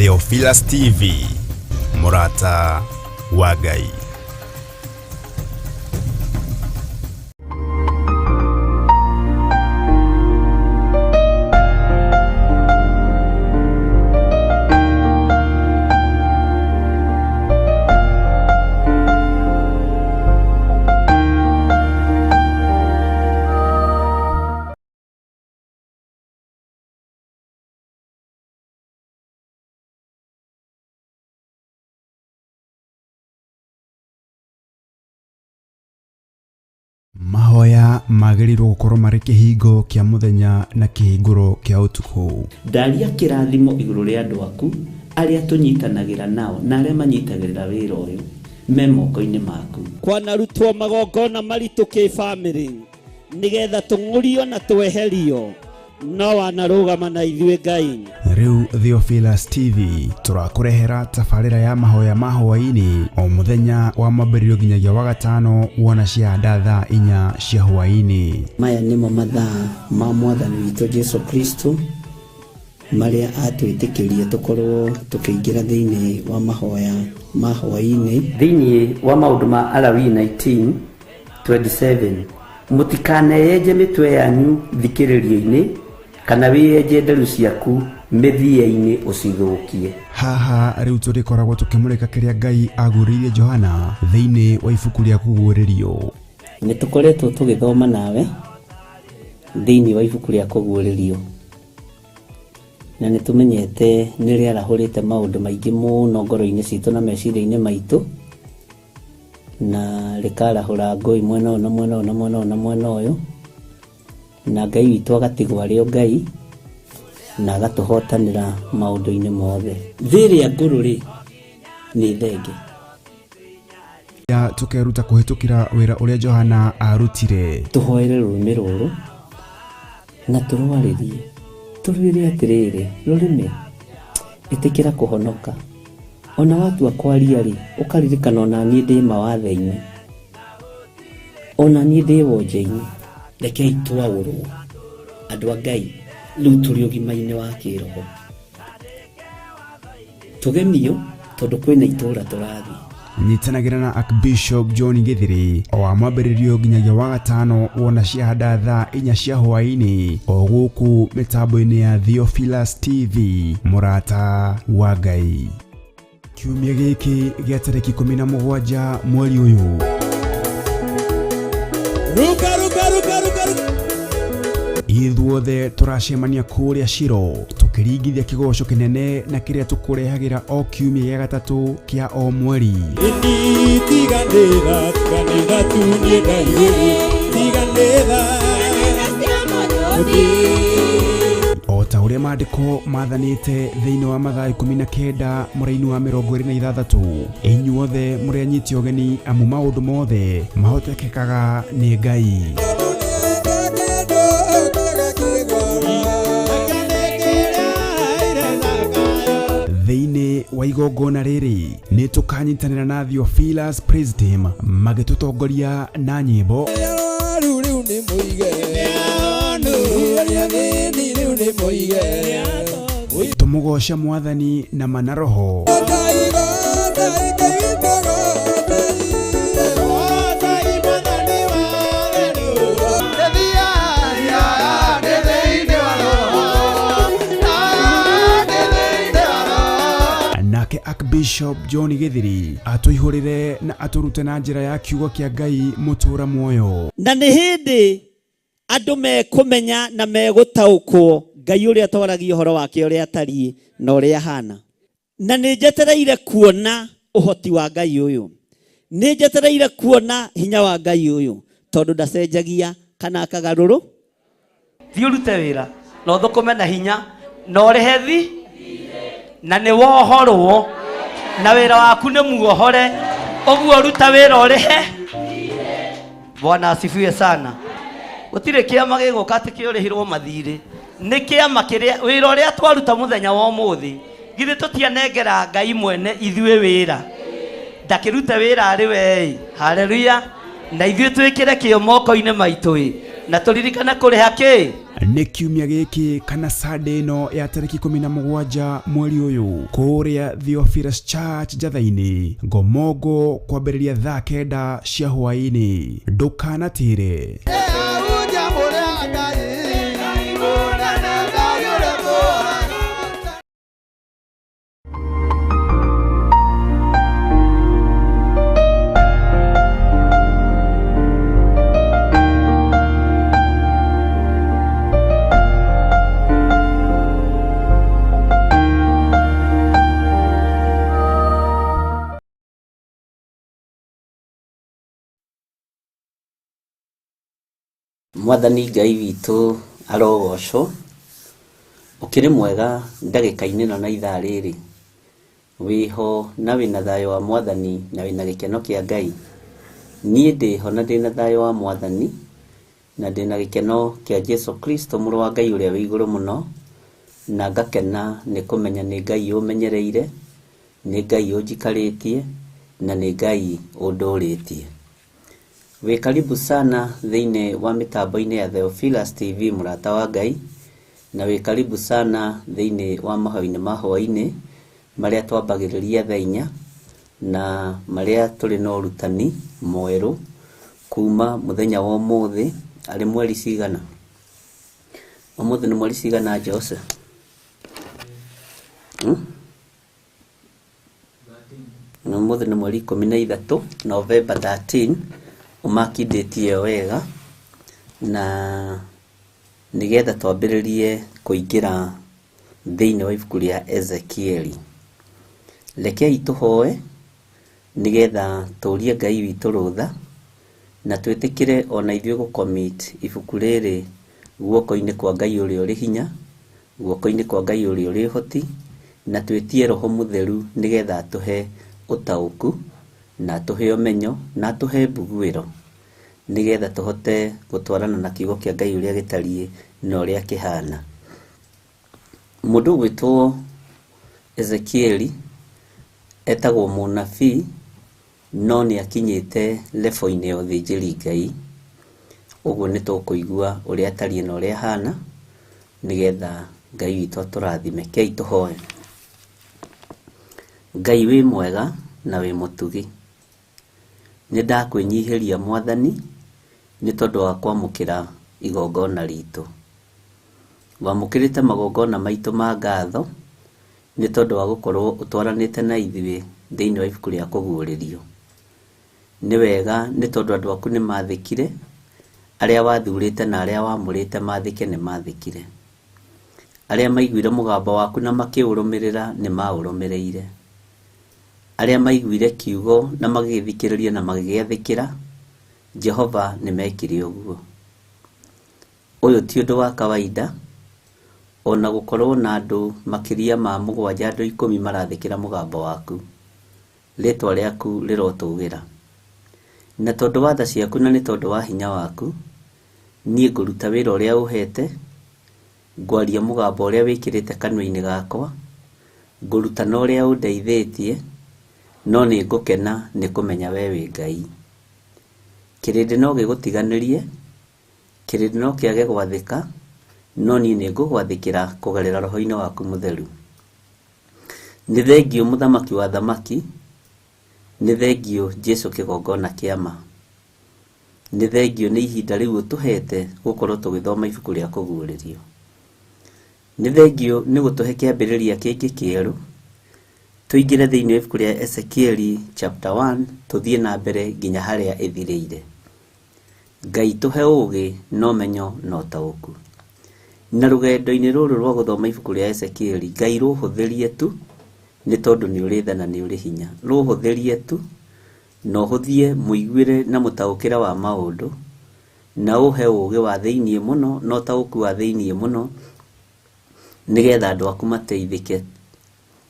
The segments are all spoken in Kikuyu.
Theophilus TV, mũrata wa Ngai. Mahoya magĩrĩirwo gũkorwo marĩ kĩhingo kĩa mũthenya na kĩhingũro kĩa ũtukũ. Ndaria kĩrathimo igũrũ rĩa andũ aku arĩa tũnyitanagĩra nao na arĩa manyitagĩrĩra wĩra ũyũ me moko-inĩ maku. Kwanarutwo magongona maritũ kĩbamĩrĩ nĩgetha tũng'ũrio na tweherio, no wanarũgama na ithuĩ Ngai. Rĩu Theophilus TV tũrakũrehera tabarĩra ya mahoya ma hwaĩ-inĩ o mũthenya wa mwambĩrĩrio nginyagia wa gatano wona ciahanda thaa 4 cia hwaĩ-inĩ. Maya nĩmo mathaa ma Mwathani witũ Jesu Kristo marĩa atwĩtĩkĩrie tũkorwo tũkĩingĩra thĩinĩ wa mahoya ma hwaĩ-inĩ. Thĩinĩ wa maũndũ ma Alawii 19:27, mũtikaneyenje mĩtwe yanyu thikĩrĩrio-inĩ kana wĩyenje nderu ciaku mĩthia-inĩ ũcithũkie. Haha rĩu tũrĩkoragwo tũkĩmũrĩka kĩrĩa Ngai aguũrĩirie Johana thĩinĩ wa ibuku rĩa Kũguũrĩrio. Nĩ tũkoretwo tũgĩthoma nawe thĩinĩ wa ibuku rĩa Kũguũrĩrio, na nĩ tũmenyete nĩ rĩarahũrĩte maũndũ maingĩ mũno ngoro-inĩ citũ na meciria-inĩ maitũ, na rĩkarahũra ngũi mwena ũyũ na mwena ũyũ na mwena ũyũ na mwena ũyũ, na Ngai witũ agatigwo arĩ o Ngai na agatũhotanĩra maũndũ-inĩ mothe. Thĩ ĩrĩa ngũrũ rĩ, nĩ thenge. Ya tũkeruta kũhĩtũkĩra wĩra ũrĩa Johana arutire. Tũhoere rũrĩmĩ rũrũ na tũrwarĩrie, tũrwĩre atĩrĩrĩ, rũrĩmĩ ĩtĩkĩra kũhonoka. Ona watua kwaria rĩ, ũkaririkana ona niĩ ndĩ mawathe-inĩ, ona niĩ ndĩ wonje-inĩ. Rekei twaũrwo andũ a Ngai, rĩu tũrĩ ũgima-inĩ wa kĩroho, tũgemio tondũ kwĩna itũũra tũrathiĩ. Nyitanagĩra na Archbishop John Githiri o wa mwambĩrĩrio nginyagia wa gatano wona ciahanda thaa 4 cia hwaĩ-inĩ o gũkũ mĩtambo-inĩ ya Theophilus TV, mũrata wa Ngai. Kiumia gĩkĩ gĩa tarĩki 17 mweri ũyũ. Ruka, ruka, ruka, ruka, ruka. Ithuothe tũracemania kũrĩa Shilo tũkĩringithia kĩgoco kĩnene na kĩrĩa tũkũrehagĩra o kiumia gĩa gatatũ kĩa o mweri. Tiganĩra, tiganĩra tu niĩ ndaigĩrĩ, tiganĩra. O ta ũrĩa maandĩko mathanĩte thĩinĩ wa Mathayo 19 mũraini wa 26, inyuothe mũrĩ anyiti ũgeni amu maũndũ mothe mahotekekaga nĩ Ngai. Thĩinĩ wa igongona rĩrĩ nĩ tũkanyitanĩra na Theophilus Praise Team magĩtũtongoria na nyĩmbo. Rĩu rĩu nĩ mũige. Rĩu rĩu nĩ mũige. Tũmũgoce Mwathani na mana roho. Nake Archbishop John Githiri atũihũrĩre na atũrute na njĩra ya kiugo kĩa Ngai mũtũũra muoyo. Na nĩ hĩndĩ andũ mekũmenya na megũtaũkwo Ngai ũrĩa twaragia ũhoro wake ũrĩa atariĩ na ũrĩa ahana. Na nĩ njetereire kuona ũhoti wa Ngai ũyũ, nĩ njetereire kuona hinya wa Ngai ũyũ, tondũ ndacenjagia kana akagarũrũ. Thiĩ ũrute wĩra na ũthũkũme na hinya na ũrĩhe thi na nĩ wohorwo na wĩra waku nĩ muohore, ũguo ruta wĩra ũrĩhe. Bwana asifiwe sana. Gũtirĩ kĩama gĩgũka atĩ kĩũrĩhirwo mathirĩ, nĩ kĩama kĩrĩa wĩra ũrĩa twaruta mũthenya wa ũmũthĩ, githĩ tũtianengera Ngai mwene ithuĩ wĩra, ndakĩrute wĩra arĩ we-ĩ. Haleluya. Na ithuĩ twĩkĩre kĩo moko-inĩ maitũ-ĩ, na tũririkane kũrĩha kĩ. Nĩ kiumia gĩkĩ kana Sunday ĩno ya tarĩki 17 mweri ũyũ kũrĩa Theophilus Church Njatha-inĩ Ngomongo kwambĩrĩria thaa 9 cia hwaĩ-inĩ. Ndũkanatĩre. Mwathani Ngai witũ arogocwo, ũkĩrĩ mwega ndagĩka-inĩ ĩno na ithaa rĩrĩ, wĩho na wĩna thayũ wa Mwathani na wĩna gĩkeno kĩa Ngai. Niĩ ndĩho na ndĩna thayũ wa Mwathani na ndĩna gĩkeno kĩa Jesu Kristo mũrũ wa Ngai ũrĩa wĩ igũrũ mũno, na ngakena nĩ kũmenya nĩ Ngai ũmenyereire, nĩ Ngai ũnjikarĩtie na nĩ Ngai ũndũrĩtie. Wĩ karibu sana thĩinĩ wa mĩtambo-inĩ ya Theophilus TV mũrata wa Ngai, na wĩ karibu sana thĩinĩ wa mahoya-inĩ ma hwaĩ-inĩ marĩa twambagĩrĩria thaa 4 na marĩa tũrĩ na ũrutani mwerũ kuma mũthenya wa ũmũthĩ arĩ mweri cigana. Ũmũthĩ nĩ mweri cigana Jose? Ũmũthĩ nĩ mweri 13, November 13, ũmakindĩtie ĩyo wega na nĩgetha twambĩrĩrie kũingĩra thĩinĩ wa ibuku rĩa Ezekieli. Rekei tũhoe nĩgetha tũrie Ngai witũ rũtha na twĩtĩkĩre ona ithuĩ gũcommit ibuku rĩrĩ guoko-inĩ kwa Ngai ũrĩa ũrĩ hinya, guoko-inĩ kwa Ngai ũrĩa ũrĩ ũhoti, na twĩtie Roho Mũtheru nĩgetha atũhe ũtaũku na atũhe ũmenyo na atũhe mbuguĩro nĩgetha tũhote gũtwarana na kiugo kĩa Ngai ũrĩa gĩtariĩ na ũrĩa kĩhana. Mũndũ ũgwĩtwo Ezekieli etagwo mũnabii no nĩ akinyĩte level-inĩ ya ũthĩnjĩri Ngai. Ũguo nĩ tũkũigua ũrĩa atariĩ na ũrĩa ahana nĩgetha Ngai witũ atũrathime. Kei tũhoe. Ngai wĩ mwega na wĩ mũtugi, nĩ ndakwĩnyihĩria Mwathani nĩ tondũ wa kwamũkĩra igongona ritũ. Wamũkĩrĩte magongona maitũ ma ngatho nĩ tondũ wa gũkorwo ũtwaranĩte na ithuĩ thĩinĩ wa ibuku rĩa kũguũrĩrio. Nĩ wega nĩ tondũ andũ aku nĩ mathĩkire, arĩa wathurĩte na arĩa wamũrĩte mathĩke nĩ mathĩkire. Arĩa maiguire mũgambo waku na makĩũrũmĩrĩra nĩ maũrũmĩrĩire. Arĩa maiguire kiugo na magĩgĩthikĩrĩria na magĩgĩathĩkĩra, Jehova nĩ mekire ũguo. Ũyũ ti ũndũ wa kawaida, ona gũkorwo na andũ makĩria ma 7 andũ 10 marathĩkĩra mũgambo waku. Rĩtwa rĩaku rĩrotũgĩra. Na tondũ wa tha ciaku na nĩ tondũ wa hinya waku, niĩ ngũruta wĩra ũrĩa ũhete, ngwaria mũgambo ũrĩa wĩkĩrĩte kanua-inĩ gakwa, ngũrutana ũrĩa ũndeithĩtie, no nĩ ngũkena nĩ kũmenya we wĩ Ngai. Kĩrĩndĩ no gĩgũtiganĩrie, kĩrĩndĩ no kĩage gwathĩka, no niĩ nĩ ngũgwathĩkĩra kũgerera roho-inĩ waku mũtheru. Nĩ thengiũ mũthamaki wa thamaki, nĩ thengiũ Jesu kĩgongona kĩa ma. Nĩ thengiũ nĩ ihinda rĩu ũtũhete gũkorwo tũgĩthoma ibuku rĩa kũguũrĩrio. Nĩ thengiũ nĩ gũtũhe kĩambĩrĩria kĩngĩ kĩerũ, tũingĩre thĩinĩ wa ibuku rĩa Ezekieli chapter 1 tũthiĩ na mbere nginya harĩa ĩthirĩire. Ngai tũhe ũũgĩ na ũmenyo na ũtaũku. Na rũgendo-inĩ rũrũ rwa gũthoma ibuku rĩa Ezekieli, Ngai rũhũthĩrie tu nĩ tondũ nĩ ũrĩ tha na nĩ ũrĩ hinya. Rũhũthĩrie tu na ũhũthie mũiguĩre na mũtaũkĩre wa maũndũ, na ũhe ũũgĩ wa thĩinĩ mũno na ũtaũku wa thĩinĩ mũno, nĩgetha andũ aku mateithĩke,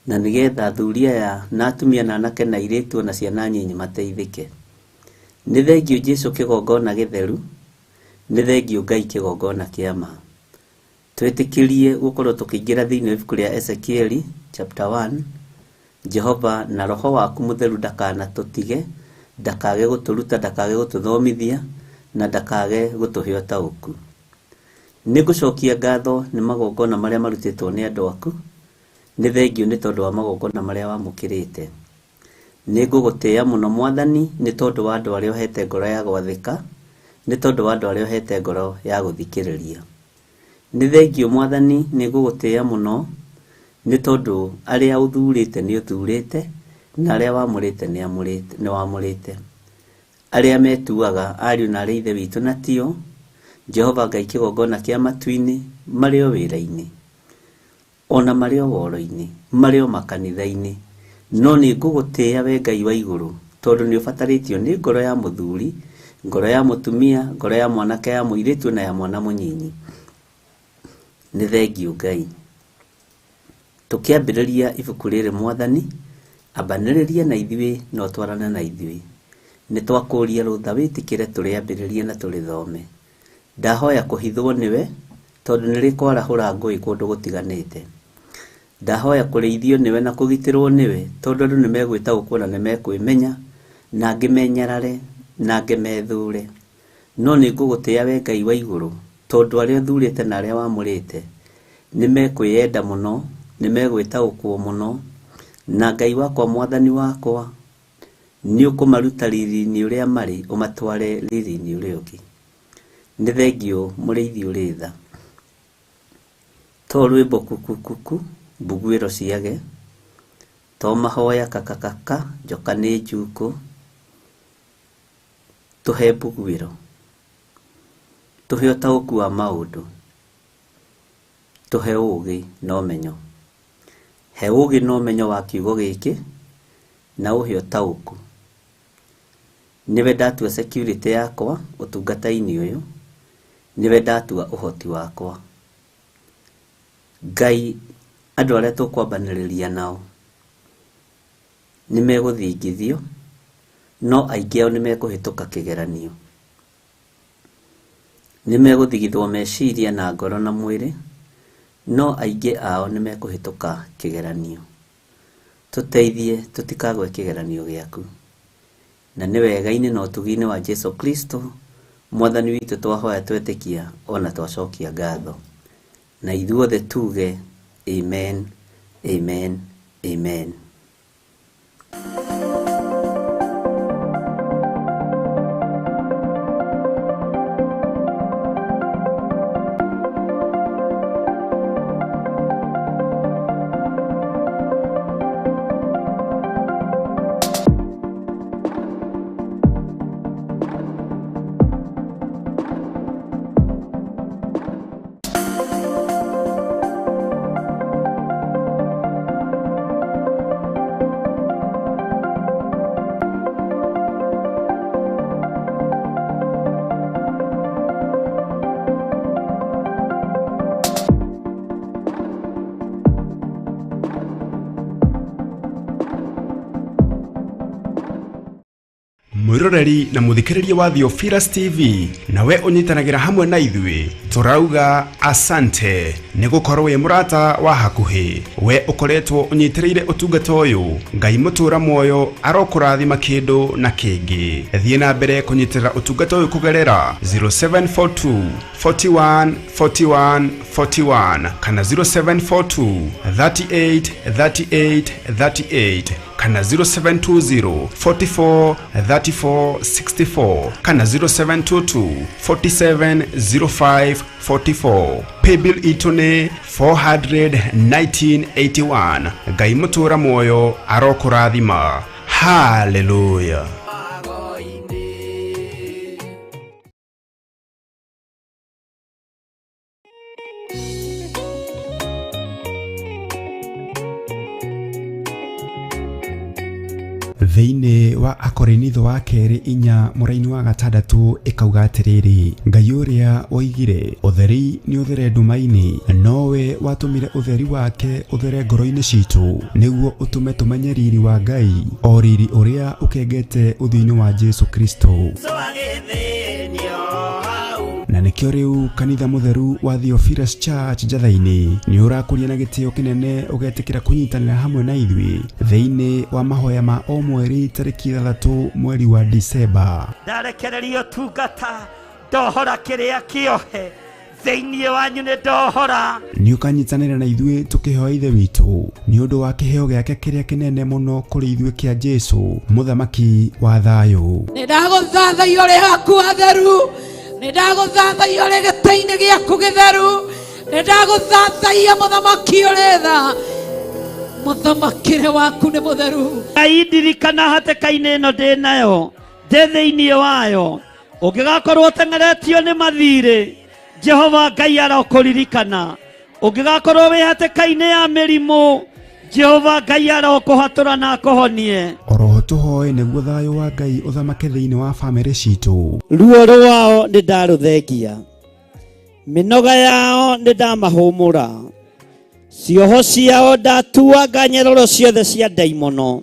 na nĩgetha athuri aya na atumia na anake na airĩtu na ciana nyinyi mateithĩke. Nĩ thengiũ Jesu kĩgongona gĩtheru, nĩ thengiũ Ngai kĩgongona kĩa ma. Twĩtĩkĩrie gũkorwo tũkĩingĩra thĩinĩ wa ibuku rĩa Ezekieli chapter 1. Jehova na roho waku mũtheru ndakanatũtige, ndakage gũtũruta, ndakage gũtũthomithia, na ndakage gũtũhe ũtaũku. Nĩ ngũcokia ngatho nĩ magongona marĩa marutĩtwo nĩ andũ aku. Nĩ thengio nĩ tondũ wa magongona marĩa wamũkĩrĩte. Nĩ ngũgũtĩĩa mũno Mwathani nĩ tondũ wa andũ arĩa ũhete ngoro ya gwathĩka, nĩ tondũ wa andũ arĩa ũhete ngoro ya gũthikĩrĩria. Nĩ thengio Mwathani, nĩ ngũgũtĩĩa mũno nĩ tondũ arĩa ũthurĩte nĩ ũthurĩte, na arĩa wamũrĩte nĩ wamũrĩte. Arĩa metuaga ariũ na arĩa ithe witũ na tio, Jehova Ngai kĩgongona kĩa matu-inĩ, marĩ o wĩra-inĩ, ona marĩ o woro-inĩ, marĩ o makanitha-inĩ. No nĩ ngũgũtĩĩa we Ngai wa igũrũ, tondũ nĩ ũbatarĩtio nĩ ngoro ya mũthuri, ngoro ya mũtumia, ngoro ya mwanake, ya mũirĩtu na ya mwana mũnyinyi. Nĩ thengio Ngai. Tũkĩambĩrĩria ibuku rĩrĩ Mwathani, ambanĩrĩria na ithuĩ na ũtwarane na ithuĩ. Nĩ twakũria rũtha wĩtĩkĩre tũrĩambĩrĩrie na tũrĩthome. Ndahoya kũhithwo nĩwe, tondũ nĩ rĩkwarahũra ngũĩ kũndũ gũtiganĩte. Ndahoya kũrĩithio nĩwe na kũgitĩrwo nĩwe, tondũ andũ nĩ megwĩtaũkwo na nĩ mekwĩmenya, na angĩ menyarare, na angĩ methũre. No nĩ ngũgũtĩĩa we Ngai wa igũrũ, tondũ arĩa ũthurĩte na arĩa wamũrĩte nĩ mekwĩyenda mũno, nĩ megwĩtaũkwo mũno, na Ngai wakwa Mwathani wakwa nĩ ũkũmaruta riri-inĩ ũrĩa marĩ ũmatware riri-inĩ ũrĩa ũngĩ. Nĩ thengio mũrĩithi ũrĩ tha. To rwĩmbo kukukuku mbuguĩro ciage, to mahoya kakakaka njoka nĩ njukũ, tũhe mbuguĩro, tũhe ũtaũku wa maũndũ, tũhe ũũgĩ na ũmenyo. He ũũgĩ na ũmenyo wa kiugo gĩkĩ na ũhe ũtaũku. Nĩwe ndatua security yakwa ũtungata-inĩ ũyũ, nĩwe ndatua ũhoti wakwa. Ngai, andũ arĩa tũkwambanĩrĩria nao nĩ megũthingithio, no aingĩ ao nĩ mekũhĩtũka kĩgeranio. Nĩ megũthigithwo meciria na ngoro na mwĩrĩ, no aingĩ ao nĩ mekũhĩtũka kĩgeranio. Tũteithie tũtikagwe kĩgeranio gĩaku. Na nĩ wega-inĩ na ũtugi-inĩ wa Jesu Kristo Mwathani witũ twahoya twetĩkia ona twacokia ngatho. Na ithuothe tuge amen, amen, amen. Mwiroreri na muthikiriria wa Theophilus TV, nawe unyitanagĩra hamwe na ithuĩ, tũrauga asante nĩ gũkorwo wĩ mũrata wa hakuhĩ. We ũkoretwo ũnyitĩrĩire ũtungata ũyũ, Ngai mũtũra muoyo arokũrathima kĩndũ na kĩngĩ. Thiĩ na mbere kũnyitĩrĩra ũtungata ũyũ kũgerera 0742 41 41 41 kana 0742 38 38 38 kana 0720 44 34 64 kana 0722 47 05 44. Paybill itũ nĩ 41981. Ngai mũtũra muoyo arokũrathima. Hallelujah. Thĩinĩ wa Akorinitho wa kerĩ 4 mũraini wa 6 ĩkauga atĩrĩrĩ, Ngai ũrĩa woigire ũtheri nĩ ũthere nduma-inĩ, nowe watũmire ũtheri wake ũthere ngoro-inĩ citũ, nĩguo ũtũme tũmenye riri wa Ngai, o riri ũrĩa ũkengete ũthiũ-inĩ wa Jesu Kristo. Na nĩkĩo rĩu kanitha mũtheru wa Theophilus Church Njatha-inĩ nĩ ũrakũria na gĩtĩo kĩnene ũgetĩkĩra kũnyitanĩra hamwe na ithuĩ thĩinĩ wa mahoya ma o mweri tarĩki 6 mweri wa Disemba. Ndarekereria ũtungata, ndohora kĩrĩa kĩohe, Thĩinĩ wanyu nĩ ndohora. Nĩ ũkanyitanĩra na ithuĩ tũkĩhoya Ithe witũ nĩ ũndũ wa kĩheo gĩake kĩrĩa kĩnene mũno kũrĩ ithuĩ kĩa Jesũ, mũthamaki wa thayũ. Nĩ ndagũthathaiya ũrĩ haku hatheru, nĩ ndagũthathaiya ũrĩ gĩtĩ-inĩ gĩaku gĩtheru, nĩ ndagũthathaiya mũthamaki ũrĩ tha, mũthamakĩre waku nĩ mũtheru. Ngai ndirikana hatĩka-inĩ ĩno ndĩ nayo, ndĩ thĩinĩ wayo, ũngĩgakorwo ũteng'eretio nĩ mathirĩ, Jehova Ngai arokũririkana. Ũngĩgakorwo wĩ hatĩka-inĩ ya mĩrimũ, Jehova Ngai arokũhatũra na akũhonie. Oroho tũhoe nĩguo thayũ wa Ngai ũthamake thĩinĩ wa bamĩrĩ citũ. Ruo rwao nĩ ndarũthengia, mĩnoga yao nĩ ndamahũmũra, cioho ciao ndatuanga nyororo ciothe cia ndaimono,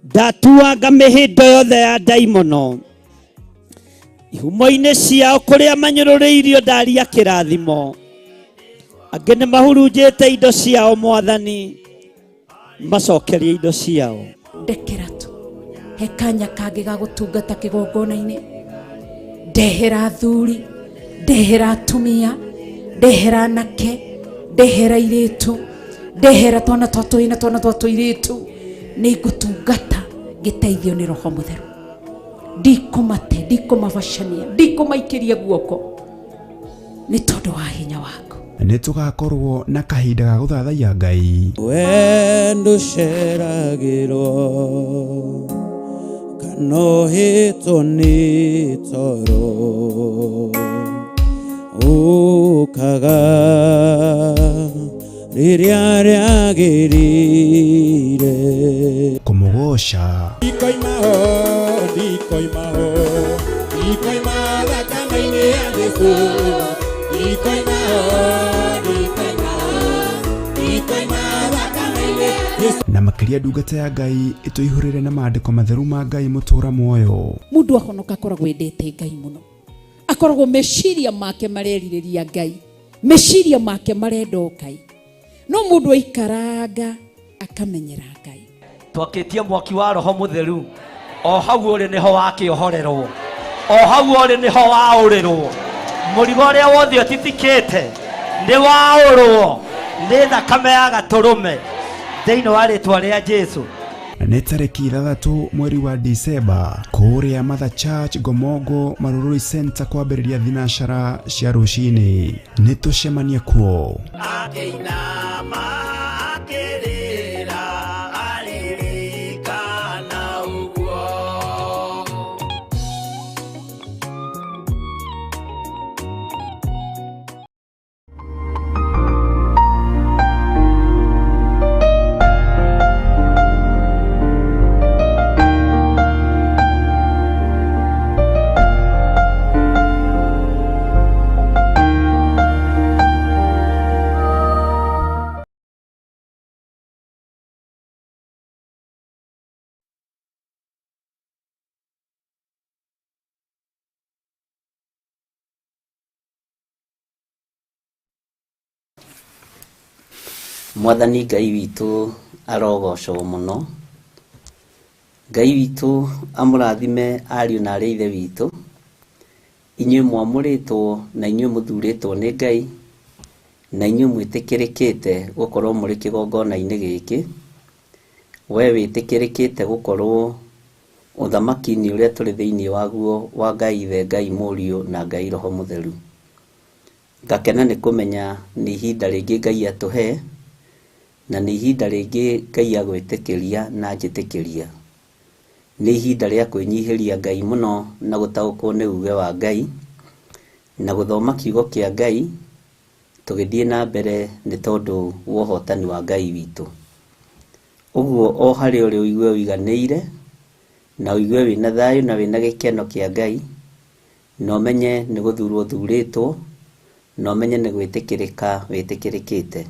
ndatuanga mĩhĩndo yothe ya ndaimono, ihumo-inĩ ciao kũrĩa manyũrũrĩirio ndaria kĩrathimo, angĩ nĩ mahurunjĩte indo ciao Mwathani, macokerie indo ciao. Ndekera tu he kanya kangĩ ga gũtungata kĩgongona-inĩ, ndehera athuri, ndehera atumia, ndehera anake, ndehera airĩtu, ndehera twana twa tũhĩĩ na twana twa tũirĩtu, nĩ ngũtungata ngĩteithio nĩ Roho Mũtheru. Ndikũmate, ndikũmabacania, ndikũmaikĩria guoko nĩ tondũ wa hinya waku. Nĩ tũgakorwo na kahinda ga gũthathaiya Ngai. Wendo ũceragĩrwo kana ũhĩtwo nĩ toro, ũkaga rĩrĩa rĩagĩrĩire. Kũmũgoca. Ndikoima ho, ndikoima ho, ndikoima thakame-inĩ ya Jesũ. Ndikoima ho, ndikoima ho, ndikoima thakame-inĩ ya Jesũ. Na makĩria ndungata ya Ngai ĩtũihũrĩre na maandĩko matheru ma Ngai mũtũra muoyo. Mũndũ ahonoka akoragwo endete Ngai mũno, akoragwo meciria make marerirĩria Ngai, meciria make marenda o Ngai. No mũndũ aikaranga akamenyera Ngai. Twakĩtie mwaki wa Roho Mũtheru, o hau ũrĩ nĩho wakĩohorerwo, o hau ũrĩ nĩho waũrĩrwo, mũrigo ũrĩa wothe ũtitikĩte nĩ waũrwo nĩ thakame ya gatũrũme thĩinĩ wa rĩtwa rĩa Jesũ. Nĩ tarĩki 6 mweri wa Disemba kũrĩa Mother Church Ngomongo Marurui Center kwambĩrĩria thinacara cia rũcinĩ. Nĩ tũcemanie kuo. Akĩinama akĩrĩra aririkana ũguo. Mwathani Ngai witũ arogocwo mũno. Ngai witũ amũrathime ariũ na arĩ ithe witũ, inyuĩ mwamũrĩtwo na inyuĩ mũthurĩtwo nĩ Ngai, na inyuĩ mwĩtĩkĩrĩkĩte gũkorwo mũrĩ kĩgongona-inĩ gĩkĩ. We wĩtĩkĩrĩkĩte gũkorwo ũthamaki-inĩ ũrĩa tũrĩ thĩinĩ waguo wa Ngai Ithe, Ngai Mũriũ na Ngai Roho Mũtheru. Ngakena nĩ kũmenya nĩ ihinda rĩngĩ Ngai atũhe, na nĩ ihinda rĩngĩ Ngai agwĩtĩkĩria na anjĩtĩkĩria. Nĩ ihinda rĩa kwĩnyihĩria Ngai mũno na gũtaũkwo nĩ uge wa Ngai na gũthoma kiugo kĩa Ngai tũgĩthiĩ na mbere nĩ tondũ wa ũhotani wa Ngai witũ. Ũguo o harĩa ũrĩ ũigue ũiganĩire na ũigue wĩna thayũ na wĩna gĩkeno kĩa Ngai, na ũmenye nĩ gũthurwo ũthurĩtwo, na ũmenye nĩ gwĩtĩkĩrĩka wĩtĩkĩrĩkĩte.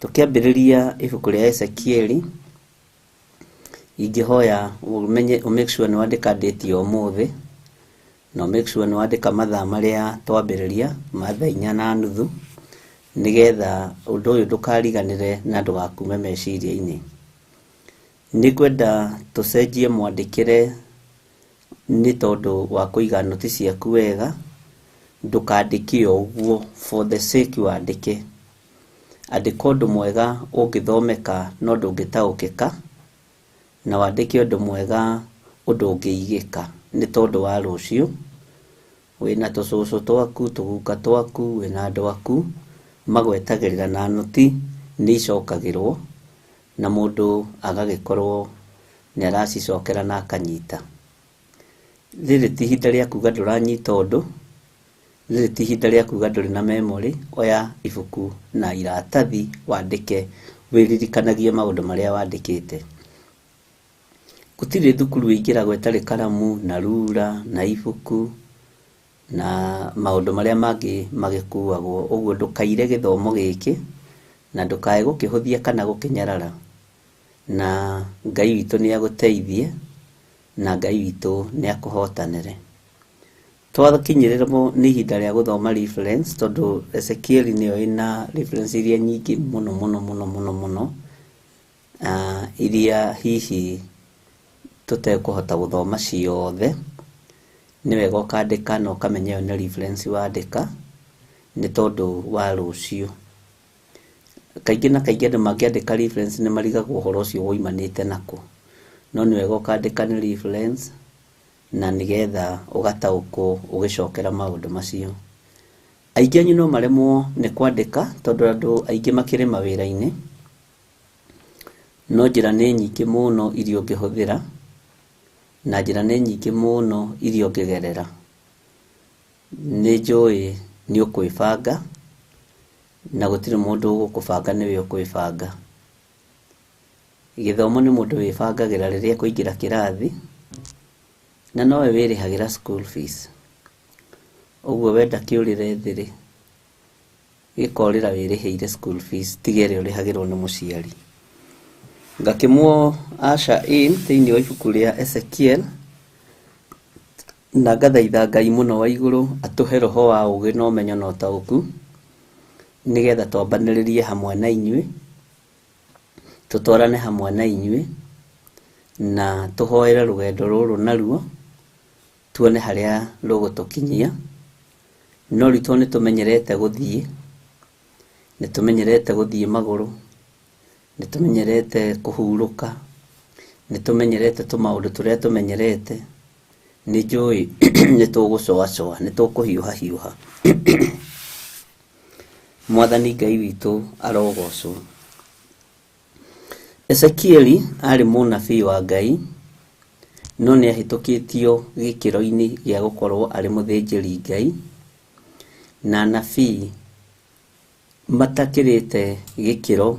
Tũkĩambĩrĩria ibuku rĩa Ezekieli, ingĩhoya ũmenye, make sure nĩ wandĩka date ya ũmũthĩ, na make sure nĩ wandĩka mathaa marĩa twambĩrĩria ma thaa 4:30, nĩgetha ũndũ ũyũ ndũkariganĩre na ndũgakume meciria-inĩ. Nĩngwenda tũcenjie mwandĩkĩre nĩ tondũ wa kũiga noti ciaku wega, Ndũkandĩke o ũguo for the sake wandĩke. Andĩka ũndũ mwega ũngĩthomeka no ndũngĩtaũkĩka, na wandĩke ũndũ mwega ũndũ ũngĩigĩka nĩ tondũ wa rũciũ. Wĩna tũcũcũ twaku, tũguka twaku, wĩna andũ aku magwetagĩrĩra na noti nĩ icokagĩrwo na mũndũ agagĩkorwo nĩ aracicokera na akanyita. Rĩrĩ ti ihinda rĩa kuga ndũranyita ũndũ, rĩrĩ ti ihinda rĩa kuga ndũrĩ na memory. Oya ibuku na iratathi wandĩke, wĩririkanagie maũndũ marĩa wandĩkĩte. Gũtirĩ thukuru ĩingĩragwo ĩtarĩ karamu na rura na ibuku na maũndũ marĩa mangĩ magĩkuagwo. Ũguo ndũkaire gĩthomo gĩkĩ na ndũkae gũkĩhũthia kana gũkĩnyarara, na Ngai witũ nĩ agũteithie na Ngai witũ nĩ akũhotanĩre. Twakinyĩrĩrwo nĩ ihinda rĩa gũthoma reference, tondũ Ezekiel nĩyo ĩna reference iria nyingĩ mũno mũno mũno mũno mũno, iria hihi tũtekũhota gũthoma ciothe. Nĩ wega ũkandĩka na ũkamenya ĩyo nĩ reference wandĩka nĩ tondũ wa rũciũ. Kaingĩ na kaingĩ andũ mangĩandĩka reference nĩ marigagwo ũhoro ũcio woimanĩte nakũ, no nĩ wega ũkandĩka nĩ reference na nĩgetha ũgataũkwo ũgĩcokera maũndũ macio. Aingĩ anyu no maremwo nĩ kwandĩka tondũ andũ aingĩ makĩrĩ mawĩra-inĩ, no njĩra nĩ nyingĩ mũno iria ũngĩhũthĩra na njĩra nĩ nyingĩ mũno iria ũngĩgerera. Nĩ njũĩ nĩ ũkwĩbanga na gũtirĩ mũndũ ũgũkũbanga, nĩwe ũkwĩbanga. Gĩthomo nĩ mũndũ wĩbangagĩra rĩrĩa ekũingĩra kĩrathi, na nowe wĩrĩhagĩra school fees. Ũguo wenda kĩũrĩre thĩ rĩ, gĩkorĩra wĩrĩhĩire school fees tiga ĩrĩa ũrĩhagĩrwo nĩ mũciari. Ngakĩmwo usher in thĩinĩ wa ibuku rĩa Ezekiel, na ngathaitha Ngai mũno wa igũrũ atũhe roho wa ũgĩ na ũmenyo na ũtaũku, nĩgetha twambanĩrĩrie hamwe na inyuĩ, tũtwarane hamwe na inyuĩ, na tũhoere rũgendo rũrũ naruo, tuone harĩa rũgũtũkinyia. No rĩu tondũ nĩtũmenyerete gũthiĩ, nĩtũmenyerete gũthiĩ magũrũ, nĩtũmenyerete kũhurũka, nĩtũmenyerete tũmaũndũ tũrĩa tũmenyerete, nĩnjũĩ nĩtũgũcoacoa, nĩtũkũhiũha hiũha. Mwathani Ngai witũ arogocwo. Ezekieli arĩ mũnabii wa Ngai, no nĩ ahĩtũkĩtio gĩkĩro-inĩ gĩa gũkorwo arĩ mũthĩnjĩri Ngai, na anabii matakĩrĩte gĩkĩro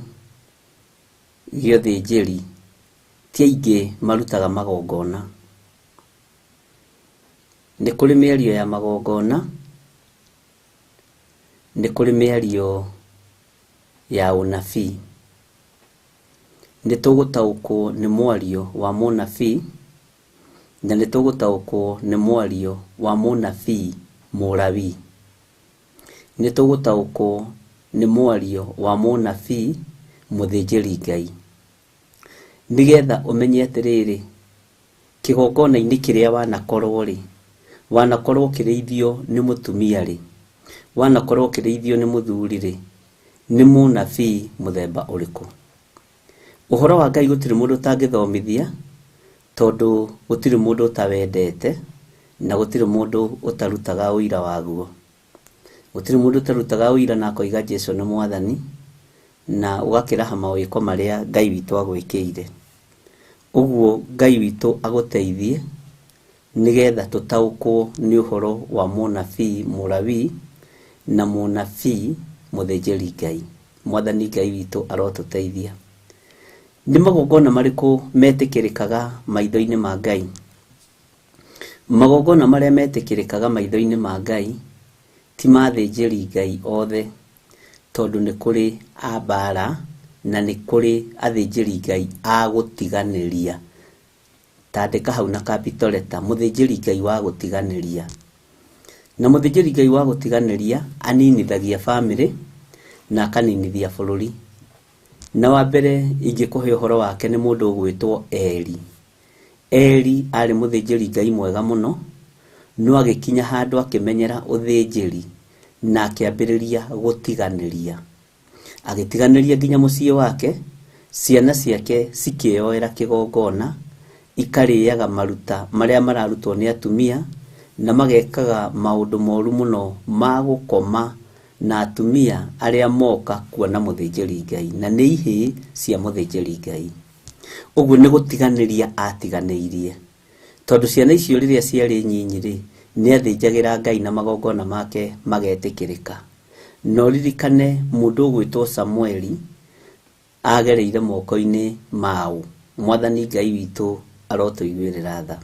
gĩa ũthĩnjĩri ti aingĩ marutaga magongona. Nĩ kũrĩ mĩario ya magongona, nĩ kũrĩ mĩario ya ũnabii. Nĩ tũgũtaũkwo nĩ mwario wa mũnabii, na nĩ tũgũtaũkwo nĩ mwario wa mũnabii Mũlawii. Nĩ tũgũtaũkwo nĩ mwario wa mũnabii mũthĩnjĩri Ngai. Nĩgetha ũmenye atĩrĩrĩ, kĩgongona-inĩ kĩrĩa wanakorwo rĩ, wanakorwo ũkĩrĩithio nĩ mũtumia rĩ, wanakorwo ũkĩrĩithio nĩ mũthuri rĩ, nĩ mũnabii mũthemba ũrĩkũ. Ũhoro wa Ngai gũtirĩ mũndũ ũtangĩthomithia, tondũ gũtirĩ mũndũ ũtawendete, na gũtirĩ mũndũ ũtarutaga ũira waguo. Gũtirĩ mũndũ ũtarutaga ũira na akoiga Jesu nĩ mwathani, na ũgakĩraha mawĩko marĩa Ngai witũ agwĩkĩire. Ũguo Ngai witũ agũteithie nĩgetha tũtaũkwo nĩ ũhoro wa mũnabii Mũlawii na mũnabii mũthĩnjĩri Ngai. Mwathani Ngai witũ arotũteithia. Nĩ magongona marĩkũ metĩkĩrĩkaga maitho-inĩ ma Ngai? Magongona marĩa metĩkĩrĩkaga maitho-inĩ ma Ngai ti ma athĩnjĩri Ngai othe, tondũ nĩ kũrĩ a mbara na nĩ kũrĩ athĩnjĩri Ngai a gũtiganĩria. Tandĩka hau na capital letter, mũthĩnjĩri Ngai wa gũtiganĩria. Na mũthĩnjĩri Ngai wa gũtiganĩria aninithagia bamĩrĩ na akaninithia bũrũri. Na wa mbere ingĩkũhe ũhoro wake nĩ mũndũ ũgwĩtwo Eli. Eli arĩ mũthĩnjĩri Ngai mwega mũno, No agĩkinya handũ akĩmenyera ũthĩnjĩri na akĩambĩrĩria gũtiganĩria. Agĩtiganĩria nginya mũciĩ wake, ciana ciake cikĩyoera kĩgongona, ikarĩaga maruta marĩa mararutwo nĩ atumia, na magekaga maũndũ moru mũno ma gũkoma na atumia arĩa moka kuona mũthĩnjĩri Ngai, na nĩ ihĩĩ cia mũthĩnjĩri Ngai. Ũguo nĩ gũtiganĩria atiganĩirie, tondũ ciana icio rĩrĩa ciarĩ nyinyi rĩ, nĩ athĩnjagĩra Ngai na magongona make magetĩkĩrĩka. Na ũririkane mũndũ ũgwĩtwo Samueli agereire moko-inĩ maũ. Mwathani Ngai witũ arotũiguĩrĩra tha.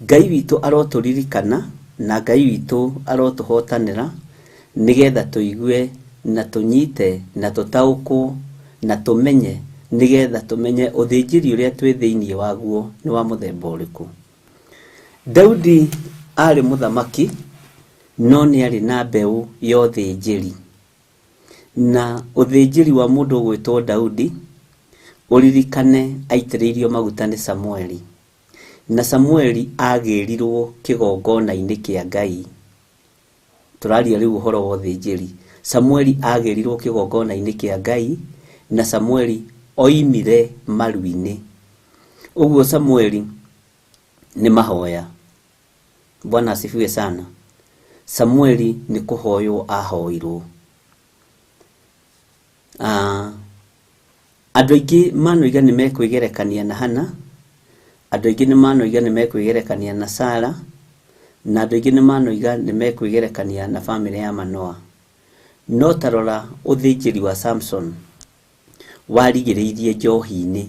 Ngai witũ arotũririkana na Ngai witũ arotũhotanĩra, nĩgetha tũigue na tũnyite na tũtaũkwo na tũmenye, nĩgetha tũmenye ũthĩnjĩri ũrĩa twĩ thĩinĩ waguo nĩ wa mũthemba ũrĩkũ. Daudi arĩ mũthamaki, no nĩ arĩ na mbeũ ya ũthĩnjĩri. Na ũthĩnjĩri wa mũndũ ũgwĩtwo Daudi, ũririkane aitĩrĩirio maguta nĩ Samueli. Na Samueli agĩrirwo kĩgongona-inĩ kĩa Ngai. Tũraria rĩu ũhoro wa ũthĩnjĩri. Samueli agĩrirwo kĩgongona-inĩ kĩa Ngai, na Samueli oimire maru-inĩ. Ũguo Samueli nĩ mahoya. Bwana asifiwe sana. Samueli nĩ kũhoywo ahoirwo. Andũ aingĩ manoiga nĩ mekwĩgerekania na Hana, andũ aingĩ nĩ manoiga nĩ mekwĩgerekania na Sara, na andũ aingĩ nĩ manoiga nĩ mekwĩgerekania na bamĩrĩ ya Manoa. No ta rora ũthĩnjĩri wa Samson warigĩrĩirie njohi-inĩ,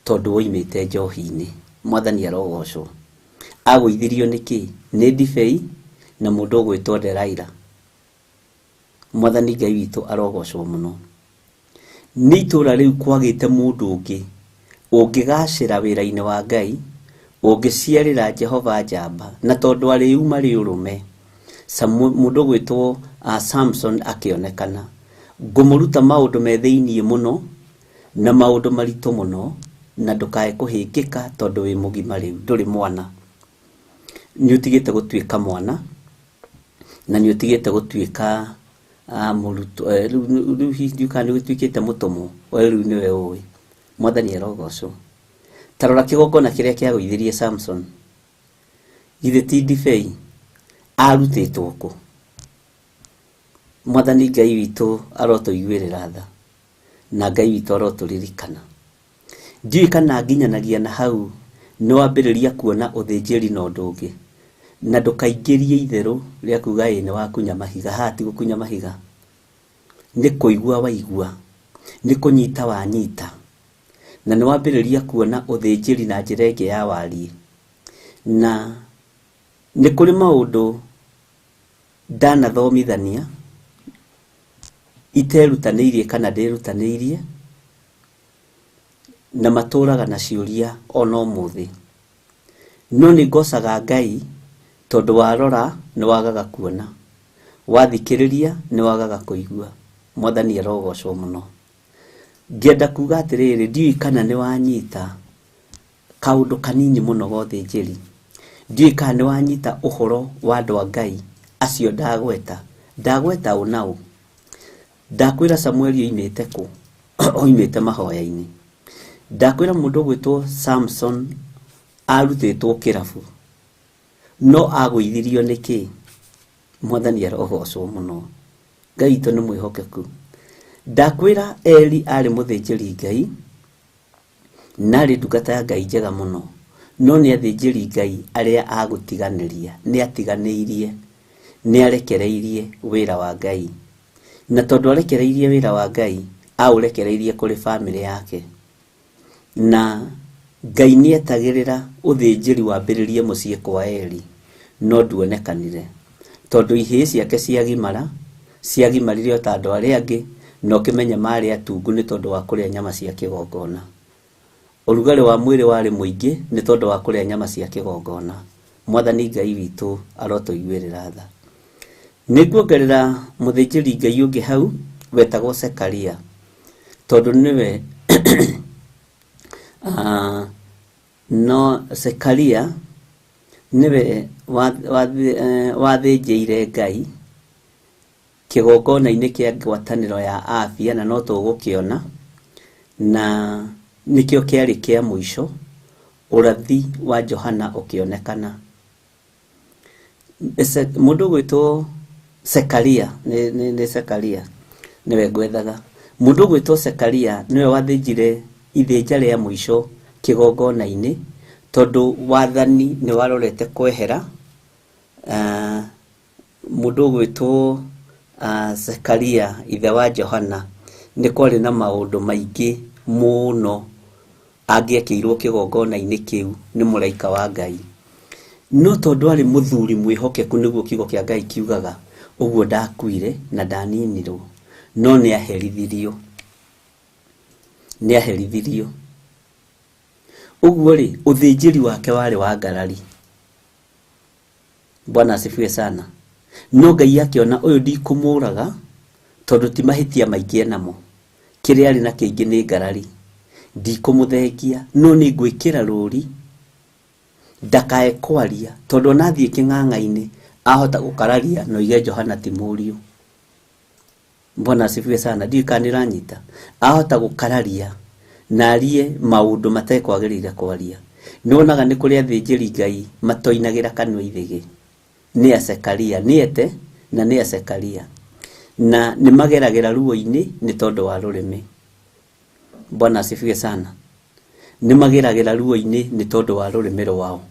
tondũ woimĩte njohi-inĩ. Mwathani arogocwo. Agũithirio nĩ kĩ? Nĩ ndibei na mũndũ ũgwĩtwo Delaila. Mwathani Ngai witũ arogocwo mũno. Nĩ itũũra rĩu kwagĩte mũndũ ũngĩ ũngĩgacĩra wĩra-inĩ wa Ngai, ũngĩciarĩra Jehova njamba, na tondũ arĩu marĩ ũrũme, mũndũ ũgwĩtwo Samson akĩonekana. Ngũmũruta maũndũ me thĩiniĩ mũno na maũndũ maritũ mũno, na ndũkae kũhĩngĩka tondũ wĩ mũgima rĩu, ndũrĩ mwana. Nĩ ũtigĩte gũtuĩka mwana, na nĩ ũtigĩte gũtuĩka mũrutwo. Rĩu hihi ndiũĩ kana nĩ ũgĩtuĩkĩte mũtũmwo, we rĩu nĩwe ũĩ. Mwathani arogocwo. Ta rora kĩgongona kĩrĩa kĩagũithirie Samson. Githĩ ti ndibei? Arutĩtwo kũ? Mwathani Ngai witũ arotũiguĩrĩra tha, na Ngai witũ arotũririkana. Ndiũĩ kana nginyanagia na hau nĩ wambĩrĩria kuona ũthĩnjĩri na ũndũ ũngĩ, na ndũkaingĩrie itherũ rĩa kuga ĩĩ nĩ wakunya mahiga. Haha ti gũkunya mahiga, nĩ kũigua waigua, nĩ kũnyita wanyita, na nĩ wambĩrĩria kuona ũthĩnjĩri na njĩra ĩngĩ ya wariĩ. Na nĩ kũrĩ maũndũ ndanathomithania iterutanĩirie kana ndĩrutanĩirie, na matũraga na ciũria ona ũmũthĩ. No nĩ ngocaga Ngai tondũ warora nĩ wagaga kuona, wathikĩrĩria nĩ wagaga kũigua. Mwathani arogocwo mũno. Ngĩenda kuga atĩrĩrĩ, ndiũĩ kana nĩ wanyita kaũndũ kanini mũno ga ũthĩnjĩri. Ndiũĩ kana nĩ wanyita ũhoro wa andũ a Ngai acio ndagweta. Ndagweta ũ na ũ? Ndakwĩra Samueli oimĩte kũ? Oimĩte mahoya-inĩ. Ndakwĩra mũndũ ũgwĩtwo Samson arutĩtwo kĩrabu, no agũithirio nĩ kĩ? Mwathani arogocwo mũno. Ngai witũ nĩ mwĩhokeku. Ndakwĩra Eli arĩ mũthĩnjĩri Ngai, na arĩ ndungata ya Ngai njega mũno, no nĩ athĩnjĩri Ngai arĩa agũtiganĩria, nĩ atiganĩirie, nĩ arekereirie wĩra wa Ngai. Na tondũ arekereirie wĩra wa Ngai, aũrekereirie kũrĩ bamĩrĩ yake. Na Ngai nĩ etagĩrĩra ũthĩnjĩri wambĩrĩrie mũciĩ kwa Eli, no nduonekanire. Tondũ ihĩĩ ciake ciagimara, ciagimarire o ta andũ arĩa angĩ, na ũkĩmenye marĩ atungu nĩ tondũ wa kũrĩa nyama cia kĩgongona. Ũrugarĩ wa mwĩrĩ warĩ mũingĩ nĩ tondũ wa kũrĩa nyama cia kĩgongona. Mwathani Ngai witũ arotũiguĩrĩra tha. Nĩ nguongerera mũthĩnjĩri Ngai ũngĩ hau wetagwo Zekaria, tondũ nĩwe no Zekaria Nĩwe wathĩnjĩire Ngai kĩgongona-inĩ kĩa ngwatanĩro ya afya, na no tũgũkĩona, na nĩkĩo kĩarĩ kĩa mũico ũrathi wa Johana ũkĩonekana. Mũndũ ũgwĩtwo Sekaria, nĩ Sekaria nĩwe ngwethaga. Mũndũ ũgwĩtwo Sekaria nĩwe wathĩnjire ithĩnja rĩa mũico kĩgongona-inĩ, tondũ wathani nĩ warorete kwehera. Mũndũ ũgwĩtwo Zekaria ithe wa Johana nĩ kwarĩ na maũndũ maingĩ mũno angĩekĩirwo kĩgongona-inĩ kĩu nĩ mũraika wa Ngai. No tondũ arĩ mũthuri mwĩhokeku, nĩguo kiugo kĩa Ngai kiugaga, ũguo ndakuire na ndaninirwo, no nĩaherithirio. Nĩaherithirio. Ũguo rĩ, ũthĩnjĩri wake warĩ wa ngarari. Bwana asifiwe sana. No Ngai akĩona ũyũ ndikũmũraga, tondũ ti mahĩtia maingĩ enamo, kĩrĩa arĩ na kĩingĩ nĩ ngarari, ndikũmũthengia, no nĩ ngwĩkĩra rũri ndakae kwaria, tondũ ona athiĩ kĩng'ang'a-inĩ ahota gũkararia na oige Johana ti mũriũ. Bwana asifiwe sana. Ndiũĩ kana nĩũranyita. Ahota gũkararia na arie maũndũ matekwagĩrĩire kwaria. Nĩwonaga nĩ kũrĩ athĩnjĩri Ngai matoinagĩra kanua ithĩgĩ. Nĩ a Sekaria, nĩ ete na nĩ a Sekaria, na nĩ mageragĩra ruo-inĩ nĩ tondũ wa rũrĩmĩ. Bwana asifiwe sana. Nĩ mageragĩra ruo-inĩ nĩ tondũ wa rũrĩmĩ rwao,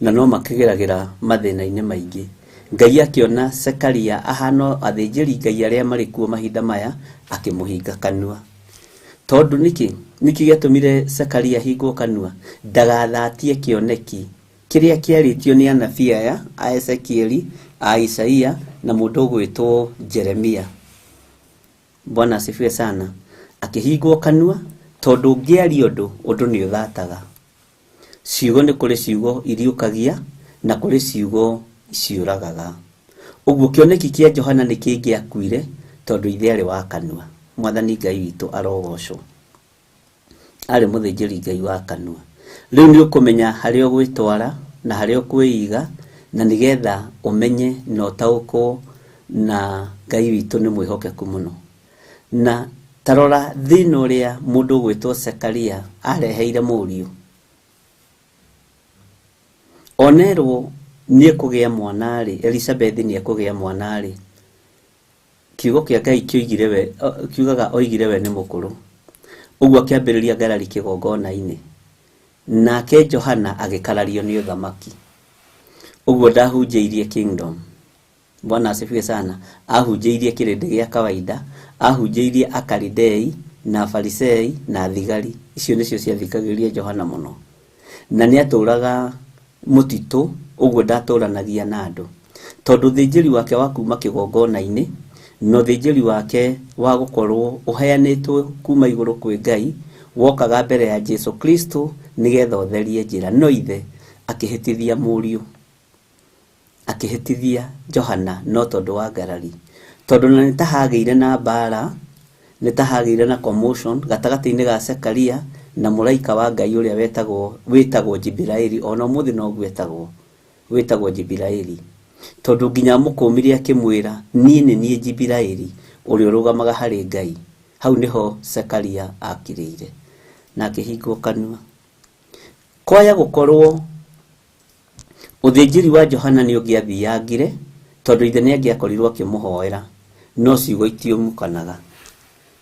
na no makĩgeragĩra mathĩna-inĩ maingĩ. Ngai akĩona Sekaria ahana athĩnjĩri Ngai arĩa marĩ kuo mahinda maya, akĩmũhinga kanua. Tondũ nĩkĩ? Nĩkĩ gĩatũmire Sekaria ahingwo kanua? Ndagathatie kĩoneki kĩrĩa kĩarĩtio nĩ anabii aya a Ezekieli, a Isaia na mũndũ ũgwĩtwo Jeremia. Bwana asifiwe sana. Akĩhingwo kanua tondũ ũngĩaria ũndũ, ũndũ nĩ ũthataga. Ciugo nĩ kũrĩ ciugo iriũkagia na kũrĩ ciugo ciũragaga. Ũguo kĩoneki kĩa Johana nĩ kĩngĩakuire tondũ ithe arĩ wa kanua. Mwathani Ngai witũ arogocwo. Arĩ mũthĩnjĩri Ngai wa kanua. Rĩu nĩ ũkũmenya harĩa ũgwĩtwara na harĩa ũkwĩiga, na nĩgetha ũmenye na ũtaũkwo na Ngai witũ nĩ mwĩhokeku mũno. Na tarora thĩna ũrĩa mũndũ ũgwĩtwo Sekaria areheire mũriũ. Onerwo nĩekũgĩa mwana rĩ, Elizabeth nĩekũgĩa mwana rĩ, kiugo kĩa Ngai kĩoigire we, kiugaga oigire we nĩ mũkũrũ. Ũguo akĩambĩrĩria ngarari kĩgongona-inĩ. Nake Johana agĩkarario nĩ ũthamaki. Ũguo ndahunjĩirie kingdom. Bwana asifiwe sana. Ahunjĩirie kĩrĩndĩ gĩa kawaida, ahunjĩirie akaridei na farisei na thigari. Icio nĩcio ciathikagĩrĩria Johana mũno. Na nĩatũraga mũtitũ, ũguo ndatũranagia na andũ. Tondũ ũthĩnjĩri wake wa kuma kĩgongona-inĩ na ũthĩnjĩri wake wa gũkorwo ũheanĩtwo kuma igũrũ kwĩ Ngai wokaga mbere ya Jesu Kristo nĩgetha ũtherie njĩra. No ithe akĩhĩtithia mũriũ, akĩhĩtithia Johana no tondũ wa ngarari. Tondũ na nĩ ta hagĩire na mbara, nĩ ta hagĩire na commotion gatagatĩ-inĩ ga Sekaria na mũraika wa Ngai ũrĩa wĩtagwo Jibiraeli, ona ũmũthĩ noguo etagwo, wĩtagwo Jibiraeli. Tondũ nginya amũkũmire akĩmwĩra, niĩ nĩ niĩ Jibiraeli ũrĩa ũrũgamaga harĩ Ngai. Hau nĩho Sekaria akirĩire na akĩhingwo kanua. Kwaya gũkorwo ũthĩnjĩri wa Johana nĩ ũngĩathiangire, tondũ ithe nĩ angĩakorirwo akĩmũhoera, no ciugo itiũmũkanaga.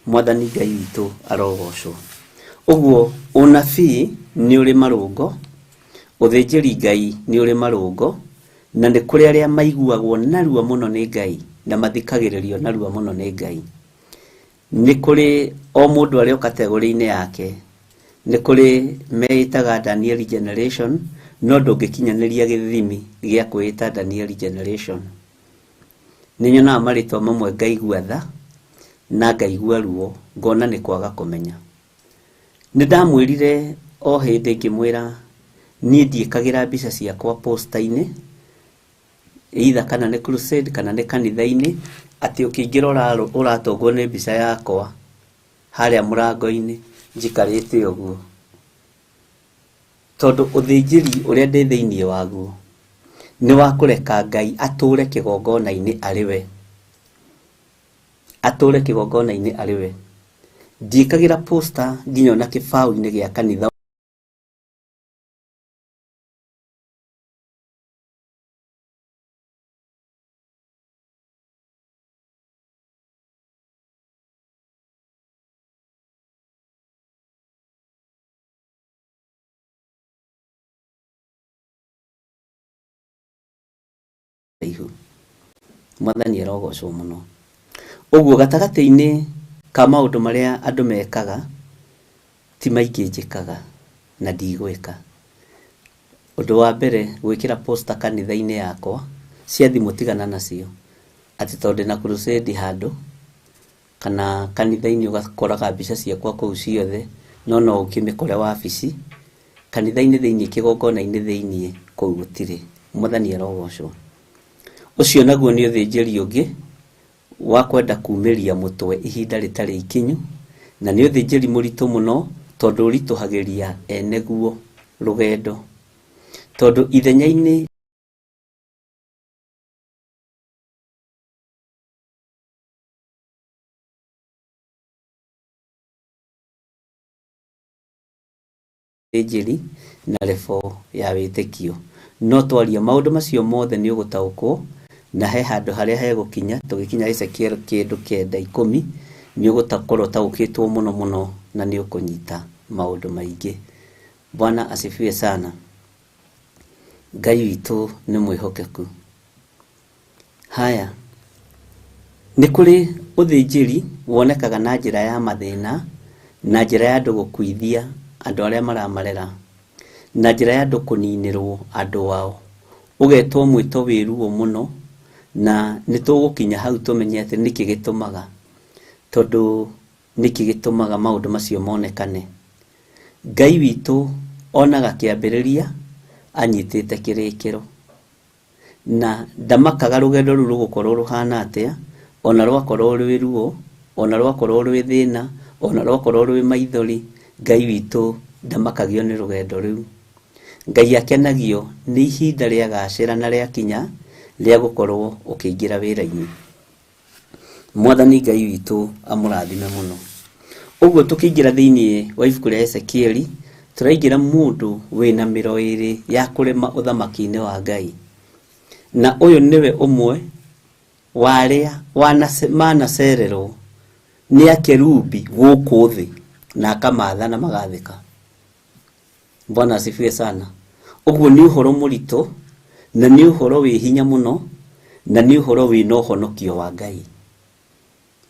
Mwathani Ngai witũ arogocwo. Ũguo ũnabii nĩ ũrĩ marũngo, ũthĩnjĩri Ngai nĩ ũrĩ marũngo, na nĩ kũrĩ arĩa maiguagwo narua mũno nĩ Ngai na mathikagĩrĩrio narua mũno nĩ Ngai. Nĩ kũrĩ o mũndũ arĩ o kategori-inĩ yake. Nĩ kũrĩ meĩtaga Daniel generation, no ndũngĩkinyanĩria gĩthimi gĩa kwĩĩta Daniel generation. Nĩ nyonaga marĩtwa mamwe ngaigua tha na ngaigua ruo, ngona nĩ kwaga kũmenya. Nĩ ndamwĩrire o hĩndĩ ngĩmwĩra niĩ ndiĩkagĩra mbica ciakwa posta-inĩ, either kana nĩ crusade kana nĩ kanitha-inĩ, atĩ ũkĩingĩra ũratũngwo nĩ mbica yakwa harĩa mũrango-inĩ njikarĩte ũguo. Tondũ ũthĩnjĩri ũrĩa ndĩ thĩinĩ waguo Nĩ wa kũreka Ngai atũre kĩgongona-inĩ arĩ we. Atũre kĩgongona-inĩ arĩ we. Ndiĩkagĩra poster nginya ona kĩbaũ-inĩ gĩa kanitha. Ihu. Mwathani arogocwo mũno. Ũguo gatagatĩ-inĩ ka maũndũ marĩa andũ mekaga ti maingĩ njĩkaga na ndigwĩka. Ũndũ wa mbere gwĩkĩra poster kanitha-inĩ yakwa cia thimũ tigana nacio atĩ tondũ ndĩna crusade handũ kana kanitha-inĩ ũgakoraga mbica ciakwa kũu ciothe no no ũkĩmĩkore wabici kanitha-inĩ thĩinĩ kĩgongona-inĩ thĩinĩ kũu gũtirĩ. Mwathani arogocwo. Ũcio naguo nĩ ũthĩnjĩri ũngĩ wa kwenda kumĩria mũtwe ihinda rĩtarĩ ikinyu na nĩ ũthĩnjĩri mũritũ mũno tondũ ũritũhagĩria eneguo rũgendo tondũ ithenya-inĩ njĩri na rebo ya wĩtĩkio no twaria maũndũ macio mothe nĩ ũgũtaũkwo na he handũ harĩa hegũkinya tũgĩkinya Ezekiel kĩndũ 9 10 nĩ ũgũkorwo ũtaũkĩtwo mũno mũno na nĩ ũkũnyita maũndũ maingĩ. Bwana asifiwe sana. Ngai witũ nĩ mwĩhokeku. Haya, nĩ kũrĩ ũthĩnjĩri wonekaga na njĩra ya mathĩna na njĩra ya andũ gũkuithia andũ arĩa maramarera na njĩra ya andũ kũninĩrwo andũ ao ũgetwo mwĩto wĩ ruo mũno na nĩ tũgũkinya hau tũmenye atĩ nĩkĩ gĩtũmaga tondũ nĩkĩ gĩtũmaga maũndũ macio monekane. Ngai witũ onaga kĩambĩrĩria anyitĩte kĩrĩkĩro na ndamakaga rũgendo rũu rũgũkorwo rũhana atĩa ona rwakorwo rwĩ ruo ona rwakorwo rwĩ thĩna ona rwakorwo rwĩ maithori. Ngai witũ ndamakagio nĩ rũgendo rũu. Ngai akenagio nĩ ihinda rĩagacĩra na rĩakinya rĩa gũkorwo ũkĩingĩra wĩra-inĩ. Mwathani Ngai witũ amũrathime mũno. Ũguo tũkĩingĩra thĩinĩ wa ibuku rĩa Ezekieli tũraingĩra mũndũ wĩna mĩro ĩrĩ ya kũrĩma ũthamaki-inĩ wa Ngai na ũyũ nĩwe ũmwe wa arĩa manacererwo nĩ akerubi gũkũ thĩ na akamatha na magathĩka. Bwana asifiwe sana. Ũguo nĩ ũhoro mũritũ na nĩ ũhoro wĩ hinya mũno na nĩ ũhoro wĩna ũhonokio wa Ngai.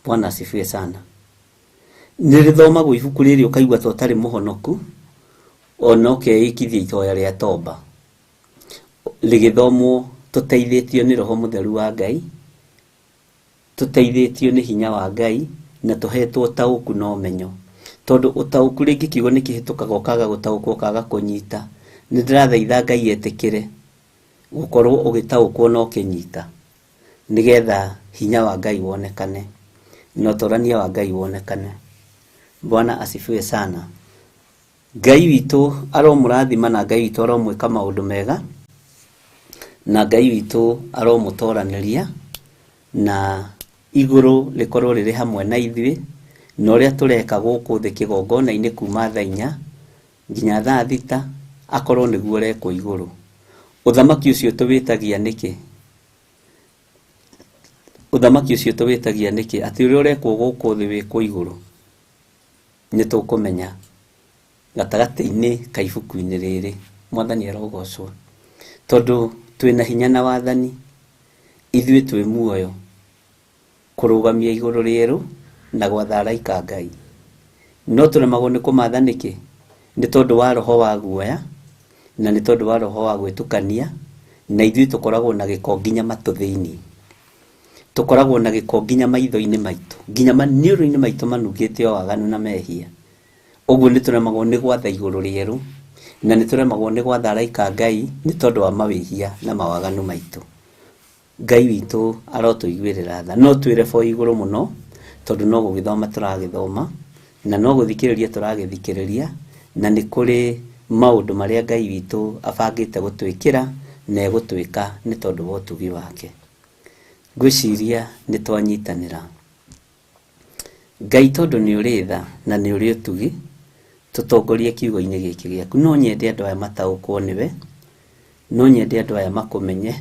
Bwana asifiwe sana. Nĩ rĩthomagwo ibuku rĩrĩ ũkaigua ta ũtarĩ mũhonoku ona ũkeĩkithia ihoya rĩa tomba rĩgĩthomwo tũteithĩtio nĩ Roho Mũtheru wa Ngai, tũteithĩtio nĩ hinya wa Ngai na tũhetwo ũtaũku na ũmenyo tondũ ũtaũku rĩngĩ kiugo nĩ kĩhĩtũkaga ũkaga gũtaũkwo ũkaga kũnyita. Nĩ ndĩrathaitha Ngai etĩkĩre gũkorwo ũgĩtaũkwo na ũkĩnyita nĩgetha hinya wa Ngai wonekane na ũtorania wa Ngai wonekane. Bwana asifiwe sana. Ngai witũ aromũrathima na Ngai witũ aromwĩka maũndũ mega na Ngai witũ aromũtoranĩria na igũrũ rĩkorwo rĩrĩ hamwe na ithuĩ na ũrĩa tũreka gũkũ thĩ kĩgongona-inĩ kuma thaa 4 nginya thaa 6 akorwo nĩguo ũrekwo igũrũ. Ũthamaki ũcio tũwĩtagia nĩkĩ? Ũthamaki ũcio tũwĩtagia nĩkĩ? Atĩ ũrĩa ũrekwo gũkũ thĩ wĩkwo igũrũ. Nĩ tũkũmenya gatagatĩ-inĩ ka ibuku-inĩ rĩrĩ. Mwathani arogocwo tondũ twĩna hinya na wathani ithuĩ twĩ muoyo kũrũgamia igũrũ rĩerũ na gwatha araika Ngai. No tũremagwo nĩ kũmatha nĩkĩ? Nĩ tondũ wa roho wa guoya na nĩ tondũ wa roho wa gwĩtukania na ithuĩ tũkoragwo na gĩko nginya matũ thĩinĩ. Tũkoragwo na gĩko nginya maitho-inĩ maitũ nginya maniũrũ-inĩ maitũ manungĩte o waganu na mehia. Ũguo nĩ tũremagwo nĩ gwatha igũrũ rĩerũ na nĩ tũremagwo nĩ gwatha araika Ngai nĩ tondũ wa mawĩhia na mawaganu maitũ. Ngai witũ arotũiguĩrĩra tha. No twĩre bo igũrũ mũno tondũ no gũgĩthoma tũragĩthoma na no gũthikĩrĩria tũragĩthikĩrĩria na nĩ kũrĩ maũndũ marĩa Ngai witũ abangĩte gũtwĩkĩra Na egũtwĩka nĩ tondũ wa ũtugi wake. Ngwĩciria nĩ twanyitanĩra. Ngai tondũ nĩ ũrĩ tha na nĩ ũrĩ ũtugi, tũtongorie kiugo-inĩ gĩkĩ gĩaku. No nyende andũ aya mataũkwo nĩwe, no nyende andũ aya makũmenye,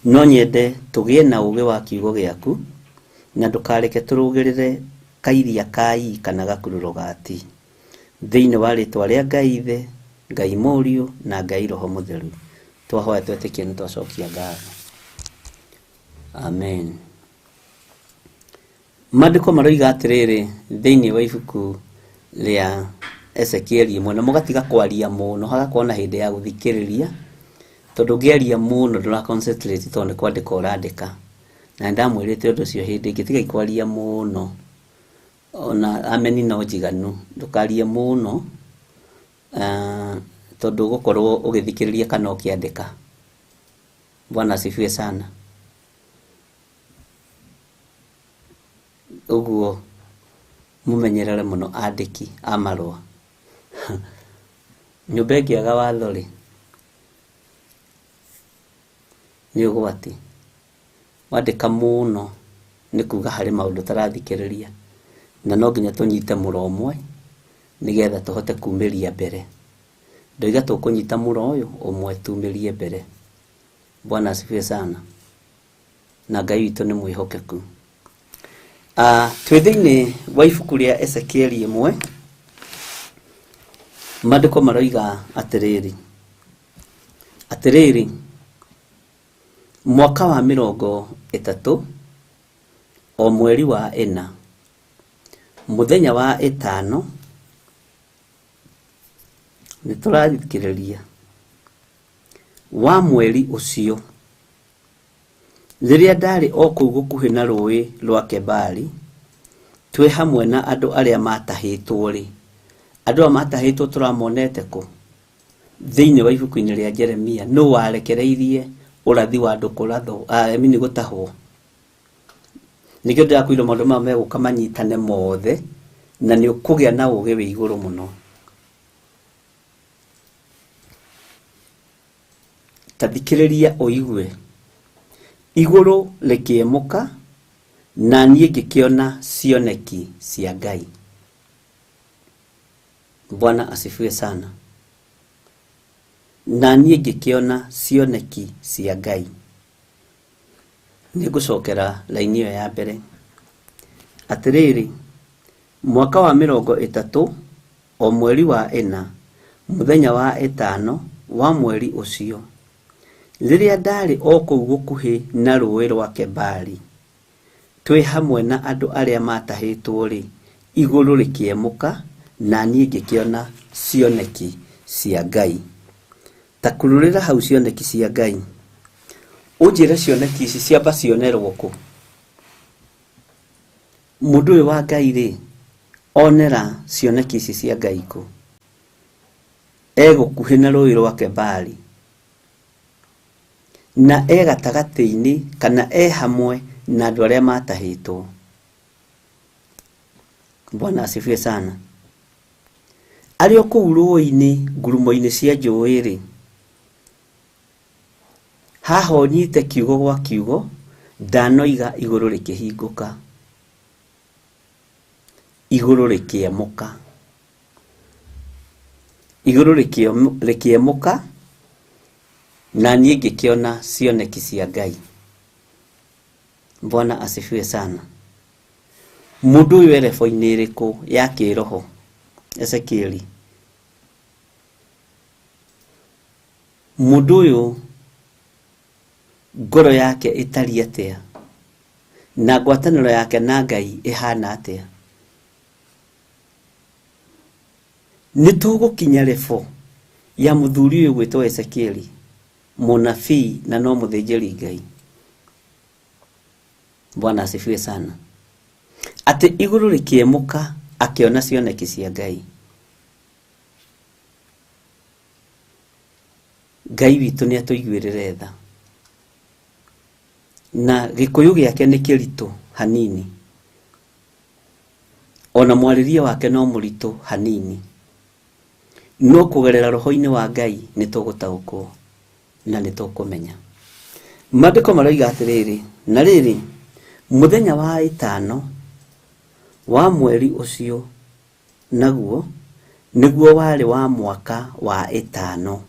no nyende tũgĩe na ũgĩ wa kiugo gĩaku, na ndũkareke tũrũgĩrĩre kairia ka i kana gakururo ga ti. Thĩinĩ wa rĩtwa rĩa Ngai Ithe, Ngai Mũriũ na Ngai Roho Mũtheru, twahoya twetĩkia nĩ twacokia ngatho. Amen. Maandĩko maroiga atĩrĩrĩ thĩinĩ wa ibuku rĩa Ezekieli ĩmwe, na mũgatiga kwaria mũno, hagakorwo na hĩndĩ ya gũthikĩrĩria, tondũ ũngĩaria mũno ndũra concentrate tondũ nĩ kwandĩka ũrandĩka. Na nĩ ndamwĩrĩte ũndũ ũcio hĩndĩ ĩngĩ, tigai kwaria mũno, ona ameni no njiganu, ndũkarie mũno, tondũ ũgũkorwo ũgĩthikĩrĩria kana ũkĩandĩka. Bwana asifiwe sana. Ũguo mũmenyerere mũno andĩki a marũa. Nyũmba ĩngĩaga watho rĩ, nĩ ũgwati. Wandĩka mũno nĩ kuga harĩ maũndũ ũtarathikĩrĩria, na no nginya tũnyite mũro ũmwe nĩgetha tũhote kumĩria mbere. Ndoiga tũkũnyita mũro ũyũ ũmwe tumĩrie mbere. Bwana asifiwe sana. Na Ngai witũ nĩ mwĩhokeku. Twĩ thĩinĩ wa ibuku rĩa Ezekieli ĩmwe, maandĩko maroiga atĩrĩrĩ, atĩrĩrĩ, mwaka wa 30 o mweri wa 4 mũthenya wa 5, nĩ tũrathikĩrĩria, wa mweri ũcio, rĩrĩa ndarĩ o kũu gũkuhĩ na rũĩ rwa Kebari, twĩ hamwe na andũ arĩa matahĩtwo rĩ, andũ aya matahĩtwo tũramonete kũ? Thĩinĩ wa ibuku-inĩ rĩa Jeremia, nũ warekereirie ũrathi wa andũ kũrathwo, I mean gũtahwo? Nĩkĩo ndĩrakwĩra maũndũ maya megũka manyitane mothe, na nĩ ũkũgĩa na ũgĩ wĩ igũrũ mũno. Ta thikĩrĩria ũigue. Igũrũ rĩkĩemũka, na niĩ ngĩkĩona cioneki cia Ngai. Bwana asifiwe sana. Na niĩ ngĩkĩona cioneki cia Ngai. Nĩngũcokera raini ĩyo ya mbere. Atĩrĩrĩ, mwaka wa 30 o mweri wa 4 mũthenya wa 5 wa mweri ũcio, rĩrĩa ndarĩ o kũu gũkuhĩ na rũĩ rwa Kebari, twĩ hamwe na andũ arĩa matahĩtwo rĩ, igũrũ rĩkĩemũka, na niĩ ngĩkĩona cioneki cia Ngai. Ta kururĩra hau cioneki cia Ngai. Ũnjĩre cioneki ici ciamba cionerwo kũ? Mũndũ ũyũ wa Ngai rĩ, onera cioneki ici cia Ngai kũ? E gũkuhĩ na rũĩ rwa Kebari, na e gatagatĩ-inĩ kana e hamwe na andũ arĩa matahĩtwo. Bwana asifiwe sana. Arĩ o kũu rũĩ-inĩ, ngurumo-inĩ cia njũĩ rĩ, haha ũnyite kiugo gwa kiugo, ndanoiga igũrũ rĩkĩhingũka, igũrũ rĩkĩemũka, igũrũ rĩkĩemũka, na niĩ ngĩkĩona cioneki cia Ngai. Bwana asifiwe sana. Mũndũ ũyũ erebo-inĩ ĩrĩkũ ya kĩroho? Ezekieli. Mũndũ ũyũ ngoro yake ĩtariĩ atĩa? Na ngwatanĩro yake na Ngai ĩhana atĩa? Nĩ tũgũkinya rebo ya mũthuri ũyũ gwĩtwo Ezekieli, mũnabii na no mũthĩnjĩri Ngai. Bwana asifiwe sana. Atĩ igũrũ rĩkĩemũka akĩona cioneki cia Ngai. Ngai witũ nĩ atũiguĩrĩre tha. Na gĩkũyũ gĩake nĩ kĩritũ hanini, ona mwarĩrie wake no mũritũ hanini, no kũgerera roho-inĩ wa Ngai nĩ tũgũtaũkwo. Na nĩ tũkũmenya. Maandĩko maroiga atĩrĩrĩ, na rĩrĩ, mũthenya wa ĩtano wa mweri ũcio naguo nĩguo warĩ wa mwaka wa ĩtano,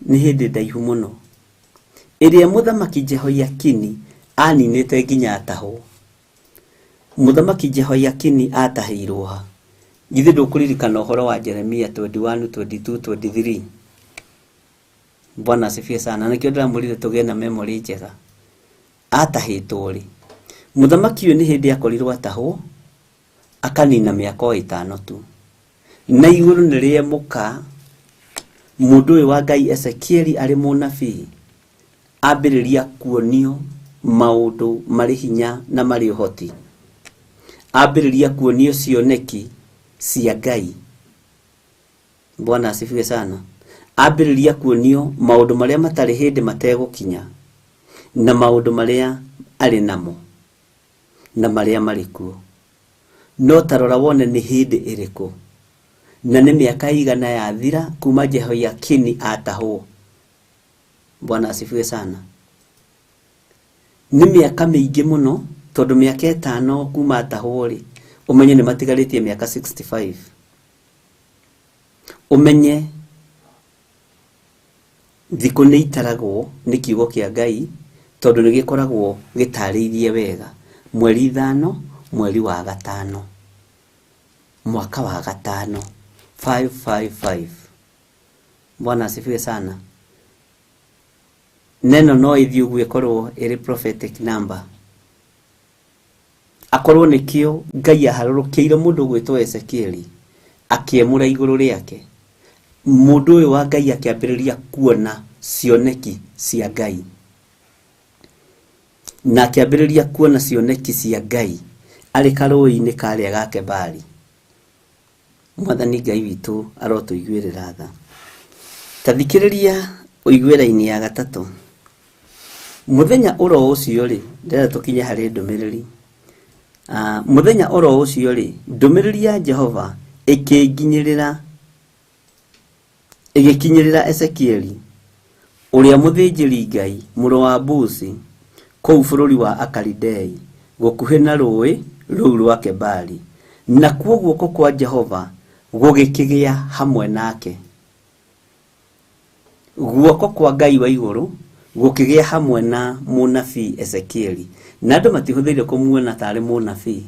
nĩ hĩndĩ ndaihu mũno, ĩrĩa mũthamaki Jehoiakini aninĩte nginya atahwo. Mũthamaki Jehoiakini atahĩirwo ha? Githĩ ndũkũririkana ũhoro wa Jeremia 21, 22, 23? Bwana asifiwe sana. Nĩkĩo ndĩramwĩrire tũgĩe na memory njega. Atahĩtwo rĩ? Mũthamaki ũyũ nĩ hĩndĩ akorirwo atahwo, akanina mĩaka o ĩtano tu. Na igũrũ nĩ rĩemũka, mũndũ ũyũ wa Ngai Ezekieli arĩ mũnabii, ambĩrĩria kuonio maũndũ marĩ hinya na marĩ ũhoti. Ambĩrĩria kuonio cioneki cia Ngai. Bwana asifiwe sana. Ambĩrĩria kuonio maũndũ marĩa matarĩ hĩndĩ mategũkinya, na maũndũ marĩa arĩ namo, na marĩa marĩ kuo. No ta rora wone nĩ hĩndĩ ĩrĩkũ, na nĩ mĩaka igana yathira kuma Jehoiakini atahwo. Bwana asifiwe sana. Nĩ mĩaka mĩingĩ mũno, tondũ mĩaka ĩtano kuma atahwo rĩ, ũmenye nĩ matigarĩtie mĩaka 65. Ũmenye thikũ nĩ itaragwo nĩ kiugo kĩa Ngai, tondũ nĩ gĩkoragwo gĩtarĩirie wega. Mweri 5, mweri wa 5, mwaka wa 5, 555. Bwana asifiwe sana. Neno no ithiĩ ũguo ĩkorwo ĩrĩ prophetic number. Akorwo nĩkĩo Ngai aharũrũkĩire mũndũ ũgwĩtwo Ezekieli, akĩemũra igũrũ rĩake. Mũndũ ũyũ wa Ngai akĩambĩrĩria kuona cioneki cia Ngai. Na akĩambĩrĩria kuona cioneki cia Ngai arĩ karũĩ-inĩ karĩa ga Kebari. Mwathani Ngai witũ arotũiguĩrĩra tha. Ta thikĩrĩria ũigue raini ya gatatũ. Mũthenya oro ũcio rĩ, ndĩrenda tũkinye harĩ ndũmĩrĩri. Mũthenya oro ũcio rĩ, ndũmĩrĩri ya Jehova ĩgĩkinyĩrĩra Ezekieli ũrĩa mũthĩnjĩri Ngai mũrũ wa Buzi kũu bũrũri wa Akalidei gũkuhĩ na rũĩ rũu rwa Kebari, nakuo guoko kwa Jehova gũgĩkĩgĩa hamwe nake. Guoko kwa Ngai wa igũrũ gũkĩgĩa hamwe na mũnabii Ezekieli. Na andũ matihũthĩire kũmuona tarĩ mũnabii.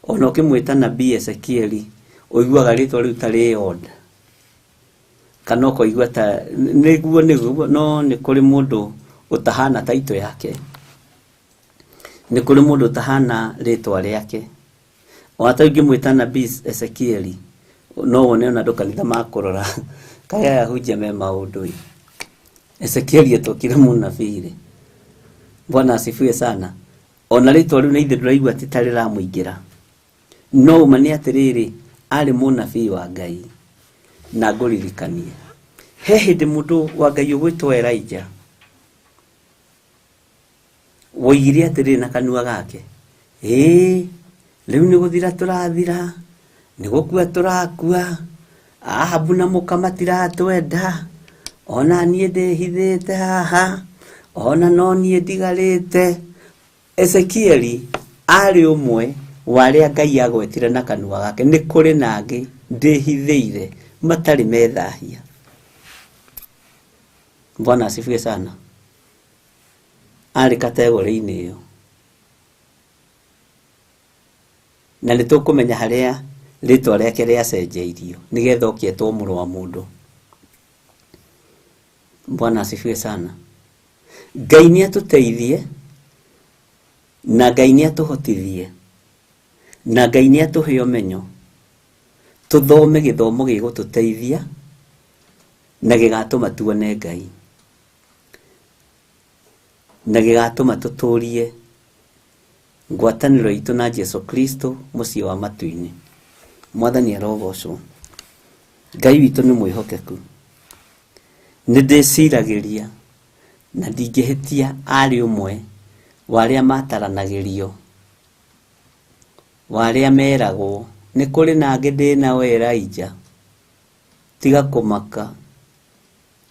Ona ũkĩmwĩta nabii Ezekieli, ũiguaga rĩtwa rĩu ta rĩ odd. Kana ũkoigua ta nĩguo nĩguo, no nĩ kũrĩ mũndũ ũtahana taitũ yake. Nĩ kũrĩ mũndũ ũtahana rĩtwa rĩake. Ona ta ũngĩmwĩta nabii Ezekieli, no wone ona andũ kanitha makũrora. Kaĩ aya ahunjia me maũndũ ĩ. Ezekieli etũkire mũnabii rĩ. Bwana asifiwe sana. Ona rĩtwa rĩu na ithe ndũraigua atĩ ta rĩramũingĩra. No ũma nĩ atĩrĩrĩ, arĩ mũnabii wa Ngai. Na ngũririkanie, he hĩndĩ mũndũ wa Ngai ũgwĩtwo Elijah woigire atĩrĩrĩ na kanua gake, ĩĩ rĩu nĩ gũthira tũrathira, nĩ gũkua tũrakua, Ahabu na mũka matiratwenda, ona niĩ ndĩhithĩte haha, ona no niĩ ndigarĩte. Ezekieli arĩ ũmwe wa arĩa Ngai agwetire na kanua gake, nĩ kũrĩ na angĩ ndĩhithĩire matarĩ methahia. Bwana asifiwe sana. Arĩ kategori-inĩ ĩyo. Na nĩ tũkũmenya harĩa rĩtwa rĩake rĩacenjeirio nĩgetha ũkĩetwo mũrũ wa mũndũ. Bwana asifiwe sana. Ngai nĩ atũteithie, na Ngai nĩ atũhotithie, na Ngai nĩ atũhe ũmenyo, tũthome gĩthomo gĩgũtũteithia na gĩgatũma tuone Ngai, na gĩgatũma tũtũrie ngwatanĩro itũ na Jesu Kristo mũciĩ wa matu-inĩ. Mwathani arogocwo. Ngai witũ nĩ mwĩhokeku. Nĩ ndĩciragĩria na ndingĩhĩtia arĩ ũmwe wa arĩa mataranagĩrio, wa arĩa meragwo nĩ kũrĩ na angĩ ndĩ nao Elijah, tiga kũmaka,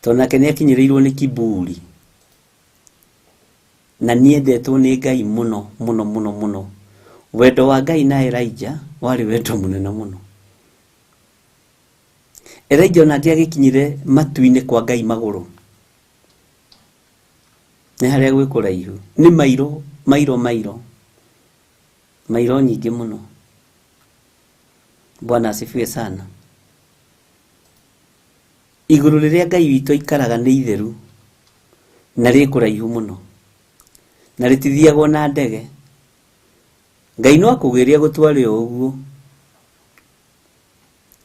Tondũ nake nĩ akinyĩrĩirwo nĩ kiburi. Na niendetwo nĩ Ngai mũno mũno mũno mũno. Wendo wa Ngai na Elijah warĩ wendo mũnene mũno. Elijah onake agĩkinyire matu-inĩ kwa Ngai magũrũ. Nĩ harĩa gwĩ kũraihu. Nĩ mairo, mairo, mairo. Mairo nyingĩ mũno. Bwana asifiwe sana. Igũrũ rĩrĩa Ngai witũ aikaraga nĩ itheru na rĩ kũraihu mũno na rĩtithiagwo na ndege. Ngai no akũgĩrie gũtware o ũguo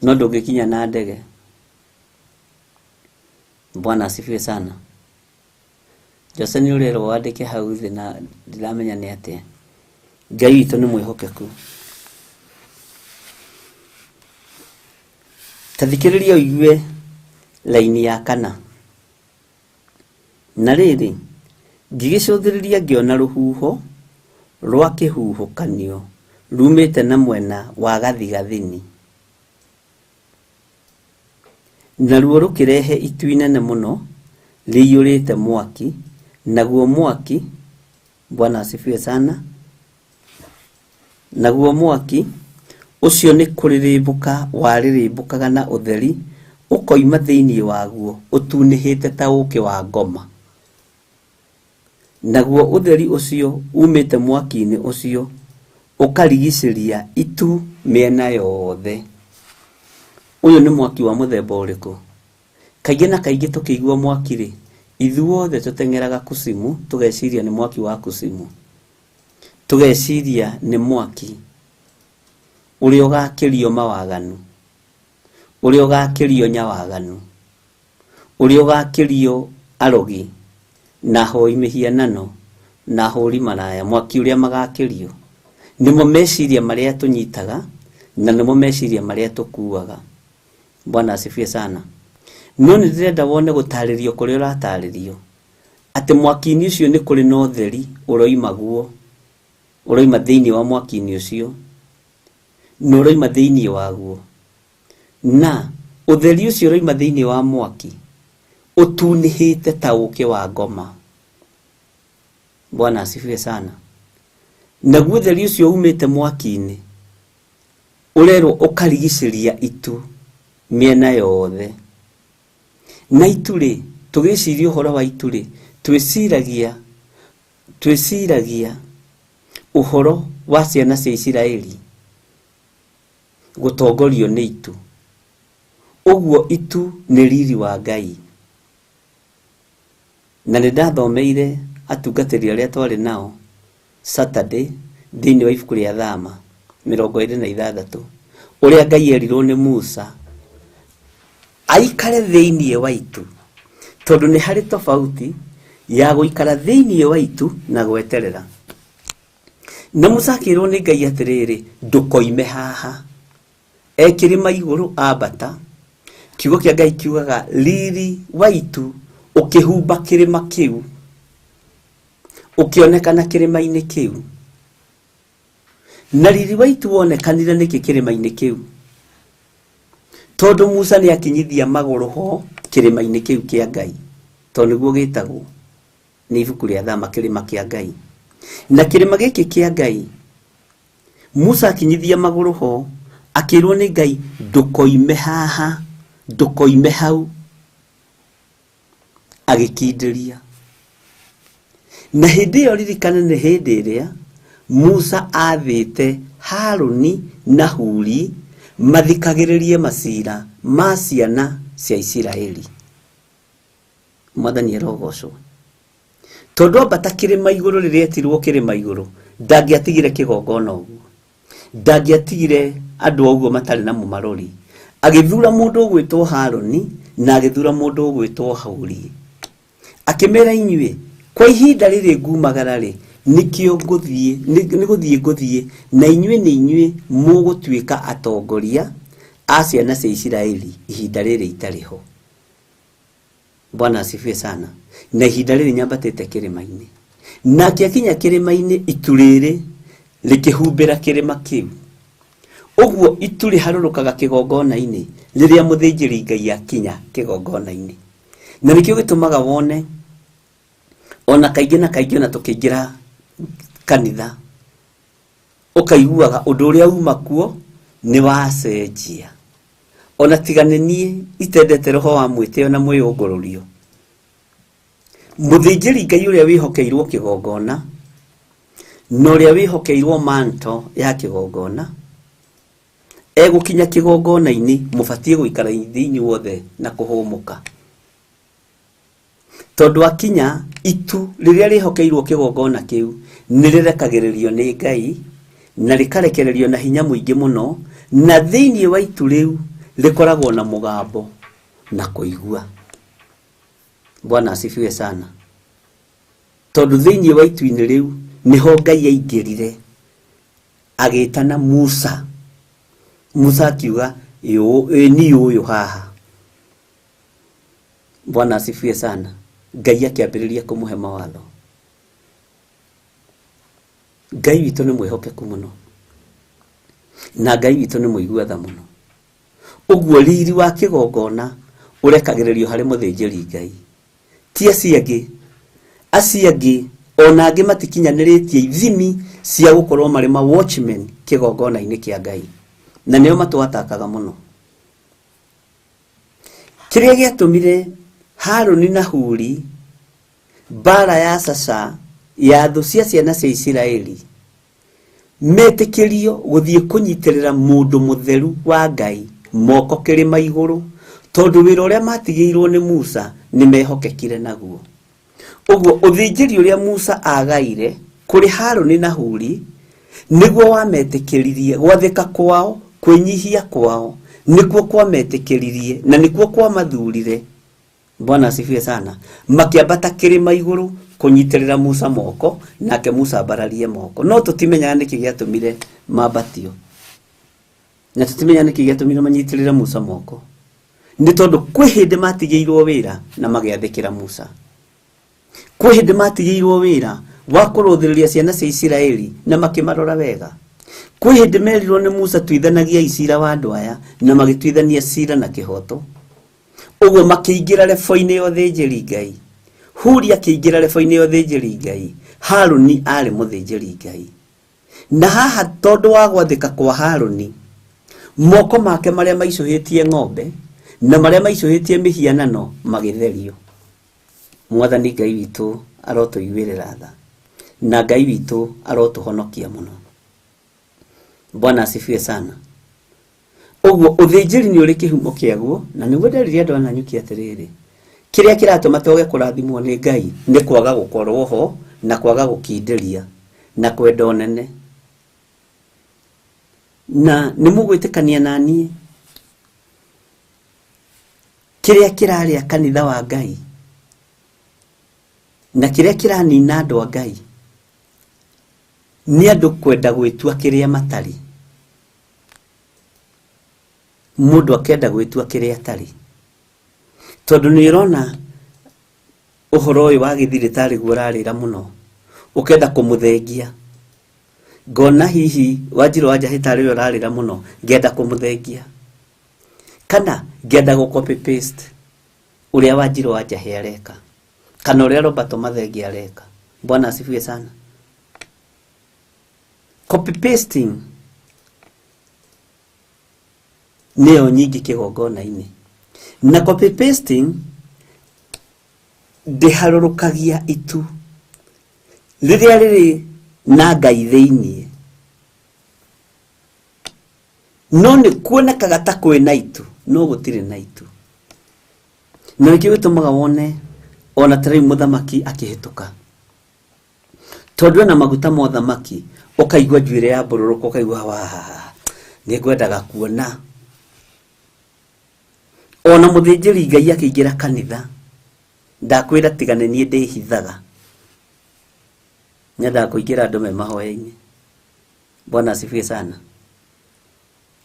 no ndũngĩkinya na ndege. Bwana asifiwe sana. Jose nĩ ũrerwo wandĩke hau thĩ na ndiramenya nĩ atĩa. Ngai witũ nĩ mwĩhokeku. Ta thikĩrĩria ũigue laini ya kana. Na rĩrĩ, ngĩgĩcũthĩrĩria ngĩona rũhuho rwa kĩhuhũkanio rumĩte na mwena wa gathigathini. Naruo rũkĩrehe itu inene mũno rĩiyũrĩte mwaki, naguo mwaki, Bwana asifiwe sana, naguo mwaki ũcio nĩ kũrĩrĩmbũka warĩrĩmbũkaga na ũtheri ũkoima thĩinĩ waguo ũtunĩhĩte ta ũũkĩ wa ngoma. Naguo ũtheri ũcio umĩte mwaki-inĩ ũcio ũkarigicĩria itu mĩena yothe. Ũyũ nĩ mwaki wa mũthemba ũrĩkũ? Kaingĩ na kaingĩ tũkĩigua mwaki rĩ, ithuothe tũteng'eraga kucimu, tũgeciria nĩ mwaki wa kucimu. Tũgeciria nĩ mwaki ũrĩa ũgakĩrio mawaganu, ũrĩa ũgakĩrio nyawaganu, ũrĩa ũgakĩrio arogi na ahoi mĩhianano na ahũri maraya, mwaki ũrĩa magakĩrio. Nĩmo meciria marĩa tũnyitaga na nĩmo meciria marĩa tũkuaga. Bwana asifiwe sana. No nĩ ndĩrenda wone gũtarĩrio kũrĩa ũratarĩrio atĩ mwaki-inĩ ũcio nĩ kũrĩ na ũtheri ũroima guo, ũroima thĩinĩ wa mwaki-inĩ ũcio na ũroima thĩinĩ waguo, na ũtheri ũcio ũroima thĩinĩ wa mwaki ũtunĩhĩte ta ũũkĩ wa ngoma. Bwana asifiwe sana. Naguo ũtheri ũcio umĩte mwaki-inĩ ũrerwo ũkarigicĩria itu mĩena yothe. Na itu rĩ, tũgĩciria ũhoro wa itu rĩ, twĩciragia ũhoro wa ciana cia Isiraeli gũtongorio nĩ itu. Ũguo itu nĩ riri wa Ngai. Na nĩ ndathomeire atungatĩri arĩa twarĩ nao Saturday thĩinĩ wa ibuku rĩa Thama 26 ũrĩa Ngai erirwo nĩ Musa aikare thĩinĩ wa itu, tondũ nĩ harĩ tofauti ya gũikara thĩinĩ wa itu na gweterera. Na Musa akĩrwo nĩ Ngai atĩrĩrĩ, ndũkoime haha. Ekĩrĩma igũrũ ambata. Kiugo kĩa Ngai kiugaga riri wa itu ũkĩhumba kĩrĩma kĩu, ũkĩonekana kĩrĩma-inĩ kĩu. Na riri wa itu wonekanire nĩkĩ kĩrĩma-inĩ kĩu? Tondũ Musa nĩ akinyithia magũrũ ho kĩrĩma-inĩ kĩu kĩa Ngai, tondũ nĩguo gĩtagwo nĩ ibuku rĩa Thama, kĩrĩma kĩa Ngai. Na kĩrĩma gĩkĩ kĩa Ngai, Musa akinyithia magũrũ ho, akĩrwo nĩ Ngai, ndũkoime haha, ndũkoime hau. Agĩkindĩria. Na hĩndĩ ĩyo ririkana nĩ hĩndĩ ĩrĩa Musa athĩte Harũni na Huri mathikagĩrĩrie macira ma ciana cia Isiraeli. Mwathani arogocwo. Tondũ ambata kĩrĩma igũrũ rĩrĩa etirwo kĩrĩma igũrũ, ndangĩatigire kĩgongona ũguo, ndangĩatigire andũ ũguo matarĩ na mũmarori. Agĩthura mũndũ ũgwĩtwo Harũni na agĩthura mũndũ ũgwĩtwo Huri. Akĩmera inyuĩ, kwa ihinda rĩrĩ ngumagara rĩ, nĩkĩo ngũthiĩ, nĩ gũthiĩ ngũthiĩ, na inyuĩ nĩ inyuĩ mũgũtuĩka atongoria a ciana cia Isiraeli ihinda rĩrĩ itarĩ ho. Bwana asifiwe sana. Na ihinda rĩrĩ nyambatĩte kĩrĩma-inĩ. Nake akinya kĩrĩma-inĩ, itu rĩrĩ rĩkĩhumbĩra kĩrĩma kĩu. Ũguo itu rĩharũrũkaga kĩgongona-inĩ rĩrĩa mũthĩnjĩri Ngai akinya kĩgongona-inĩ. Na nĩkĩo gĩtũmaga wone ona kaingĩ na kaingĩ ona tũkĩingĩra kanitha ũkaiguaga ũndũ ũrĩa uma kuo nĩ wacenjia. Ona tiga nĩ niĩ itendete roho wa mwĩtĩo na mwĩyũngũrũrio, mũthĩnjĩri Ngai ũrĩa wĩhokeirwo kĩgongona na ũrĩa wĩhokeirwo manto ya kĩgongona egũkinya kĩgongona-inĩ mũbatiĩ gũikara thĩinĩ wothe na kũhũmũka, tondũ akinya itu rĩrĩa rĩhokeirwo kĩgongona kĩu nĩ rĩrekagĩrĩrio nĩ Ngai na rĩkarekererio na hinya mũingĩ mũno, na thĩinĩ wa itu rĩu rĩkoragwo na mũgambo na kũigua. Bwana asifiwe sana. Tondũ thĩinĩ wa itu-inĩ rĩu nĩho Ngai aingĩrire agĩtana Musa. Musa akiuga niĩ ũyũ haha. Bwana asifiwe sana. Ngai akĩambĩrĩria kũmũhe mawatho. Ngai witũ nĩ mwĩhokeku mũno na Ngai witũ nĩ mũigua tha mũno. Ũguo riri wa kĩgongona ũrekagĩrĩrio harĩ mũthĩnjĩri Ngai, ti acio angĩ. Acio angĩ ona angĩ matikinyanĩrĩtie ithimi cia gũkorwo marĩ ma watchmen kĩgongona-inĩ kĩa Ngai, na nĩo matwatakaga mũno. Kĩrĩa gĩatũmire Harũni na Huri mbara ya caca ya thũ cia ciana cia Isiraeli metĩkĩrio gũthiĩ kũnyitĩrĩra mũndũ mũtheru wa Ngai moko kĩrĩma igũrũ, tondũ wĩra ũrĩa matigĩirwo nĩ Musa nĩ mehokekire naguo. Ũguo ũthĩnjĩri ũrĩa Musa agaire kũrĩ Harũni na Huri nĩguo wametĩkĩririe gwathĩka kwao, kwĩnyihia kwao nĩkuo kwametĩkĩririe na nĩkuo kwamathurire. Bwana asifiwe sana. Makĩambata kĩrĩma igũrũ kũnyitĩrĩra Musa moko, nake Musa ambararie moko. No tũtimenyaga nĩkĩ gĩatũmire mambatio, na tũtimenyaga nĩkĩ gĩatũmire manyitĩrĩre Musa moko. Nĩ tondũ kwĩ hĩndĩ matigĩirwo wĩra na magĩathĩkĩra Musa. Kwĩ hĩndĩ matigĩirwo wĩra wa kũrũthĩrĩria ciana cia Isiraeli na makĩmarora wega. Kwĩ hĩndĩ merirwo nĩ Musa tuithanagiai cira wa andũ aya, na magĩtuithania cira na kĩhoto. Ũguo makĩingĩra rebo-inĩ ya ũthĩnjĩri Ngai. Huri akĩingĩra rebo-inĩ ya ũthĩnjĩri Ngai, Harũni arĩ mũthĩnjĩri Ngai. Na haha tondũ wa gwathĩka kwa Harũni, moko make marĩa maicũhĩtie ng'ombe na marĩa maicũhĩtie mĩhianano magĩtherio. Mwathani Ngai witũ arotũiguĩrĩra tha, na Ngai witũ arotũhonokia mũno. Bwana asifiwe sana. Ũguo ũthĩnjĩri nĩ ũrĩ kĩhumo kĩaguo, na nĩguo nderire andũ a Nanyuki atĩrĩrĩ, kĩrĩa kĩratũma twage kũrathimwo nĩ Ngai nĩ kwaga gũkorwo ho na kwaga gũkindĩria na kwenda ũnene. Na nĩ mũgwĩtĩkania na niĩ, kĩrĩa kĩrarĩa kanitha wa Ngai na kĩrĩa kĩranina andũ a Ngai nĩ andũ kwenda gwĩtua kĩrĩa matarĩ. Mũndũ akenda gwĩtua kĩrĩa atarĩ, tondũ nĩ ũrona ũhoro ũyũ wa gĩthirĩ tarĩ guo ũrarĩra mũno, ũkenda kũmũthengia. Ngona hihi Wanjirũ wa Njahĩ tarĩ we ũrarĩra mũno, ngenda kũmũthengia, kana ngenda gũ copy paste ũrĩa Wanjirũ wa Njahĩ areka, kana ũrĩa Roberto Mathenge areka. Bwana asifiwe sana. Copy pasting nĩyo nyingĩ kĩgongona-inĩ, na copy pasting ndĩharũrũkagia itu rĩrĩa rĩrĩ na Ngai thĩinĩ, no nĩ kuonekaga ta kwĩna itu, no gũtirĩ na itu. Na nĩkĩo gĩtũmaga wone ona ta rĩu mũthamaki akĩhĩtũka, tondũ ena maguta ma ũthamaki, ũkaigua njuĩrĩ ya mbũrũrũka, ũkaigua wa nĩ ngwendaga kuona. Ona mũthĩnjĩri Ngai akĩingĩra kanitha, ndakwĩra tiga nĩ niĩ ndĩhithaga, nyendaga kũingĩra andũ me mahoya-inĩ. Bwana asifiwe sana.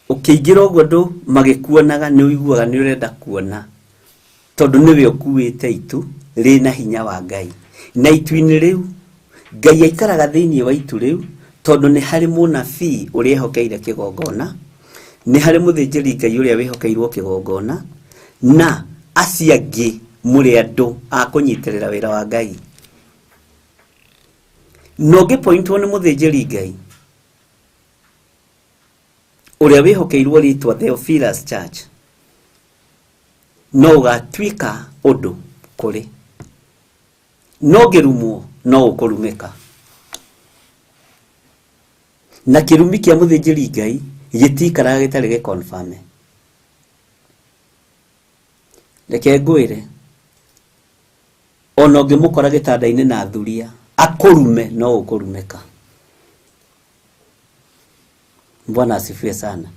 Ũkĩingĩra ũguo andũ magĩkuonaga, nĩ ũiguaga nĩ ũrenda kuona, tondũ nĩwe ũkuĩte itu rĩna hinya wa Ngai. Na itu-inĩ rĩu Ngai aikaraga thĩinĩ wa itu rĩu, tondũ nĩ harĩ mũnabii ũrĩa ehokeire kĩgongona, nĩ harĩ mũthĩnjĩri Ngai ũrĩa wĩhokeirwo kĩgongona, na acio angĩ Mũrĩ andũ a kũnyitĩrĩra wĩra wa Ngai. Na ũngĩpointwo nĩ mũthĩnjĩri Ngai ũrĩa wĩhokeirwo rĩtwa Theophilus Church, no ũgatuĩka ũndũ kũrĩ. No ũngĩrumwo no ũkũrumĩka. Na kĩrumi kĩa mũthĩnjĩri Ngai gĩtikaraga gĩtarĩ gĩkonfirme. Reke ngwĩre, ona ũngĩmũkora gĩtanda-inĩ na thuria akũrume no ũkũrumĩka. Bwana asifiwe sana.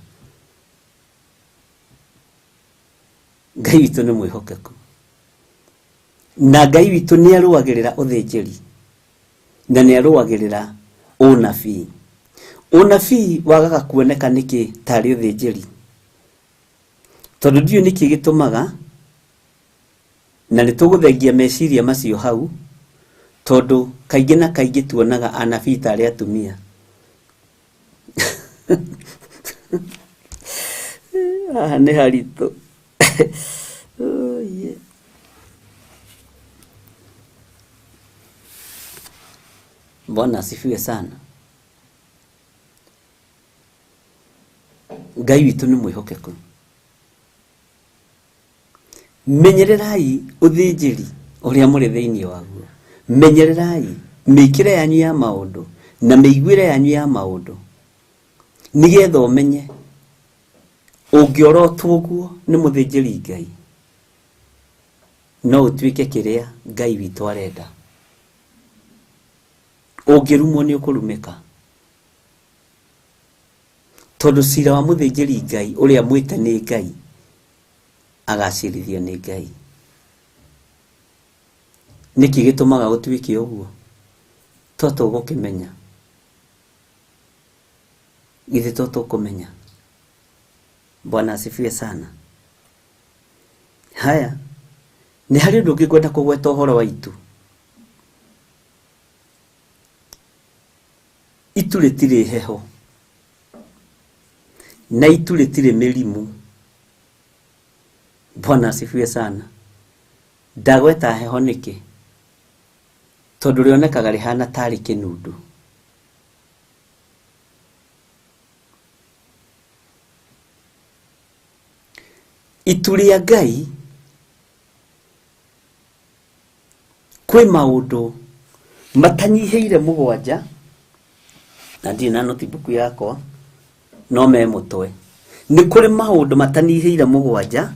Ngai witũ nĩ mwĩhokeku. Na Ngai witũ nĩ arũagĩrĩra ũthĩnjĩri na nĩ arũagĩrĩra ũnabii. Ũnabii wagaga kuoneka nĩkĩ tarĩ ũthĩnjĩri? Tondũ ndiũĩ nĩkĩ gĩtũmaga, na nĩ tũgũthengia meciria macio hau, tondũ kaingĩ na kaingĩ tuonaga anabii tarĩ atumia. Haha nĩ haritũ. Oh, yeah. Bwana asifiwe sana. Ngai witũ nĩ mwĩhokeku. Menyererai ũthĩnjĩri ũrĩa mũrĩ thĩinĩ waguo. Menyererai mĩkĩre yanyu ya maũndũ na mĩiguĩre yanyu ya maũndũ, nĩgetha ũmenye ũngĩorotwo ũguo nĩ mũthĩnjĩri Ngai no ũtuĩke kĩrĩa Ngai witũ arenda. Ũngĩrumwo nĩ ũkũrumĩka, tondũ cira wa mũthĩnjĩri Ngai ũrĩa mwĩte nĩ Ngai agacirithio nĩ Ngai. Nĩkĩ gĩtũmaga gũtuĩke ũguo? To tũgũkĩmenya. Githĩ to tũkũmenya? Bwana asifiwe sana. Haya, nĩ harĩ ũndũ ũngĩ ngwenda kũgweta ũhoro wa itu. Itu rĩtirĩ heho na itu rĩtirĩ mĩrimũ. Bwana asifiwe sana. Ndagweta heho nĩkĩ? Tondũ rĩonekaga rĩhana tarĩ kĩnundu. Itu rĩa Ngai kwĩ maũndũ matanyihĩire mũgwanja, na ndirĩ na notebook yakwa no me mũtwe. Nĩ kũrĩ maũndũ matanyihĩire mũgwanja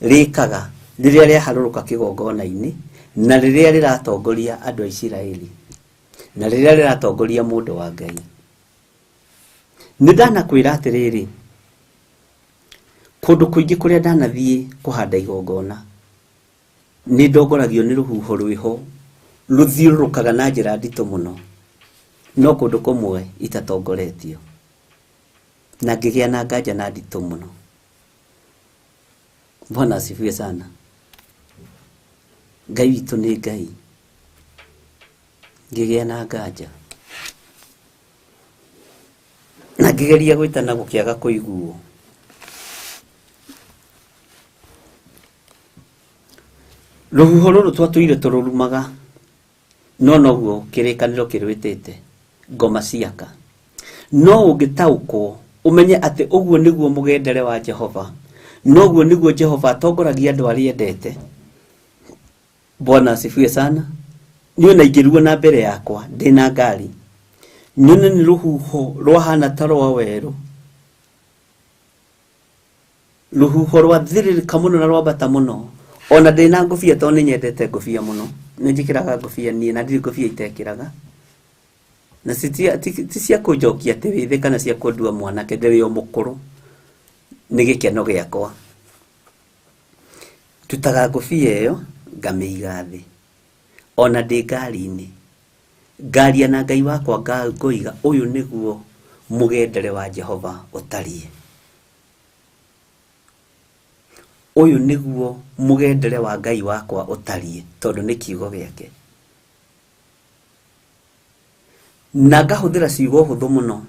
rĩkaga rĩrĩa rĩaharũrũka kĩgongona-inĩ na rĩrĩa rĩratongoria andũ a Isiraeli na rĩrĩa rĩratongoria mũndũ wa Ngai. Nĩ ndanakwĩra atĩrĩrĩ, kũndũ kũingĩ kũrĩa ndanathiĩ kũhanda igongona nĩ ndongoragio nĩ rũhuho rwĩho rũthiũrũrũkaga na njĩra nditũ mũno, no kũndũ kũmwe itatongoretio, na ngĩgĩa na nganja na nditũ mũno. Bwana asifiwe sana. Ngai witũ nĩ Ngai. Ngĩgĩa na nganja na ngĩgeria gwĩtana gũkĩaga kũiguo. Rũhuho rũrũ twatũire tũrũrumaga, no noguo kĩrĩkanĩro kĩrwĩtĩte ngoma ciaka. No ũngĩtaũkwo ũmenye atĩ ũguo nĩguo mũgendere wa Jehova, noguo nĩguo Jehova atongoragia andũ arĩa endete. Bwana asifiwe sana. Niĩ ona ingĩruo na mbere yakwa ndĩna ngari, nyone nĩ rũhuho rwahana ta rwa werũ, rũhuho rwathĩrĩrĩka mũno na rwambata mũno, ona ndĩna ngũbia, tondũ nĩ nyendete ngũbia mũno, nĩ njĩkĩraga ngũbia niĩ na ndirĩ ngũbia itekĩraga, na ti cia kũnjokia atĩ wĩthĩ kana cia kũndua mwanake, ndĩrĩ o mũkũrũ, nĩ gĩkeno gĩakwa. Ndutaga ngũbia ĩyo ngamĩiga thĩ, ona ndĩ ngari-inĩ ngaria na Ngai wakwa ngoiga ũyũ nĩguo mũgendere wa Jehova ũtariĩ, ũyũ nĩguo mũgendere wa Ngai wakwa ũtariĩ, tondũ nĩ kiugo gĩake. Na ngahũthĩra ciugo hũthũ mũno,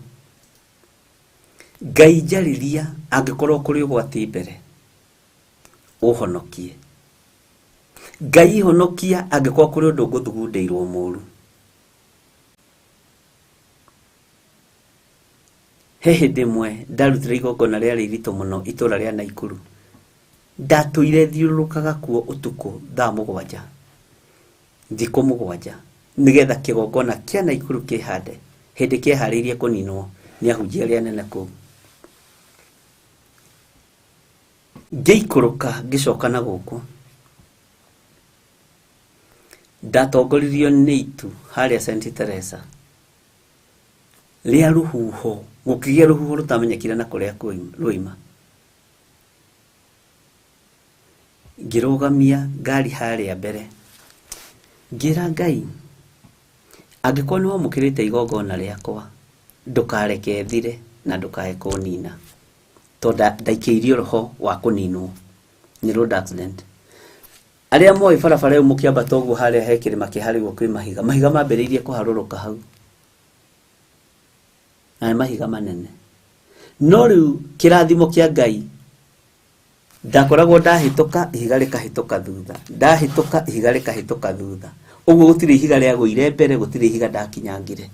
Ngai njarĩria angĩkorwo kũrĩ ũgwati mbere ũhonokie, Ngai honokia angĩkorwo kũrĩ ũndũ ngũthugundĩirwo mũru. He hĩndĩ ĩmwe ndarutire igongona rĩarĩ iritũ mũno itũra rĩa Naikuru. Ndatũire thiũrũrũkaga kuo ũtukũ thaa 7, thikũ 7, nĩgetha kĩgongona kĩa Naikuru kĩhande hĩndĩ kĩeharĩirie kũninwo nĩ ahunjia arĩa anene kũu. Ngĩikũrũka ngĩcoka na gũkũ, ndatongoririo nĩ itu harĩa St. Teresa rĩa rũhuho, gũkĩgĩa rũhuho rũtamenyekire na kũrĩa rũima. Ngĩrũgamia ngari harĩa mbere, ngĩra Ngai, angĩkorwo nĩ wamũkĩrĩte igongona rĩakwa, ndũkareke thire na ndũkae kũnina, tondũ ndaikĩirio roho wa kũninwo nĩ road accident. Arĩa moĩ barabara ĩyo mũkĩambata ũguo harĩa he kĩrĩma kĩharĩrwo kwĩ mahiga, mahiga mambĩrĩirie kũharũrũka hau, na nĩ mahiga manene. No rĩu kĩrathimo kĩa Ngai, ndakoragwo ndahĩtũka ihiga rĩkahĩtũka thutha, ndahĩtũka ihiga rĩkahĩtũka thutha, ũguo gũtirĩ ihiga rĩagũire mbere, gũtirĩ ihiga ndakinyangire.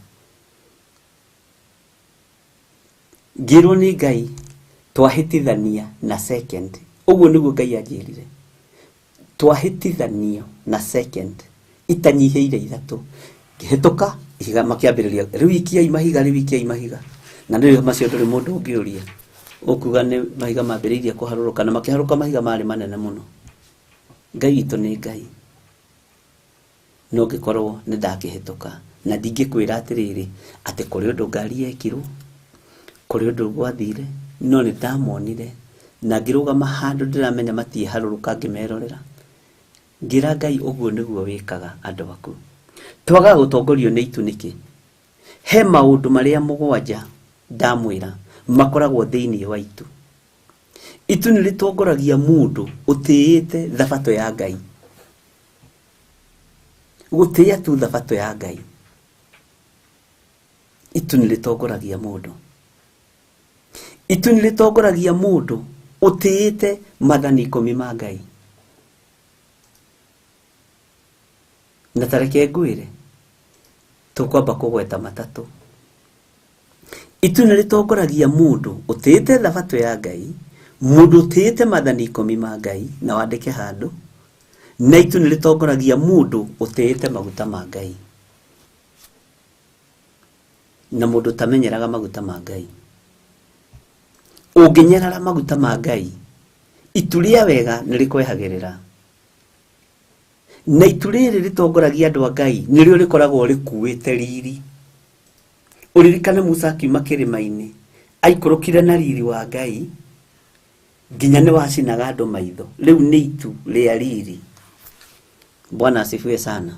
Ngĩrwo nĩ Ngai twahĩtithania na second, ũguo nĩguo Ngai anjĩrire, twahĩtithanio na second itanyihĩire 3. Ngĩhĩtũka ihiga makĩambĩrĩria, rĩu ikiai mahiga, rĩu ikiai mahiga. Na rĩu macio ndũrĩ mũndũ ũngĩũria, ũkuga nĩ mahiga mambĩrĩirie kũharũrũka, na makĩharũrũka mahiga marĩ manene mũno. Ngai witũ nĩ Ngai, no ngĩkorwo nĩ ndakĩhĩtũka, na ndingĩkwĩra atĩrĩrĩ atĩ kũrĩ ũndũ ngari yekirwo, kũrĩ ũndũ gwathire, no nĩ ndamonire na ngĩrũgama handũ ndĩramenya matiĩharũrũka, ngĩmerorera. Ngĩra Ngai ũguo nĩguo wĩkaga andũ aku. Twagaga gũtongorio nĩ itu nĩkĩ? He maũndũ marĩa 7 ndamwĩra makoragwo thĩinĩ wa itu. Itu nĩ rĩtongoragia mũndũ ũtĩĩte thabatũ ya Ngai. Gũtĩĩa tu thabatũ ya Ngai, itu nĩ rĩtongoragia mũndũ. Itu nĩ rĩtongoragia mũndũ ũtĩĩte maathani 10 ma Ngai. Na ta reke ngwĩre, tũkwamba kũgweta 3. Itu nĩ rĩtongoragia mũndũ ũtĩĩte thabatũ ya Ngai, mũndũ ũtĩĩte maathani 10 ma Ngai, na wandĩke handũ. Na itu nĩ rĩtongoragia mũndũ ũtĩĩte maguta ma Ngai, na mũndũ ũtamenyeraga maguta ma Ngai. Ũngĩnyarara maguta ma Ngai, itu rĩa wega nĩ rĩkwehagĩrĩra. Na itu rĩrĩ rĩtongoragia andũ a Ngai nĩrĩo rĩkoragwo rĩkuĩte riri. Ũririkane Musa akiuma kĩrĩma-inĩ, aikũrũkire na riri wa Ngai nginya nĩ wacinaga andũ maitho. Rĩu nĩ itu rĩa riri. Bwana asifiwe sana.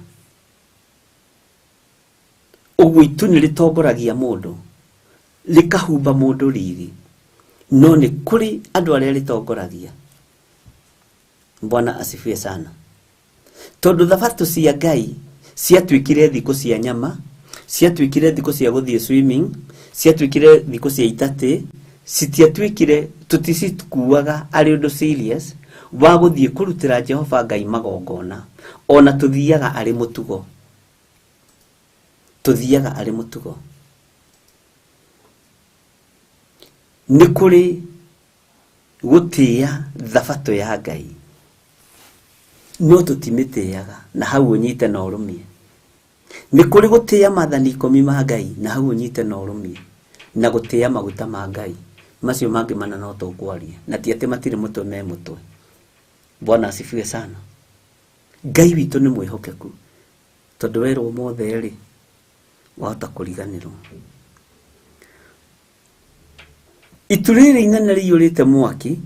Ũguo itu nĩ rĩtongoragia mũndũ, rĩkahumba mũndũ riri, no nĩ kũrĩ andũ arĩa rĩtongoragia. Bwana asifiwe sana. Tondũ thabatũ cia Ngai ciatuĩkire thikũ cia nyama, ciatuĩkire thikũ cia gũthiĩ swimming, ciatuĩkire thikũ cia itatĩ, citiatuĩkire, tũticikuaga arĩ ũndũ serious wa gũthiĩ kũrutĩra Jehova Ngai magongona. Ona tũthiaga arĩ mũtugo, tũthiaga arĩ mũtugo. Nĩ kũrĩ gũtĩĩa thabatũ ya Ngai, no tũtimĩtĩaga, na hau ũnyite na ũrũmie. Nĩ kũrĩ gũtĩĩa maathani 10 ma Ngai, na hau ũnyite na ũrũmie, na gũtĩĩa maguta ma Ngai. Macio mangĩ mana no tũkwaria, na ti atĩ matirĩ mũtwe me mũtwe. Bwana asifiwe sana. Ngai witũ nĩ mwĩhokeku, tondũ werwo mothe rĩ, wahota kũriganĩrwo. Itu rĩrĩ inene rĩiyũrĩte mwaki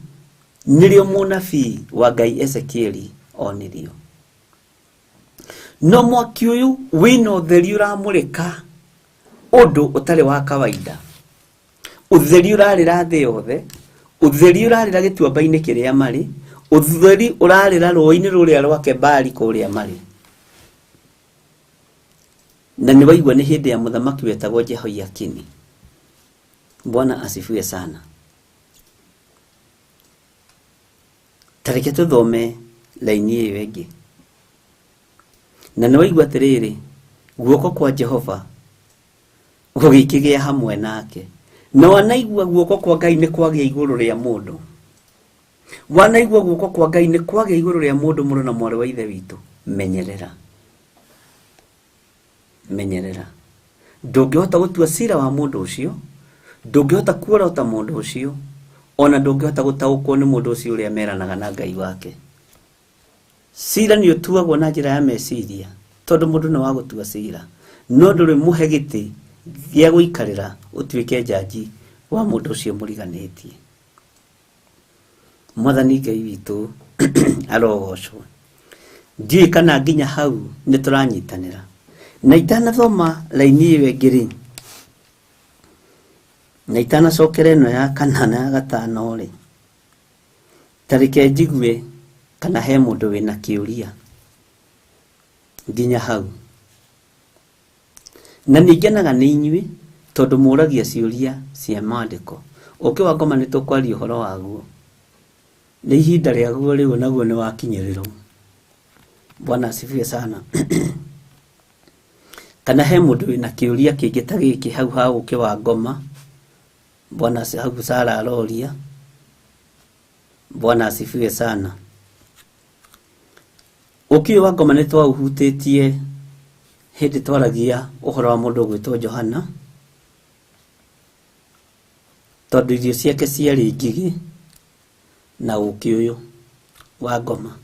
nĩrĩo mũnabii wa Ngai Ezekieli onirio. No mwaki ũyũ wĩna ũtheri ũramũrĩka ũndũ ũtarĩ wa kawaida. Ũtheri ũrarĩra thĩ yothe, ũtheri ũrarĩra gĩtuamba-inĩ kĩrĩa marĩ, ũtheri ũrarĩra rũĩ-inĩ rũrĩa rwa Kebari kũrĩa marĩ. Na nĩ waigua nĩ hĩndĩ ya mũthamaki wetagwo Jehoiakini. Bwana asifiwe sana. Ta reke tũthome laini ĩyo ĩngĩ. Na nĩ waigua atĩrĩrĩ, guoko kwa Jehova gũgĩkĩgĩa hamwe nake. Na wanaigua guoko kwa Ngai nĩ kwagĩa igũrũ rĩa mũndũ. Wanaigua guoko kwa Ngai nĩ kwagĩa igũrũ rĩa mũndũ, mũrũ na mwarĩ wa Ithe witũ, menyerera. Menyerera. Ndũngĩhota gũtua cira wa mũndũ ũcio, ndũngĩhota kuorota mũndũ ũcio, ona ndũngĩhota gũtaũkwo nĩ mũndũ ũcio ũrĩa meranaga na Ngai wake. Cira nĩ ũtuagwo na njĩra ya meciria, tondũ mũndũ nĩ wa gũtua cira, no ndũrĩ mũhe gĩtĩ gĩa gũikarĩra ũtuĩke njanji wa mũndũ ũcio mũriganĩtie. Mwathani Ngai witũ arogocwo. Ndiũĩ kana nginya hau nĩ tũranyitanĩra. Na itanathoma raini ĩyo ĩngĩ rĩ, na itanacokera ĩno ya kana na ya gatano rĩ, ta reke njigue kana he mũndũ wĩna kĩũria nginya hau. Na nĩ ngenaga nĩ inyuĩ tondũ mũragia ciũria cia maandĩko. Ũkĩ wa ngoma nĩ tũkwaria ũhoro waguo. Nĩ ihinda rĩaguo rĩu naguo nĩ wakinyĩrĩrwo. Bwana asifiwe sana. Kana he mũndũ wĩna kĩũria kĩngĩ ta gĩkĩ hau ha ũkĩ wa ngoma. Bwana hau Sara aroria. Bwana asifiwe sana. Ũkĩ ũyũ wa ngoma nĩ twaũhutĩtie hĩndĩ twaragia ũhoro wa mũndũ ũgwĩtwo Johana, tondũ irio ciake ciarĩ ngigĩ na ũkĩ ũyũ wa ngoma.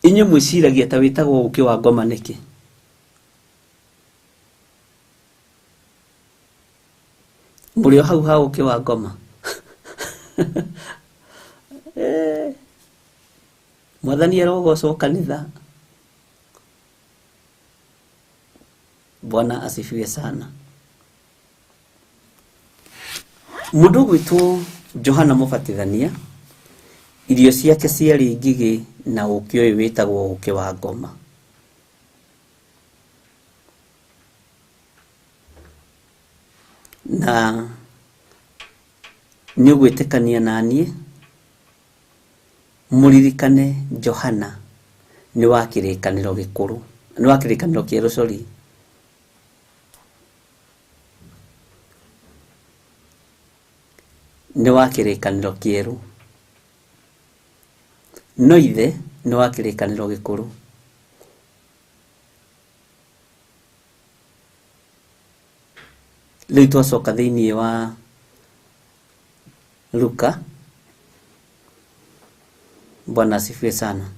Inyuĩ mwĩciragia ta wĩtagwo ũkĩ wa ngoma nĩkĩ? Mũrĩ o hau ha ũkĩ wa ngoma? Mwathani arogocwo kanitha. Bwana asifiwe sana. Mũndũ ũgwĩtwo Johana Mũbatithania, irio ciake ciarĩ ngigĩ na ũkĩ ũyũ wĩtagwo ũkĩ wa ngoma. Na nĩ ũgwĩtĩkania na niĩ mũririkane Johana nĩ wa kĩrĩkanĩro gĩkũrũ, nĩ wa kĩrĩkanĩro kĩerũ, sorry. Nĩ wa kĩrĩkanĩro kĩerũ, no ithe nĩ wa kĩrĩkanĩro gĩkũrũ. Rĩu twacoka thĩinĩ wa Luka. Bwana asifiwe sana.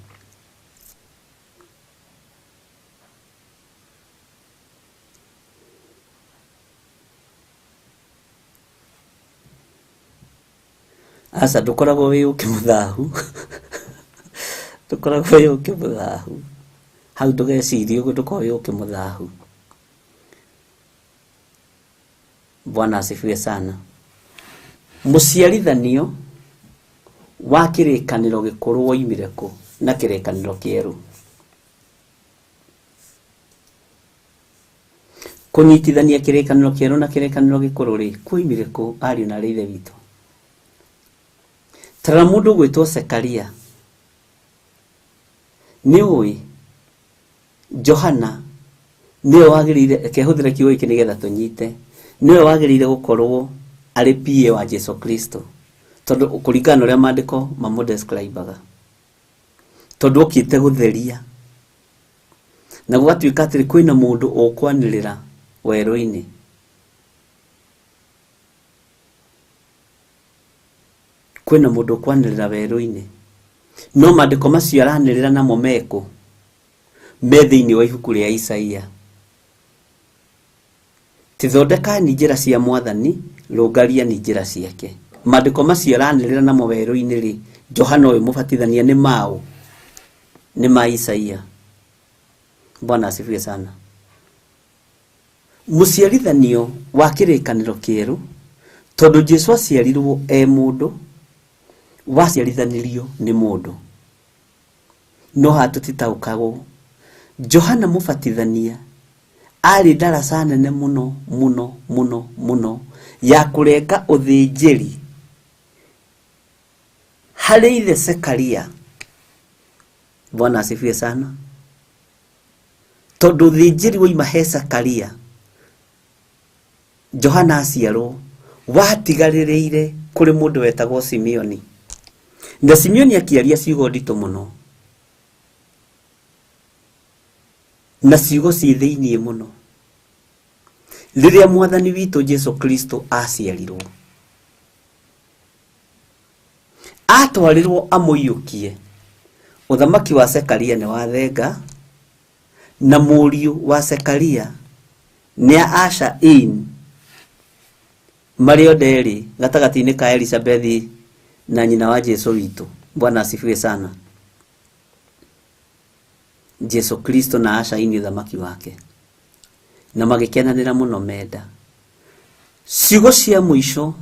Aca ndũkoragwo wĩ ũkĩ mũthahu. Ndũkoragwo wĩ ũkĩ mũthahu. Hau ndũgecirie ũguo, ndũkoragwo wĩ ũkĩ mũthahu. Bwana asifiwe sana. Mũciarithanio wa kĩrĩkanĩro gĩkũrũ woimire kũ na kĩrĩkanĩro kĩerũ? Kũnyitithania kĩrĩkanĩro kĩerũ na kĩrĩkanĩro gĩkũrũ rĩ, kwoimire kũ ariũ na arĩ ithe witũ? Tarora mũndũ ũgwĩtwo Sekaria. Nĩ ũĩ Johana nĩwe wagĩrĩire, reke hũthĩre kiugo gĩkĩ nĩgetha tũnyite, nĩwe wagĩrĩire gũkorwo arĩ PA wa Jesu Kristo, tondũ kũringana na ũrĩa maandĩko mamũdescribaga, tondũ okĩte gũtheria na gũgatuĩka atĩrĩ kwĩna mũndũ ũkwanĩrĩra werũ-inĩ. Kwĩna mũndũ ũkwanĩrĩra werũ-inĩ, no maandĩko macio aranĩrĩra namo mekũ? Me thĩinĩ wa ibuku rĩa Isaia. Ti thondekani njĩra cia Mwathani, rũngariani njĩra ciake. Maandĩko macio aranĩrĩra namo werũ-inĩ rĩ, Johana ũyũ mũbatithania nĩ maũ? Nĩ ma Isaia. Bwana asifiwe sana. Mũciarithanio wa kĩrĩkanĩro kĩerũ, tondũ Jesu aciarirwo e mũndũ, waciarithanirio nĩ mũndũ. No haha tũtitaũkagwo. Johana Mũbatithania arĩ ndaraca nene mũno mũno mũno mũno ya kũrenga ũthĩnjĩri. Harĩ ithe Sekaria. Bwana asifiwe sana. Tondũ ũthĩnjĩri waima he Sekaria, Johana aciarwo watigarĩrĩire kũrĩ mũndũ wetagwo Simeoni. Na Simeoni akĩaria ciugo nditũ mũno na ciugo ciĩ thĩiniĩ mũno. Rĩrĩa mwathani witũ Jesu Kristo aciarirwo, atwarirwo amũiyũkie, ũthamaki wa Sekaria nĩ wathenga, na mũriũ wa Sekaria nĩ Asha in marĩ othe erĩ gatagatĩ-inĩ ka Elizabethi na nyina wa Jesu witũ. Bwana asifiwe sana. Jesu Kristo na Asha in ũthamaki wake, na magĩkenanĩra mũno menda. Ciugo cia mũico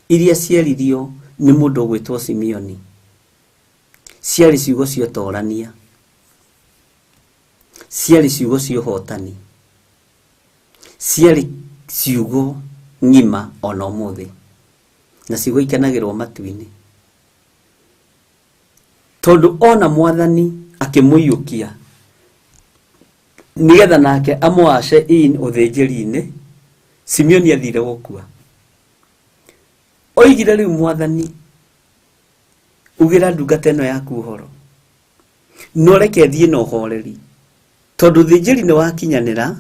iria ciaririo nĩ mũndũ ũgwĩtwo Simeoni ciarĩ ciugo cia ũtorania, ciarĩ ciugo cia ũhotani, ciarĩ ciugo ng'ima ona ũmũthĩ, na ciugo ikenagĩrwo matu-inĩ. Tondũ ona mwathani akĩmũiyũkia nĩgetha nake amũace in ũthĩnjĩri-inĩ, Simeoni athire gũkua. Oigire rĩu mwathani ugĩra ndungata ĩno yaku ũhoro, no reke thiĩ na ũhoreri, tondũ ũthĩnjĩri nĩ wakinyanĩra,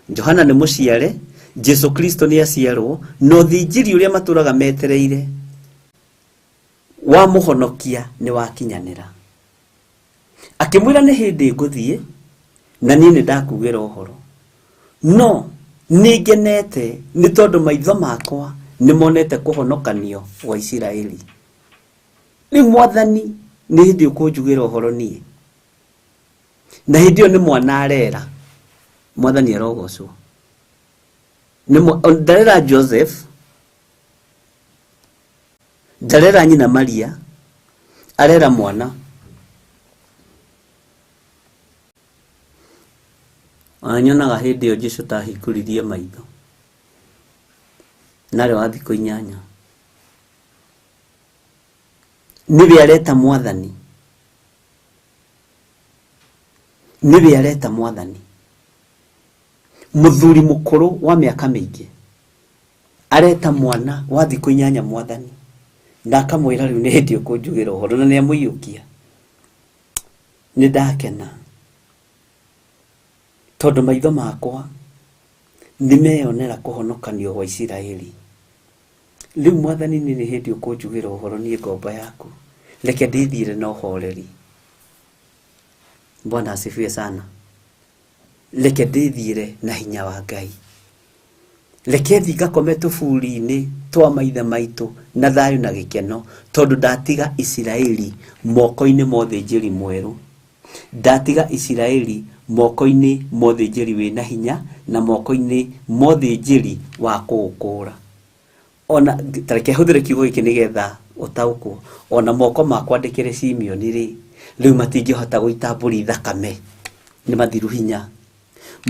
Johana nĩ mũciare, Jesu Kristo nĩ aciarwo, na ũthĩnjĩri ũrĩa matũraga metereire wa mũhonokia nĩ wakinyanĩra. Akĩmwĩra nĩ hĩndĩ ngũthiĩ na niĩ nĩ ndakugĩra ũhoro, no nĩ ngenete nĩ tondũ maitho makwa nĩ monete kũhonokanio gwa Isiraeli. Rĩu mwathani nĩ hĩndĩ ũkũnjugĩra ũhoro niĩ, na hĩndĩ ĩyo nĩ mwana arera. Mwathani arogocwo. Ndarera Joseph, ndarera nyina Maria, arera mwana. Ona nyonaga hĩndĩ ĩyo Jesu tahingũririe maitho, narĩ wa thikũ 8. Nĩwe areta mwathani, nĩwe areta mwathani. Mũthuri mũkũrũ wa mĩaka mĩingĩ areta mwana wa thikũ 8 mwathani, na akamwĩra rĩu nĩ hĩndĩ ũkũnjugĩra ũhoro, na nĩamũiyũkia. Nĩ ndakena tondũ maitho makwa nĩ meyonera kũhonokanio gwa Isiraeli. Rĩu mwathani nĩ hĩndĩ ũkũnjugĩra ũhoro niĩ ngombo yaku, reke ndĩthiĩre na ũhoreri. Bwana asifiwe sana. Reke ndĩthiĩre na hinya wa Ngai, reke thiĩ ngakome tũburi-inĩ twa maithe maitũ na thayũ na gĩkeno, tondũ ndatiga Isiraeli moko-inĩ ma ũthĩnjĩri mwerũ, ndatiga Isiraeli moko-inĩ ma ũthĩnjĩri wĩna hinya, na moko-inĩ ma ũthĩnjĩri wa kũũkũra. Ona ta reke hũthĩre kiugo gĩkĩ nĩgetha ũtaũkwo, ona moko makwa ndĩkĩrĩ Simeoni rĩ, rĩu matingĩhota gũita mbũri thakame, nĩ mathiru hinya.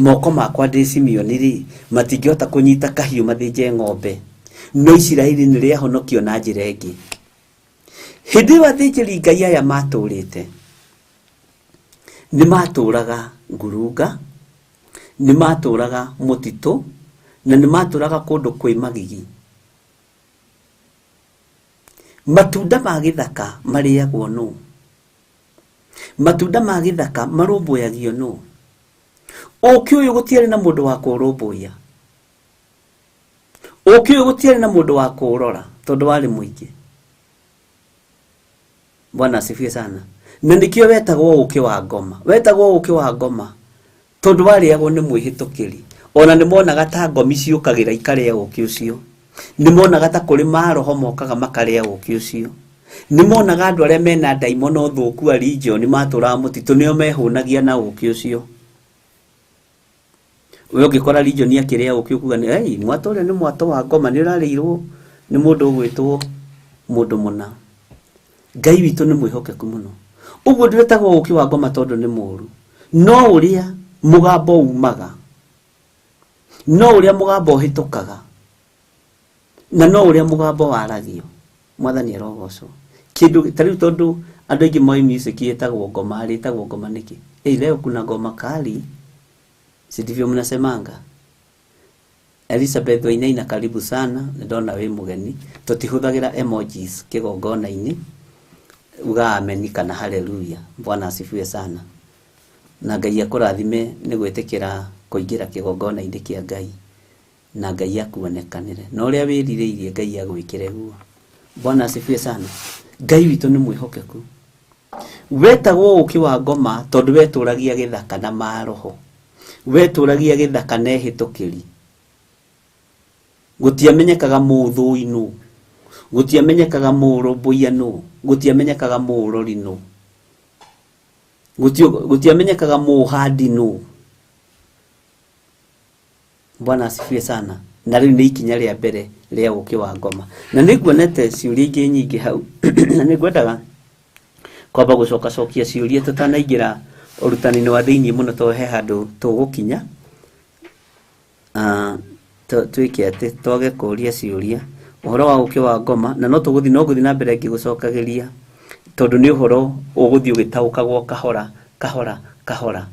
Moko makwa ndĩ Simeoni rĩ, matingĩhota kũnyita kahiũ mathĩnje ng'ombe, no Isiraeli nĩ rĩahonokio na njĩra ĩngĩ. Hĩndĩ ĩyo athĩnjĩri Ngai aya matũrĩte nĩ matũraga ngurunga, nĩ matũraga mũtitũ, na nĩ matũraga kũndũ kwĩ magigi. Matunda ma gĩthaka marĩagwo nũ? Matunda ma gĩthaka marũmbũyagio nũ? Ũkĩ ũyũ gũtiarĩ na mũndũ wa kũũrũmbũiya, ũkĩ ũyũ gũtiarĩ na mũndũ wa kũũrora tondũ warĩ mũingĩ. Bwana asifiwe sana. Na nĩkĩo wetagwo ũkĩ wa ngoma, wetagwo ũkĩ wa ngoma tondũ warĩagwo nĩ mwĩhĩtũkĩri. Ona nĩ monaga ta ngomi ciũkagĩra ikarĩa ũkĩ ũcio, nĩ monaga ta kũrĩ maroho mokaga makarĩa ũkĩ ũcio, nĩ monaga andũ arĩa mena ndaimono thũku a region matũraga mũtitũ nĩo mehũnagia na ũkĩ ũcio. We ũngĩkora region akĩrĩa ũkĩ ũkuga nĩ, hey, mwatũ ũrĩa nĩ mwatũ wa ngoma, nĩ ũrarĩirwo nĩ mũndũ ũgwĩtwo mũndũ mũna. Ngai witũ nĩ mwĩhokeku mũno. Ũguo ndwetagwo ũkĩ wa ngoma tondũ nĩ mũũru, no ũrĩa mũgambo umaga, no ũrĩa mũgambo ũhĩtũkaga, na no ũrĩa mũgambo waragio. Mwathani arogocwo. Kĩndũ ta rĩu tondũ andũ aingĩ moĩ music ĩtagwo ngoma, rĩtagwo ngoma nĩkĩ? Ĩ leo kuna ngoma kali, si ndivyo mnasemanga? Elizabeth Wainaina karibu sana, nĩ ndona wĩ mũgeni. Tũtihũthagĩra emojis kĩgongona-inĩ, uga ameni kana haleluya. Bwana asifiwe sana. Na Ngai akũrathime nĩ gwĩtĩkĩra kũingĩra kĩgongona-inĩ kĩa Ngai, na Ngai akuonekanĩre na ũrĩa wĩrirĩirie Ngai agwĩkĩre guo. Bwana asifiwe sana. Ngai witũ nĩ mwĩhokeku. Wetagwo ũkĩ wa ngoma tondũ wetũragia gĩthaka na maroho, wetũragia gĩthaka na ehĩtũkĩri. Gũtiamenyekaga mũthũi nũ, gũtiamenyekaga mũrũmbũiya nũ, gũtiamenyekaga mũrori nũ, gũtiamenyekaga mũhandi nũ. Bwana asifiwe sana. Na rĩu nĩ ikinya rĩa mbere rĩa ũkĩ wa ngoma. Na nĩ nguonete ciũria ingĩ nyingĩ hau na nĩ ngwendaga kwamba gũcokacokia ciũria tũtanaingĩra ũrutani-inĩ wa thĩiniĩ mũno, tondũ he handũ tũgũkinya. Twĩke atĩ twage kũria ciũria ũhoro wa ũkĩ wa ngoma, na no tũgũthiĩ, no ngũthiĩ na mbere ngĩgũcokagĩria tondũ nĩ ũhoro ũgũthiĩ ũgĩtaũkagwo kahora kahora kahora.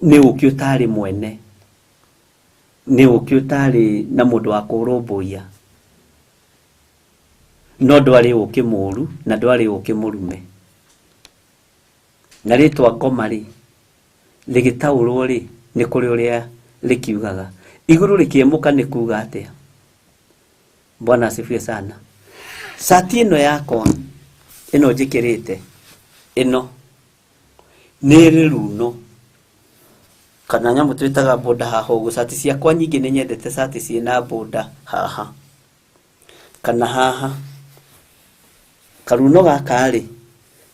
Nĩ ũkĩ ũtarĩ mwene, nĩ ũkĩ ũtarĩ na mũndũ wa kũrũmbũiya, no ndwarĩ ũkĩ mũru na ndwarĩ ũkĩ mũrume. Na rĩtwa ngoma rĩ rĩgĩtaũrwo rĩ nĩ kũrĩ ũrĩa rĩkiugaga. Igũrũ rĩkĩemũka nĩ kuga atĩa? Bwana asifiwe sana. Cati ĩno yakwa ĩno njĩkĩrĩte ĩno nĩ ĩrĩ runo kana nyamũ twĩtaga boda haha ũguo. Cati ciakwa nyingĩ nĩ nyendete cati ciĩna boda haha kana haha. Karuno gaka rĩ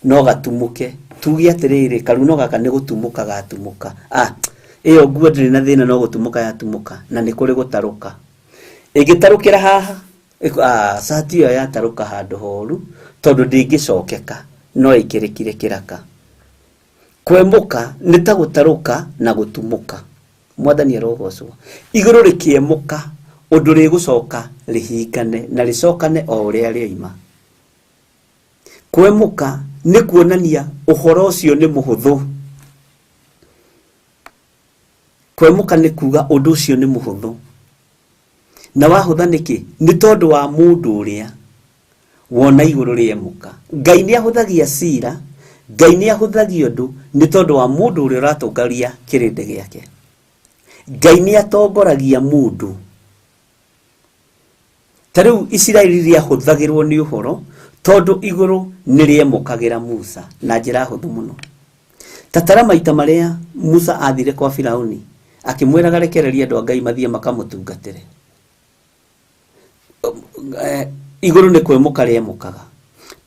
no gatumũke, tuge atĩrĩrĩ karuno gaka nĩ gũtumũka gatumũka. Ĩyo nguo ndĩrĩ na thĩna, no gũtumũka yatumũka, na nĩ kũrĩ gũtarũka. Ĩngĩtarũkĩra haha, cati ĩyo yatarũka handũ horu tondũ ndĩngĩcokeka, no ĩkĩrĩkire kĩraka. Kwemũka nĩ ta gũtarũka na gũtumũka. Mwathani arogocwo. Igũrũ rĩkĩemũka ũndũ rĩgũcoka rĩhingane na rĩcokane o ũrĩa rĩoima. Kwemũka nĩ kuonania ũhoro ũcio nĩ mũhũthũ. Kwemũka nĩ kuga ũndũ ũcio nĩ mũhũthũ. Na wahũtha nĩkĩ? Nĩ tondũ wa mũndũ ũrĩa wona igũrũ rĩemũka. Ngai nĩ ahũthagia cira, Ngai nĩ ahũthagia ũndũ nĩ tondũ wa mũndũ ũrĩa ũratongoria kĩrĩndĩ gĩake. Ngai nĩ atongoragia mũndũ. Ta rĩu Isiraeli rĩahũthagĩrwo nĩ ũhoro tondũ igũrũ nĩ rĩemũkagĩra Musa na njĩra hũthũ mũno. Tatara maita marĩa Musa athire kwa Firauni akĩmwĩraga rekereria andũ a Ngai mathiĩ makamũtungatĩre. Igũrũ nĩ kwemũka rĩemũkaga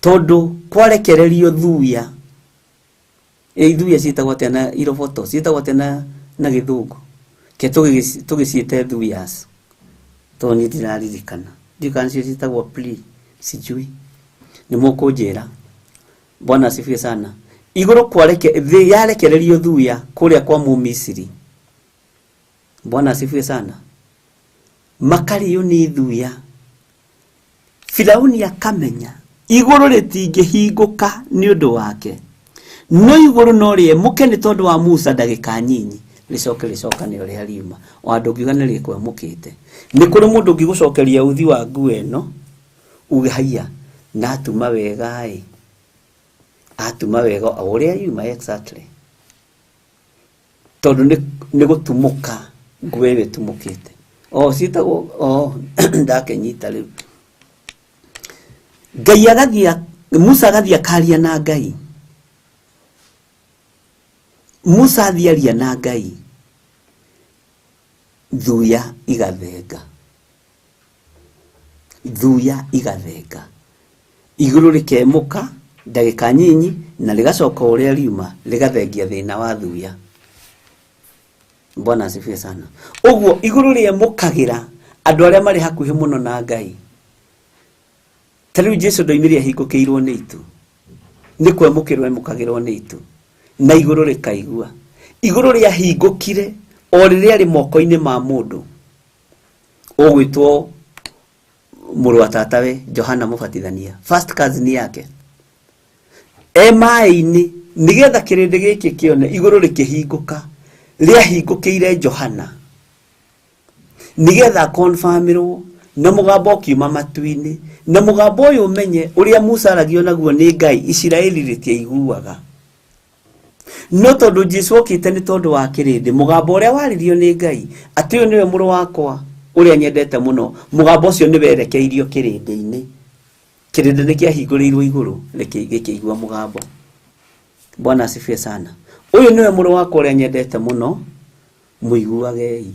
tondũ kwarekererio thuya. Ithuya ciĩtagwo atĩa na iroboto? Ciĩtagwo atĩa na gĩthũngũ? Ke tũgĩciĩte thuyas tondũ niĩ ndiraririkana. Ndiũĩ kana nĩcio ciĩtagwo pli, sijui. Nĩ mũkũnjĩra. Bwana asifiwe sana. Igũrũ kwareke thĩ yarekererio thuya kũrĩa kwa Mũmisiri. Bwana asifiwe sana. Makarĩo nĩ thuya. Firauni akamenya igũrũ rĩtingĩhingũka nĩ ũndũ wake, no igũrũ no rĩemũke nĩ tondũ wa Musa ndagĩka nyinyi, rĩcoke rĩcokane ũrĩa riuma. O andũ ũngiuga nĩ rĩkwemũkĩte. Nĩ kũrĩ mũndũ ũngĩgũcokeria uthi wa nguo ĩno uge haiya na atuma wega ĩ, atuma wega o ũrĩa yuma exactly, tondũ nĩ gũtumũka nguo ĩyo ĩtumũkĩte. O ciĩtagwo o ndakĩnyita rĩu. Ngai agathiĩ, Musa agathiĩ akaria na Ngai. Musa athiĩ aria na Ngai, thuya igathenga. Thuya igathenga. Igũrũ rĩkemũka ndagĩka nyinyi na rĩgacoka ũrĩa riuma rĩgathengia thĩna wa thuya. Bwana asifiwe sana. Ũguo igũrũ rĩemũkagĩra andũ arĩa marĩ hakuhĩ mũno na Ngai. Ta rĩu Jesu ndoimire ahingũkĩirwo nĩ itu, nĩ kwemũkĩrwo emũkagĩrwo nĩ itu, na igũrũ rĩkaigua. Igũrũ rĩahingũkire o rĩrĩa rĩ moko-inĩ ma mũndũ ũgwĩtwo Mũrũ wa tatawe Johana Mũbatithania, first cousin yake, e maĩ-inĩ nĩgetha kĩrĩndĩ gĩkĩ kĩone igũrũ rĩkĩhingũka, rĩahingũkĩire Johana nĩgetha confirmĩrwo na mũgambo ũkiuma matu-inĩ. Na mũgambo ũyũ ũmenye ũrĩa Musa aragio naguo nĩ Ngai, Isiraeli rĩtiaiguaga. No tondũ Jesu okĩte nĩ tondũ wa kĩrĩndĩ, mũgambo ũrĩa waririo nĩ Ngai atĩ ũyũ nĩwe mũrũ wakwa ũrĩa nyendete mũno, mũgambo ũcio nĩ werekeirio kĩrĩndĩ-inĩ. Kĩrĩndĩ nĩ kĩahingũrĩirwo igũrũ gĩkĩigua mũgambo. Bwana asifiwe sana. Ũyũ nĩwe mũrũ wakwa ũrĩa nyendete mũno, mũiguagei.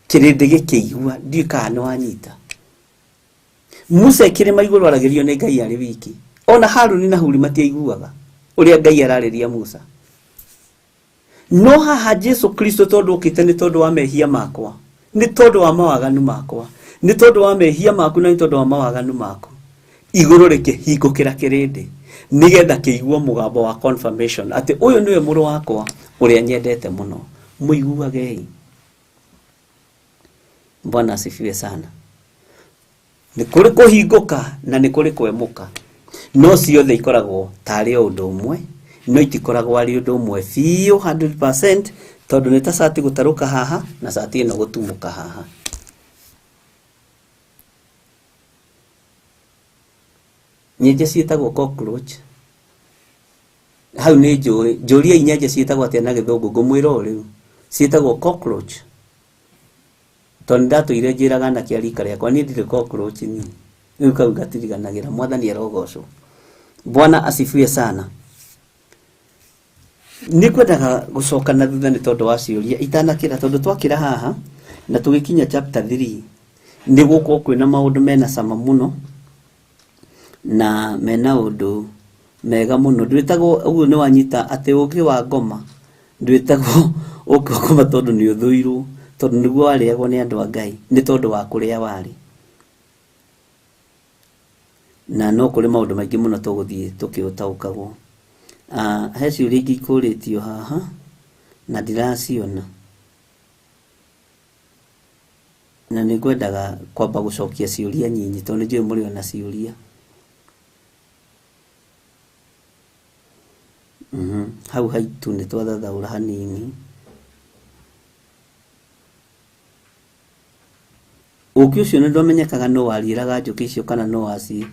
Kĩrĩndĩ gĩkĩigua, ndiũĩ kana nĩ wanyita. Musa kĩrĩma igũrũ aragĩrio nĩ Ngai arĩ wiki. Ona Haruni na Huri matiaiguaga ũrĩa Ngai ararĩria Musa. No haha Jesu Kristo tondũ okĩte nĩ tondũ wa mehia makwa, nĩ tondũ wa mawaganu makwa, nĩ tondũ wa mehia maku na nĩ tondũ wa mawaganu maku, igũrũ rĩkĩhingũkĩra kĩrĩndĩ nĩgetha kĩigue mũgambo wa confirmation atĩ ũyũ nĩwe mũrũ wakwa ũrĩa nyendete mũno, mũiguagei. Bwana asifiwe sana. Nĩ kũrĩ kũhingũka na nĩ kũrĩ kwemũka, no ciothe ikoragwo tarĩ o ũndũ ũmwe, no itikoragwo arĩ ũndũ ũmwe biũ 100%, tondũ nĩ ta cati gũtarũka haha na cati ĩno gũtumũka haha. Nyenje ciĩtagwo cockroach. Hau nĩ njũĩ, njũriai nyenje ciĩtagwo atĩa na gĩthũngũ, ngũmwĩra o rĩu. Ciĩtagwo cockroach. Tondũ ndatũire njĩraga anake a rika rĩakwa, niĩ ndirĩ cockroach niĩ. Rĩu kau gatiriganagĩra, Mwathani arogocwo. Bwana asifiwe sana. Nĩ ngwendaga gũcoka na thutha nĩ tondũ wa ciũria itanakĩra, tondũ twakĩra haha na tũgĩkinya chapter 3 nĩ gũkorwo kwĩna maũndũ mena cama mũno na mena ũndũ mega mũno. Ndwĩtagwo ũguo nĩ wanyita atĩ ũkĩ wa ngoma, ndwĩtagwo ũkĩ wa ngoma tondũ nĩ ũthũirwo, tondũ nĩguo warĩagwo nĩ andũ a Ngai nĩ tondũ wa kũrĩa warĩ. Na no kũrĩ maũndũ maingĩ mũno tũgũthiĩ tũkĩũtaũkagwo. He ciũria ingĩ ikũrĩtio haha na ndiraciona, na nĩ ngwendaga kwamba gũcokia ciũria nyinyi tondũ nĩ njũĩ mũrĩ ona ciũria. Hau haitu nĩ twathathaũra hanini. Ũkĩ ũcio nĩ ndwamenyekaga no wariĩraga njũkĩ icio kana no waci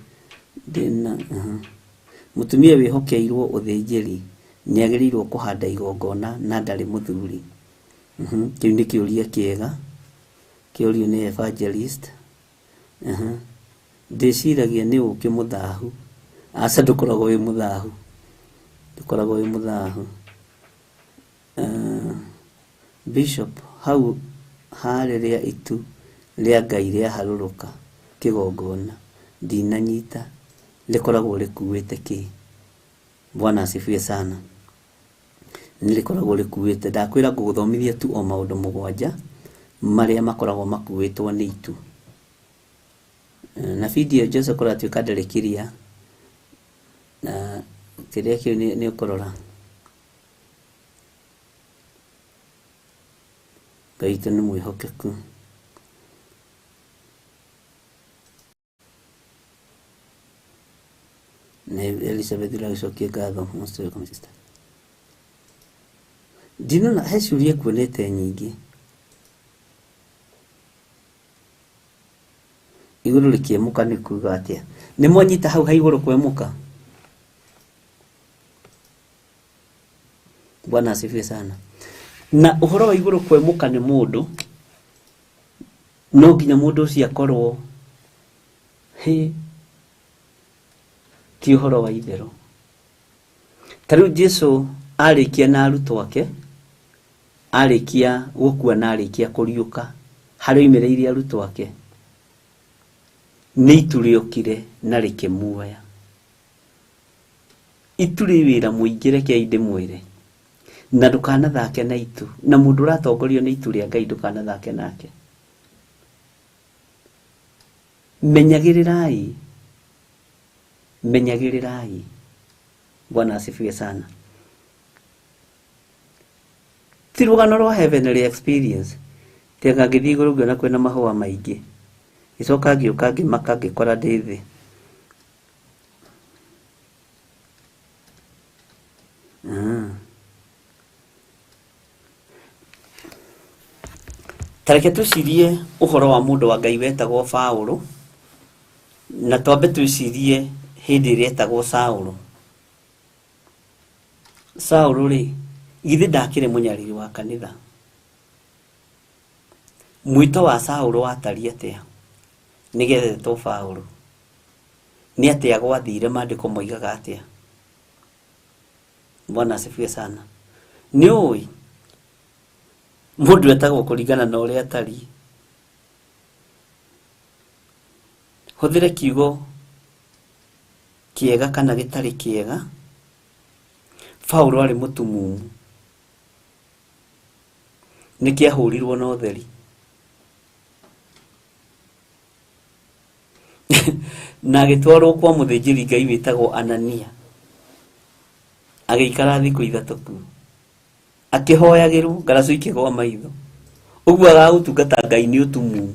ndĩna. Mũtumia wĩhokeirwo ũthĩnjĩri nĩ agĩrĩirwo kũhanda igongona na ndarĩ mũthuri. Kĩu nĩ kĩũria kĩega kĩũrio nĩ evangelist. Ndĩciragia nĩ ũkĩ mũthahu. Aca, ndũkoragwo wĩ mũthahu, ndũkoragwo wĩ mũthahu. Bishop, hau harĩ rĩa itu rĩa Ngai rĩaharũrũka kĩgongona ndinanyita rĩkoragwo rĩkuĩte kĩ? Bwana asifiwe sana. Nĩ rĩkoragwo rĩkuĩte, ndakwĩra ngũgũthomithia tu o maũndũ 7 marĩa makoragwo makuĩtwo nĩ itu. Na video Joseph kũratuĩka ndarĩ kiria na kĩrĩa kĩu nĩ ũkũrora. Ngai witũ nĩ mwĩhokeku. Na Elizabeth ũragĩcokia ngatho, most welcome sister. Ndinona he ciũria nguonete nyingĩ. Igũrũ rĩkĩemũka nĩ kuga atĩa? Nĩ mwanyita hau ha igũrũ kwemũka? Bwana asifiwe sana. Na ũhoro wa igũrũ kwemũka nĩ mũndũ, no nginya mũndũ ũcio akorwo he ti ũhoro wa itherũ. Ta rĩu Jesu arĩkia na arutwo ake, arĩkia gũkua na arĩkia kũriũka, harĩa oimĩrĩire arutwo ake, nĩ itu rĩokire na rĩkĩmuoya. Itu rĩ wĩra mũingĩ, rekei ndĩmwĩre. Na ndũkanathake na itu, na mũndũ ũratongorio nĩ itu rĩa Ngai ndũkanathake nake. Menyagĩrĩrai, menyagĩrĩrai. Bwana asifiwe sana. Ti rũgano rwa heavenly experience. Tiga ngĩthiĩ igũrũ ngĩona kwĩna mahũa maingĩ. Ngĩcoka ngĩũka ngĩmaka ngĩkora ndĩ thĩ. Ta reke twĩcirie ũhoro wa mũndũ wa Ngai wetagwo Paũlũ, na twambe twĩcirie hĩndĩ ĩrĩa etagwo Saũlũ. Saũlũ rĩ, githĩ ndakĩrĩ mũnyariri wa kanitha? Mwĩto wa Saũlũ watariĩ atĩa nĩgetha etwo Paũlũ? Nĩ atĩa gwathire? Maandĩko moigaga atĩa? Bwana asifiwe sana. Nĩ ũĩ mũndũ etagwo kũringana na ũrĩa atariĩ. Hũthĩre kiugo kĩega kana gĩtarĩ kĩega. Paũlũ arĩ mũtumumu, nĩkĩahũrirwo na ũtheri. Na agĩtwarwo kwa mũthĩnjĩri Ngai wĩtagwo Anania, agĩikara thikũ 3 kuo akĩhoyagĩrwo, ngaracu ikĩgwa maitho. Ũguo agaga gũtungata Ngai nĩ ũtumumu.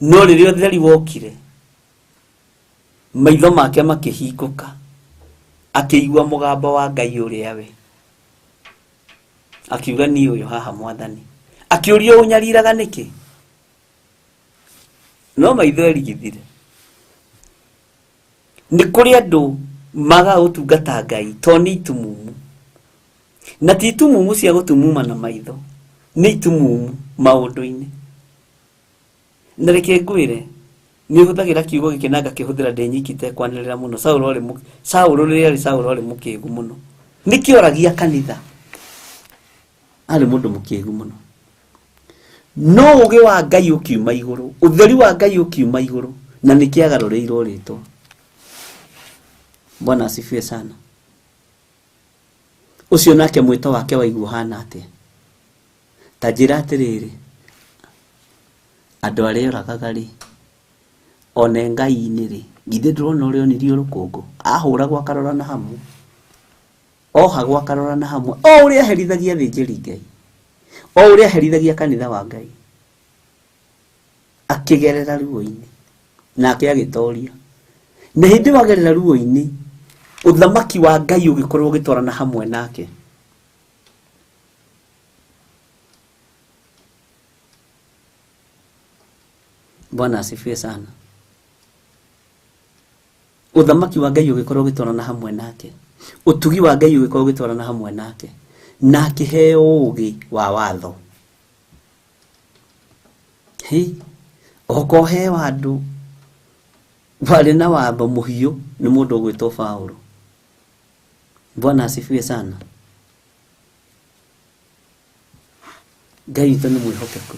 No rĩrĩa ũtheri wokire, maitho make makĩhingũka, akĩigua mũgambo wa Ngai ũrĩa we. Akiuga niĩ ũyũ haha Mwathani. Akĩũrio ũnyariraga nĩkĩ? No maitho erigithire. Nĩ kũrĩ andũ magaga gũtungata Ngai tondũ nĩ itumumu. Na ti itumumu cia gũtumuma na maitho, nĩ itumumu maũndũ-inĩ. Na reke ngwĩre, nĩ hũthagĩra kiugo gĩkĩ na ngakĩhũthĩra ndĩ nyiki itekwanĩrĩra mũno. Saũlũ rĩrĩa arĩ Saũlũ arĩ mũkĩgu mũno. Nĩkĩoragia kanitha. Arĩ mũndũ mũkĩgu mũno. No ũgĩ wa Ngai ũkiuma igũrũ, ũtheri wa Ngai ũkiuma igũrũ, na nĩkĩagarũrĩirwo rĩtwa. Bwana asifiwe sana. Ũcio nake mwĩto wake waigua ũhana atĩa? Ta njĩra atĩrĩrĩ, andũ arĩa oragaga rĩ, one Ngai-inĩ rĩ, githĩ ndũrona ũrĩa onirio rũkũngũ? Ahũragwo akarora na hamwe, ohagwo akarora na hamwe, o ũrĩa aherithagia athĩnjĩri Ngai, o ũrĩa aherithagia kanitha wa Ngai, akĩgerera ruo-inĩ, nake agĩtoria. Na hĩndĩ ĩyo agerera ruo-inĩ, ũthamaki wa Ngai ũgĩkorwo ũgĩtwarana hamwe nake. Bwana asifiwe sana. Ũthamaki wa Ngai ũgĩkorwo ũgĩtwarana hamwe nake, ũtugi wa Ngai ũgĩkorwo ũgĩtwarana hamwe nake, na akĩheo ũũgĩ wa watho. Hĩ, okorwo he handũ warĩ na watho mũhiũ nĩ mũndũ ũgwĩtwo Paũlũ. Bwana asifiwe sana. Ngai witũ nĩ mwĩhokeku.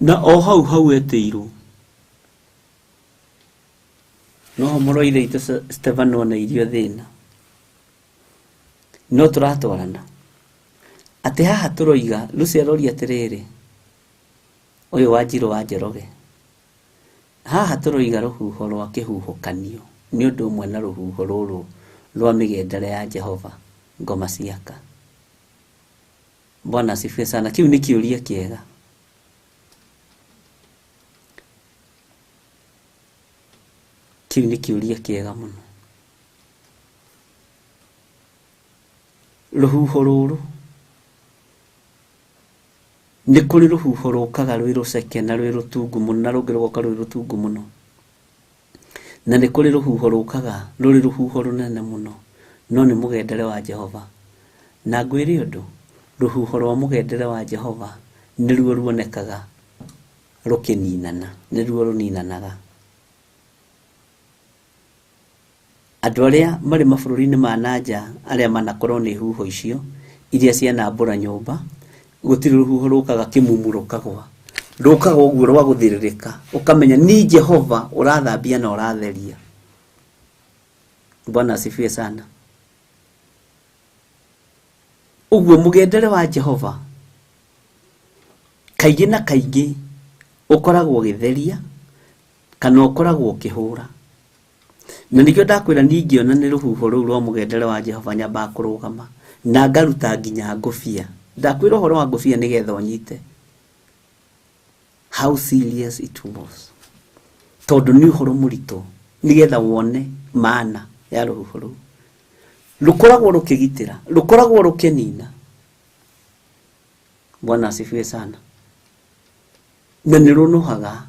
Na o hau hau etĩirwo, noho mũrũ wa ithe witũ Stefano ona irio thĩna. No tũratwarana atĩ haha tũroiga Lucy aroria atĩrĩrĩ, ũyũ wa Njirũ wa Njoroge, haha tũroiga rũhuho rwa kĩhuhũkanio nĩ ũndũ ũmwe na rũhuho rũrũ rwa mĩgendere ya Jehova ngoma ciaka. Bwana asifiwe sana. Kĩu nĩ kĩũria kĩega. Kĩu nĩ kĩũria kĩega mũno. Rũhuho rũrũ nĩ kũrĩ rũhuho rũkaga rwĩ rũceke na rwĩ rũtungu mũno, na rũngĩ rũgoka rwĩ rũtungu mũno. Na nĩ kũrĩ rũhuho rũkaga rũrĩ rũhuho rũnene mũno, no nĩ mũgendere wa Jehova. Na ngwĩre ũndũ, rũhuho rwa mũgendere wa Jehova nĩruo ruonekaga rũkĩninana, nĩruo rũninanaga. Andũ arĩa marĩ mabũrũri-inĩ ma nanja arĩa manakorwo nĩ huho icio iria cianambũra nyũmba, gũtirĩ rũhuho rũkaga kĩmumu rũkagwa, rũkaga ũguo rwa gũthĩrĩrĩka, ũkamenya ni Jehova ũrathambia na ũratheria. Bwana asifiwe sana. Ũguo mũgendere wa Jehova kaingĩ na kaingĩ ũkoragwo ũgĩtheria kana ũkoragwo ũkĩhũra. Na nĩkĩo ndakwĩra niĩ ingĩona nĩ rũhuho rũu rwa mũgendere wa Jehova nyambaga kũrũgama na ngaruta nginya ngũbia. Ndakwĩra ũhoro wa ngũbia nĩgetha ũnyite how serious it was, tondũ nĩ ũhoro mũritũ, nĩgetha wone maana ya rũhuho rũu. Rũkoragwo rũkĩgitĩra, rũkoragwo rũkĩnina. Bwana asifiwe sana. Na nĩ rũnũhaga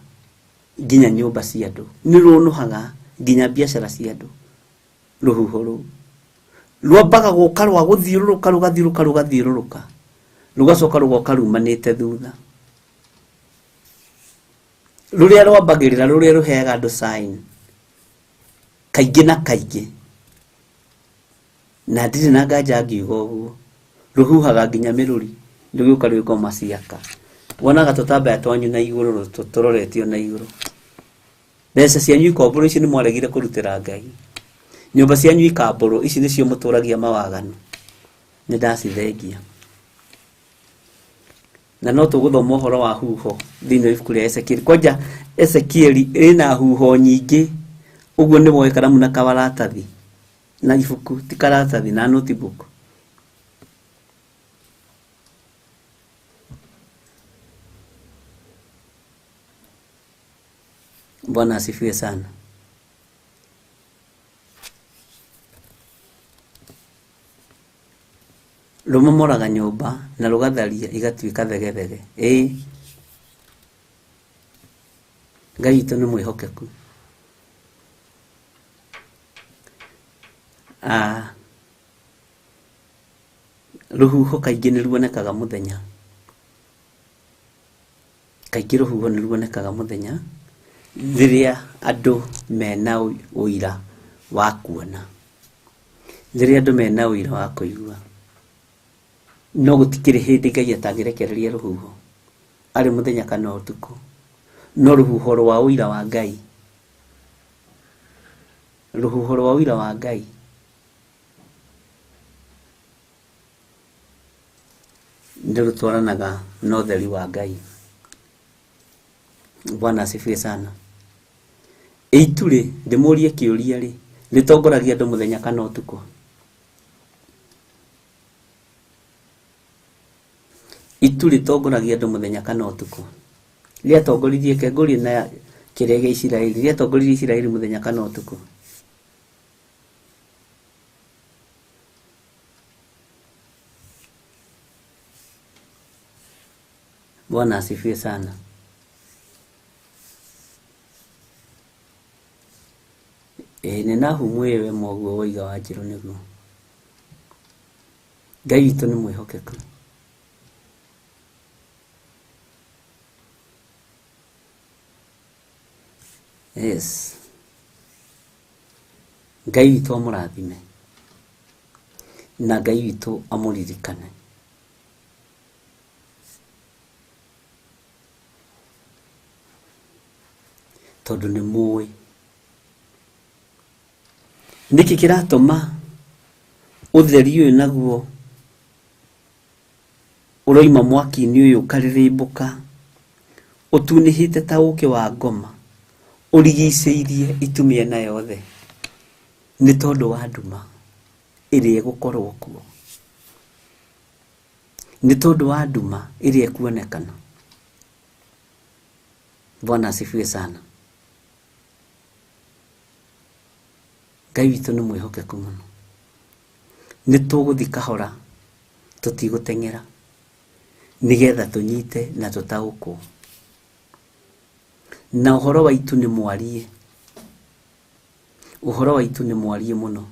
nginya nyũmba cia andũ, nĩ rũnũhaga nginya biacara cia andũ. Rũhuho rũu rwambaga gũka rwa gũthiũrũrũka, rũgathiũrũrũka, rũgathiũrũrũka, rũgacoka rũgoka rumanĩte thutha. Rũrĩa rwambagĩrĩra, rũrĩa rũheaga andũ sign kaingĩ na kaingĩ, na ndirĩ na nganja ngiuga ũguo, rũhuhaga nginya mĩrũri, rũgĩũka rwĩ ngoma ciaka. Wonaga tũtambaya twanyu na igũrũ, tũroretio na igũrũ. Mbeca cianyu ikombũrwo, ici nĩ mwaregire kũrutĩra Ngai. Nyũmba cianyu ikambũrwo, ici nĩcio mũtũragia mawaganu. Nĩ ndacithengia. Na no tũgũthoma ũhoro wa huho thĩinĩ wa ibuku rĩa Ezekieli. Kwanja Ezekieli ĩna huho nyingĩ, ũguo nĩ woe karamu na kawaratathi na ibuku, ti karatathi na notebook. Bwana asifiwe sana. Rũmomoraga nyũmba na rũgatharia igatuĩka thegethege. Ĩĩ, Ngai witũ nĩ mwĩhokeku. Rũhuho kaingĩ nĩ ruonekaga mũthenya. Kaingĩ rũhuho nĩ ruonekaga mũthenya rĩrĩa andũ mena ũira wa kuona, rĩrĩa andũ mena ũira wa kũigua. No gũtikĩrĩ hĩndĩ Ngai atangĩrekereria rũhuho, arĩ mũthenya kana ũtukũ. No rũhuho rwa ũira wa Ngai, rũhuho rwa ũira wa Ngai nĩ rũtwaranaga na ũtheri wa Ngai. Bwana asifiwe sana. Itu rĩ, ndĩmũrie kĩũria rĩ, rĩtongoragia andũ mũthenya kana ũtukũ? Itu rĩtongoragia andũ mũthenya kana ũtukũ? Rĩatongoririe kengũrie na kĩrĩa gĩa Isiraeli, rĩatongoririe Isiraeli mũthenya kana ũtukũ? Bwana asifiwe sana. Nĩ Nahumu ĩwe mwoguo woiga wa Njĩrũ nĩguo. Ngai witũ nĩ mwĩhokeku. Yes. Ngai witũ amũrathime na Ngai witũ amũririkane. Tondũ nĩ mũĩ nĩkĩ kĩratũma ũtheri ũyũ naguo ũroima mwaki-inĩ ũyũ ũkarĩrĩmbũka ũtunĩhĩte ta ũkĩ wa ngoma ũrigicĩirie itu mĩena yothe, nĩ tondũ wa nduma ĩrĩa ĩgũkorwo kuo, nĩ tondũ wa nduma ĩrĩa ĩkuonekana. Bwana asifiwe sana. Ngai witũ nĩ mwĩhokeku mũno. Nĩ tũgũthiĩ kahora, tũtigũteng'era, nĩgetha tũnyite na tũtaũkwo. Na ũhoro wa itu nĩ mwarie, ũhoro wa itu nĩ mwarie mũno.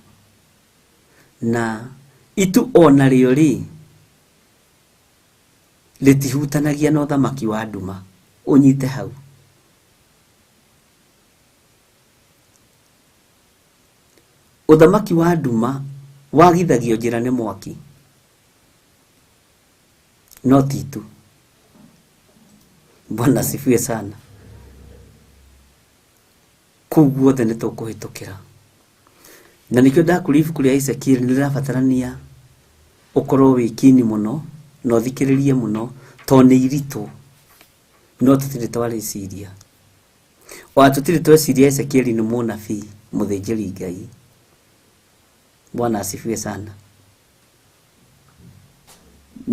Na itu ona rĩo rĩ, rĩtihutanagia na ũthamaki wa nduma. Ũnyite hau. Ũthamaki wa nduma wagithagio njĩra nĩ mwaki, no ti itu. Bwana asifiwe sana. Kũu guothe nĩ tũkũhĩtũkĩra. Na nĩkĩo ndakũria ibuku rĩa Ezekiel nĩ rĩrabatarania ũkorwo wĩ kini mũno na ũthikĩrĩrie mũno, tondũ nĩ iritũ, no tũtirĩ twarĩciria. Ona tũtirĩ tweciria Ezekiel nĩ mũnabii mũthĩnjĩri Ngai. Bwana asifiwe sana.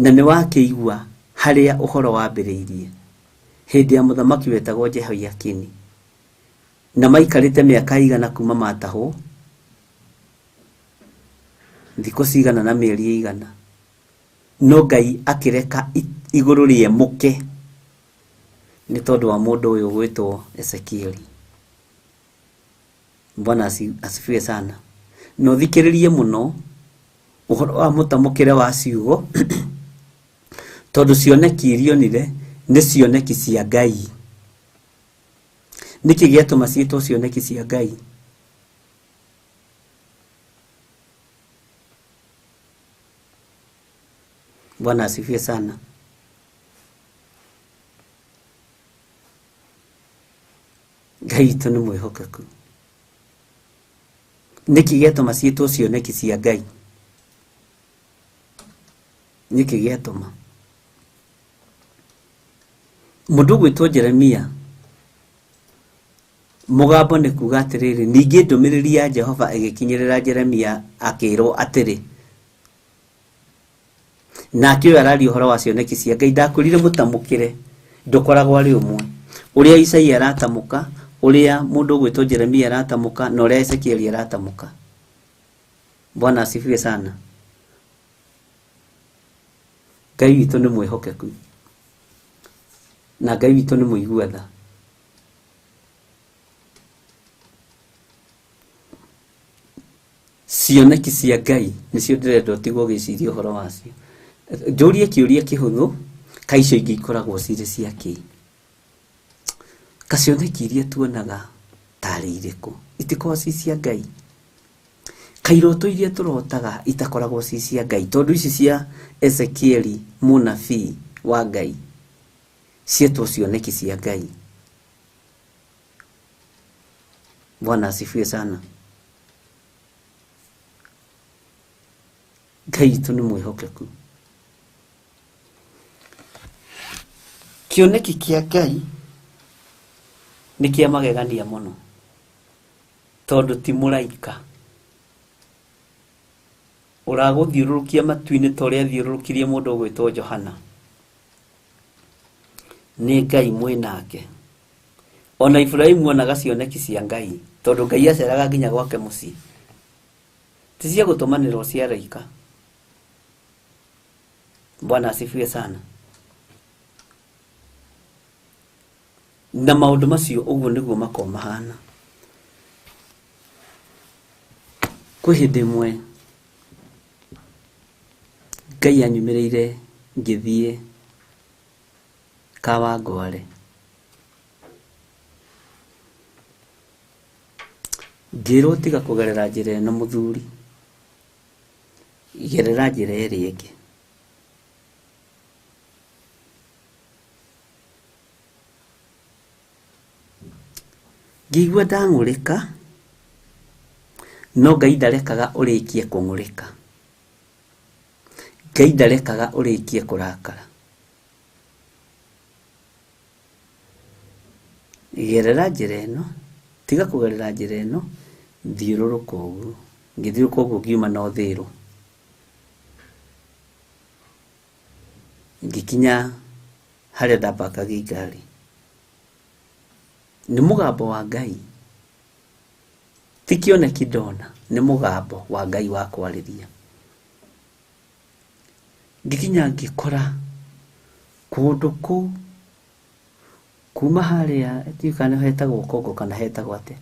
Na nĩ wakĩigua harĩa ũhoro wambĩrĩirie hĩndĩ ya mũthamaki wetagwo Jehoiakini, na maikarĩte mĩaka igana kuma matahwo, thikũ cigana na mĩeri igana, no Ngai akĩreka igũrũ rĩemũke nĩ tondũ wa mũndũ ũyũ gwĩtwo Ezekieli. Bwana asifiwe sana. Na ũthikĩrĩrie mũno ũhoro wa mũtamũkĩre wa ciugo tondũ cioneki iria onire nĩ cioneki cia Ngai. Nĩkĩ gĩatũma ciĩtwo cioneki cia Ngai? Bwana asifiwe sana. Ngai witũ nĩ mwĩhokeku. Nĩkĩ gĩatũma ciĩtwo cioneki cia Ngai? Nĩkĩ gĩatũma? Mũndũ ũgwĩtwo Jeremia mũgambo nĩ kuga atĩrĩrĩ, ningĩ ndũmĩrĩri ya Jehova ĩgĩkinyĩrĩra Jeremia akĩrwo atĩrĩ. Nake ũyũ araria ũhoro wa cioneki cia Ngai, ndakwĩrire mũtamũkĩre ndũkoragwo arĩ ũmwe. Ũrĩa Isaia aratamũka, ũrĩa mũndũ ũgwĩtwo Jeremia aratamũka, na ũrĩa Ezekieli aratamũka. Bwana asifiwe sana. Ngai witũ nĩ mwĩhokeku na Ngai witũ nĩ mũigua tha. Cioneki cia Ngai nĩcio ndĩrenda ũtigwo ũgĩciria ũhoro wacio. Njũrie kĩũria kĩhũthũ, ka icio ingĩ ikoragwo cirĩ cia kĩ? Ka cioneki iria tuonaga tarĩ irĩkũ? Itikoragwo ci cia Ngai. Ka iroto iria tũrotaga itakoragwo ci cia Ngai, tondũ ici cia Ezekieli mũnabii wa Ngai cietwo cioneki cia Ngai. Bwana asifiwe sana. Ngai witũ nĩ mwĩhokeku. Kĩoneki kĩa Ngai nĩ kĩa magegania mũno, tondũ ti mũraika ũragũthiũrũrũkia matu-inĩ ta ũrĩa athiũrũrũkirie mũndũ ũgwĩtwo Johana. Nĩ Ngai mwĩ nake. Ona Iburahĩmu onaga cioneki cia Ngai, tondũ Ngai aceraga nginya gwake mũciĩ. Ti cia gũtũmanĩrwo cia araika. Bwana asifiwe sana. Na maũndũ macio ũguo nĩguo makoragwo mahana. Kwĩ hĩndĩ ĩmwe Ngai anyumĩrĩire ngĩthiĩ Kawangware. Ngĩrwo tiga kũgerera njĩra ĩno mũthuri, gerera njĩra ĩrĩa ĩngĩ. Ngĩigua ndang'ũrĩka, no Ngai ndarekaga ũrĩkie kũng'ũrĩka. Ngai ndarekaga ũrĩkie kũrakara. Gerera njĩra ĩno, tiga kũgerera njĩra ĩno, thiũrũrũka ũguo. Ngĩthiũrũrũka ũguo ngiuma na ũthĩrũ. Ngĩkinya harĩa ndambakagia ngari. Nĩ mũgambo wa Ngai. Ti kĩoneki ndona, nĩ mũgambo wa Ngai wa kwarĩria. Ngĩkinya ngĩkora kũndũ kũu kuma harĩa ndiũĩ kana hetagwo Kongo kana hetagwo atĩa,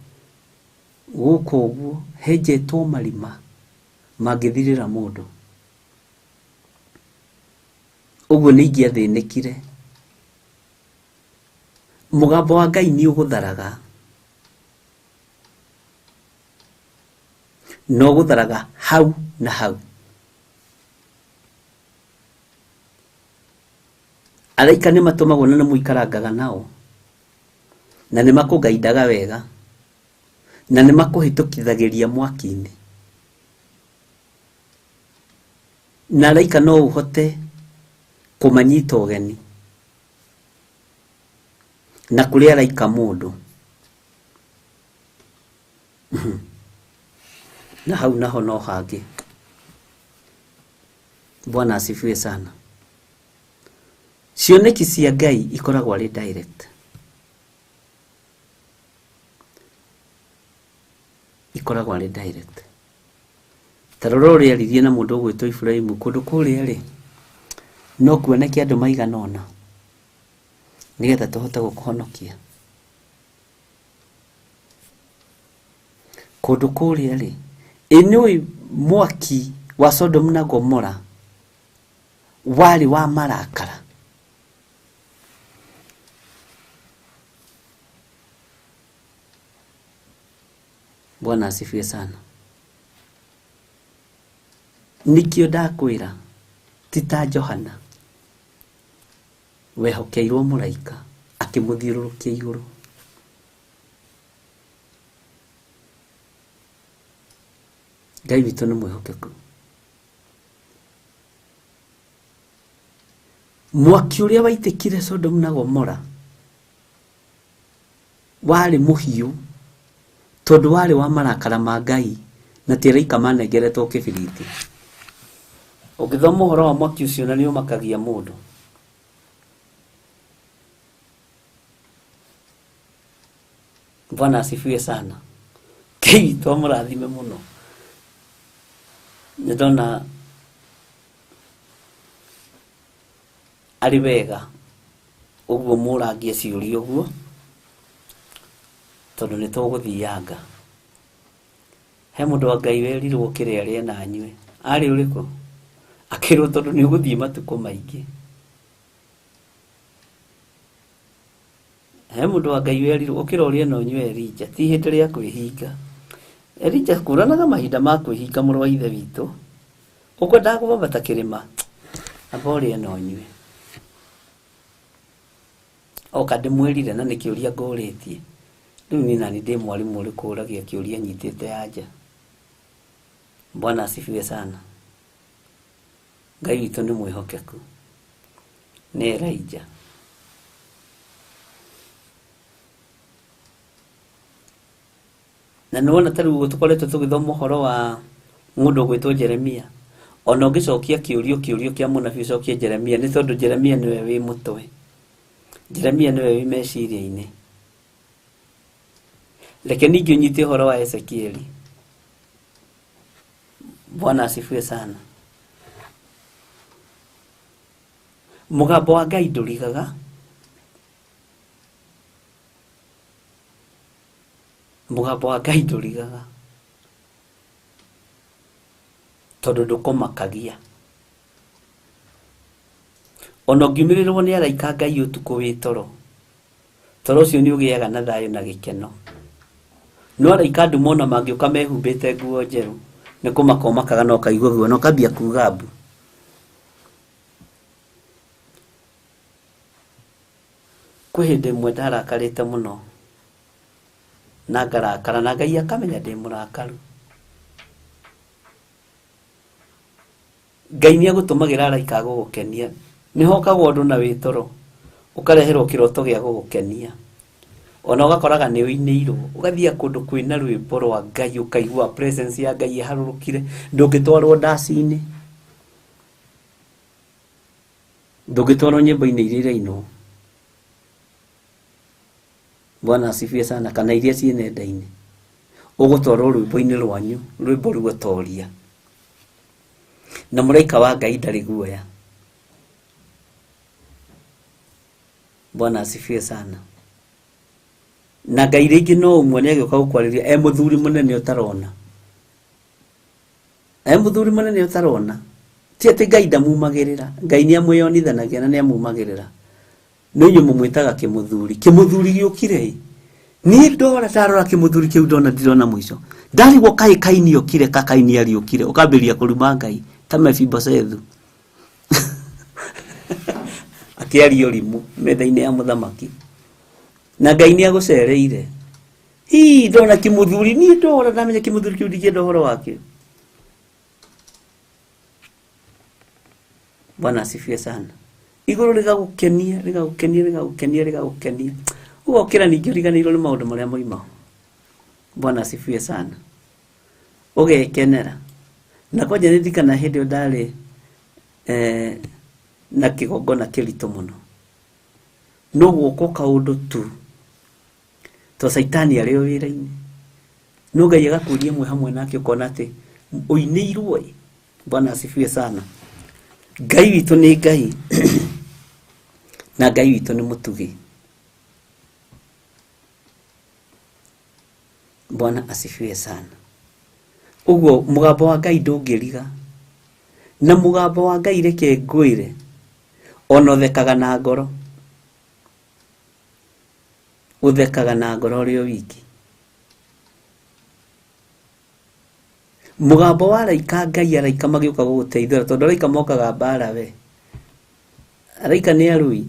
gũkũ ũguo henjetwo marima mangĩthirĩra mũndũ. Ũguo nĩ ingĩathĩnĩkire. Mũgambo wa Ngai nĩ ũgũtharaga, na ũgũtharaga hau na hau. Araika nĩ matũmagwo na nĩ mũikarangaga nao, na nĩ makũgaindaga wega, na nĩ makũhĩtũkithagĩria mwaki-inĩ. Na araika no ũhote kũmanyita ũgeni, na kũrĩ araika mũndũ. Na hau naho no hangĩ. Bwana asifiwe sana. Cioneki cia Ngai ikoragwo arĩ direct. Ikoragwo arĩ direct. Ta rora ũrĩa aririe na mũndũ ũgwĩtwo Iburahĩmu kũndũ kũrĩa rĩ, no kuoneke andũ maigana ũna nĩgetha tũhote gũkũhonokia. Kũndũ kũrĩa rĩ, ĩ nĩũĩ mwaki wa Sodom na Gomora warĩ wa marakara. Bwana asifiwe sana. Nikio ndakwĩra ti ta Johana wehokeirwo mũraika akĩmũthiũrũrũkia igũrũ. Ngai witũ nĩ mwĩhokeku. Mwaki ũrĩa waitĩkire Sodom na Gomora warĩ mũhiũ tondũ warĩ wa marakara ma Ngai na ti araika manengeretwo kĩbiriti. Ũngĩthoma ũhoro wa mwaki ũcio na nĩ ũmakagia mũndũ. Bwana asifiwe sana. Ngai witũ amũrathime mũno. Nĩ ndona arĩ wega ũguo mũrangie ciũria ũguo tondũ nĩ tũgũthianga. He mũndũ wa Ngai werirwo kĩrĩa arĩe na anyue. Arĩ ũrĩkũ? Akĩrwo tondũ nĩ ũgũthiĩ matukũ maingĩ. He mũndũ wa Ngai werirwo ũkĩra ũrĩe na ũnyue Elija, ti hĩndĩ rĩa kwĩhinga. Elija kũranaga mahinda ma kwĩhinga mũrũ wa ithe witũ. Ũkwendaga kũbambata kĩrĩma, amba ũrĩe na ũnyue. Oka ndĩmwĩrire na nĩ kĩũria ngũrĩtie. Rĩu niĩ nani ndĩ mwarimũ ũrĩkũ ũragia kĩũria nyitĩte anja. Bwana asifiwe sana. Ngai witũ nĩ mwĩhokeku. Nĩ Elijah. Na nĩ wona ta rĩu ũguo tũkoretwo tũgĩthoma ũhoro wa mũndũ ũgwĩtwo Jeremia. Ona ũngĩcokia kĩũrio kĩũrio kĩa mũnabii ũcokie Jeremia nĩ tondũ Jeremia nĩwe wĩ mũtwe. Jeremia nĩwe wĩ meciria-inĩ. Reke ningĩ ũnyite ũhoro wa Ezekieli. Bwana asifiwe sana. Mũgambo wa Ngai ndũrigaga. Mũgambo wa Ngai ndũrigaga. Tondũ ndũkũmakagia. Ona ũngiumĩrĩrwo nĩ araika Ngai ũtukũ wĩ toro, toro ũcio nĩ ũgĩaga na thayũ na gĩkeno. No araika andũ mona mangĩũka mehumbĩte nguo njerũ, nĩ kũmaka ũmakaga na ũkaigua guoya na ũkambia kuga mbu. Kwĩ hĩndĩ ĩmwe ndarakarĩte mũno na ngarakara na Ngai akamenya ndĩ mũrakaru. Ngai nĩ agũtũmagĩra araika a gũgũkenia. Nĩ hokagwo ũndũ na wĩ toro, ũkareherwo kĩroto gĩa gũgũkenia. Ona ũgakoraga nĩ ũinĩirwo, ũgathiĩ kũndũ kwĩna rwĩmbo rwa Ngai ũkaigua presence ya Ngai ĩharũrũkire, ndũngĩtwarwo ndaci-inĩ, ndũngĩtwarwo nyĩmbo-inĩ iria irainwo. Bwana asifiwe sana, kana iria ciĩ nenda-inĩ. Ũgũtwarwo rwĩmbo-inĩ rwanyu, rwĩmbo ruotoria. Na mũraika wa Ngai ndarĩ guoya. Bwana asifiwe sana. Na Ngai rĩngĩ no ũmwe nĩ agĩũka gũkwarĩria e mũthuri mũnene ũtarona. E mũthuri mũnene ũtarona. Ti atĩ Ngai ndamumagĩrĩra, Ngai nĩ amwĩyonithanagia na nĩ amumagĩrĩra. No inyuĩ mũmwĩtaga kĩmũthuri. Kĩmũthuri gĩũkire ĩ. Niĩ ndora ndarora kĩmũthuri kĩu ndona ndirona mũico. Ndarigwo kaĩ Kaini okire ka Kaini ariũkire ũkambĩrĩria kũruma Ngai ta Mefiboshethu. Akĩaria ũrimũ metha-inĩ ya mũthamaki. Na Ngai nĩ agũcereire. Hii ndona kĩmũthuri, niĩ ndora ndamenya kĩmũthuri kĩu ndingĩenda ũhoro wakĩo. Bwana asifiwe sana. Igũrũ rĩgagũkenia, rĩgagũkenia, rĩgagũkenia, rĩgagũkenia. Ũgokĩra ningĩ ũriganĩirwo nĩ maũndũ marĩa moima. Bwana asifiwe sana. Ũgekenera. Na kwanja nĩ ndirikana hĩndĩ ĩyo ndarĩ na kĩgongona kĩritũ mũno. No guoko kaundu tu to Saitani arĩ o wĩra-inĩ. No Ngai agakũria mwe hamwe nake ũkona atĩ ũinĩirwo. Bwana asifiwe sana. Ngai witũ nĩ Ngai na Ngai witũ nĩ mũtugi. Bwana asifiwe sana. Ũguo mũgambo wa Ngai ndũngĩriga, na mũgambo wa Ngai reke ngwĩre ona ũthekaga na ngoro, ũthekaga na ngoro ũrĩ o wiki. Mũgambo wa araika Ngai araika magĩũka gũgũteithũra, tondũ araika mokaga mbara we. Araika nĩ arũi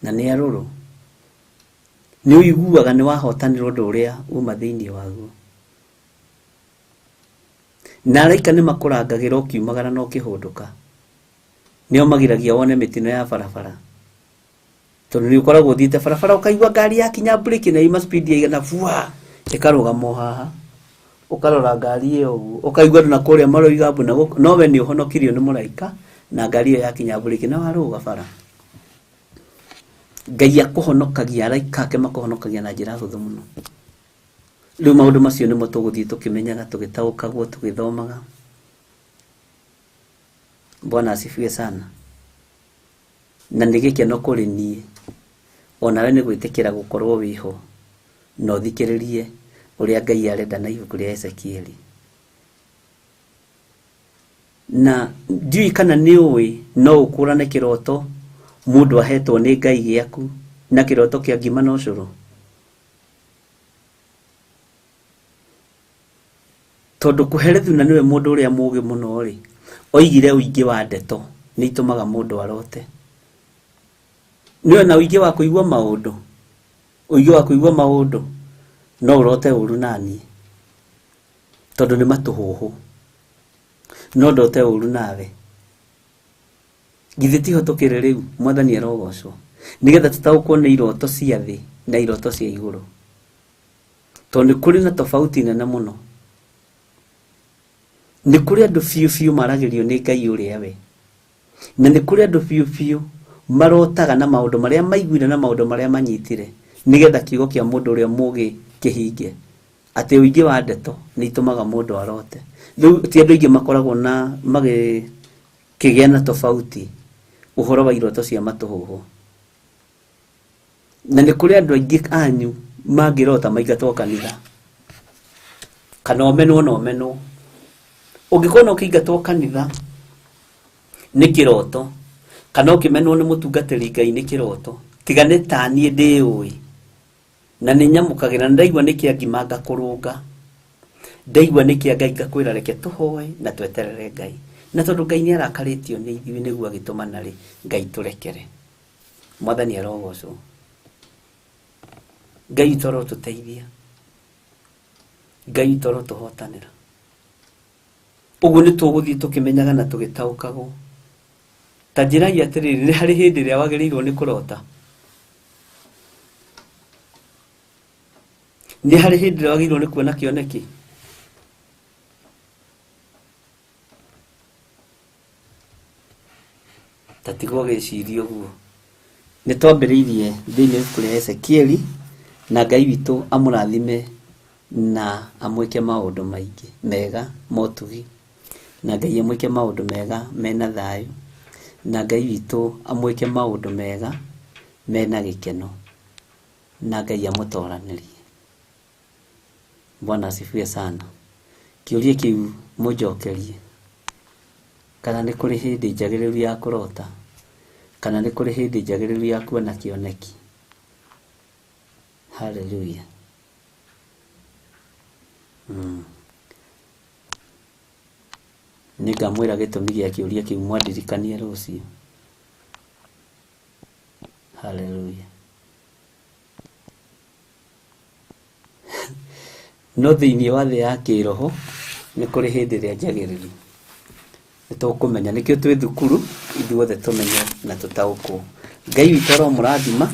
na nĩ arũrũ. Nĩ ũiguaga nĩ wahotanĩra ũndũ ũrĩa uma thĩinĩ waguo. Na araika nĩ makũrangagĩra ũkiumagara na ũkĩhũndũka. Nĩo magiragia wone mĩtino ya barabara, tondũ nĩ ũkoragwo ũthiĩte barabara ũkaigua ngari yakinya breki na yuma speed ya igana bua ĩkarũgama o haha, ũkarora ngari ĩyo ũguo ũkaigua andũ na kũrĩa maroiga mbu na gũkũ, no we nĩ ũhonokirio nĩ mũraika na ngari ĩyo yakinya breki na warũga bara. Ngai akũhonokagia, araika ake makũhonokagia na njĩra hũthũ mũno. Rĩu maũndũ macio nĩmo tũgũthiĩ tũkĩmenyaga, tũgĩtaũkagwo, tũgĩthomaga. Bwana asifiwe sana. Na nĩ gĩkeno kũrĩ niĩ onawe nĩ gwĩtĩkĩra gũkorwo wĩho na ũthikĩrĩrie ũrĩa Ngai arenda na ibuku rĩa Ezekieli. Na ndiũĩ kana nĩ ũĩ no ũkũrane kĩroto mũndũ ahetwo nĩ Ngai gĩaku na kĩroto kĩa ngima na ũcũrũ. Tondũ kũherethu na nĩwe mũndũ ũrĩa mũũgĩ mũno rĩ, oigire ũingĩ wa ndeto nĩ itũmaga mũndũ arote. Nĩwe na ũingĩ wa kũigua maũndũ, ũingĩ wa kũigua maũndũ no ũrote ũru naniĩ, tondũ nĩ matũhũhũ. No ndote ũru nawe. Githĩ tiho tũkĩrĩ rĩu, Mwathani arogocwo, nĩgetha tũtaũkwo nĩ iroto cia thĩ na iroto cia igũrũ. Tondũ nĩ kũrĩ na tofauti nene mũno. Nĩ kũrĩ andũ biũ biũ maragĩrio nĩ Ngai ũrĩa we, na nĩ kũrĩ andũ biũ biũ marotaga na maũndũ marĩa maiguire na maũndũ marĩa manyitire, nĩgetha kiugo kĩa mũndũ ũrĩa mũũgĩ kĩhinge. Atĩ ũingĩ wa ndeto nĩ itũmaga mũndũ arote. Rĩu ti andũ aingĩ makoragwo na magĩkĩgĩa na tofauti ũhoro wa iroto cia matũhũhũ. Na nĩ kũrĩ andũ aingĩ anyu mangĩrota maingatwo kanitha, kana ũmenwo na ũmenwo. Ũngĩkorwo ũkĩingatwo kanitha nĩ kĩroto, kana ũkĩmenwo nĩ mũtungatĩri Ngai nĩ kĩroto, tiga nĩ ta niĩ ndĩũĩ na nĩ nyamũkagĩra, na ndaigua nĩ kĩa ngima ngakũrũnga, ndaigua nĩ kĩa Ngai ngakwĩra reke tũhoe na tweterere Ngai. Na tondũ Ngai nĩ arakarĩtio nĩ ithuĩ nĩguo agĩtũmana rĩ, Ngai tũrekere. Mwathani arogocwo. Ngai witũ arotũteithia, Ngai witũ arotũhotanĩra. Ũguo nĩ tũgũthiĩ tũkĩmenyaga na tũgĩtaũkagwo. Ta njĩrai atĩrĩrĩ, nĩ harĩ hĩndĩ ĩrĩa wagĩrĩirwo nĩ kũrota? Nĩ harĩ hĩndĩ ĩrĩa wagĩrĩirwo nĩ kuona kĩoneki? Ta tigwo gĩciria ũguo. Nĩ twambĩrĩirie thĩinĩ wa ibuku rĩa Ezekieli, na Ngai witũ amũrathime na amwĩke maũndũ maingĩ mega motugi, na Ngai amwĩke maũndũ mega mena thayũ, na Ngai witũ amwĩke maũndũ mega mena gĩkeno, na Ngai amũtoranĩrie. Bwana asifiwe sana. Kĩũria kĩu mũnjokerie, kana nĩ kũrĩ hĩndĩ njagĩrĩru ya kũrota, kana nĩ kũrĩ hĩndĩ njagĩrĩru ya kuona kĩoneki? Hallelujah. Nĩngamwĩra gĩtũmi gĩa kĩũria kĩu mwandirikanie rũciũ. Hallelujah. No thĩinĩ wa thĩ ya kĩroho nĩ kũrĩ hĩndĩ ĩrĩa njagĩrĩru. Nĩ tũkũmenya, nĩkĩo twĩ thukuru ithuothe tũmenye na tũtaũkwo. Ngai witũ aromũrathima.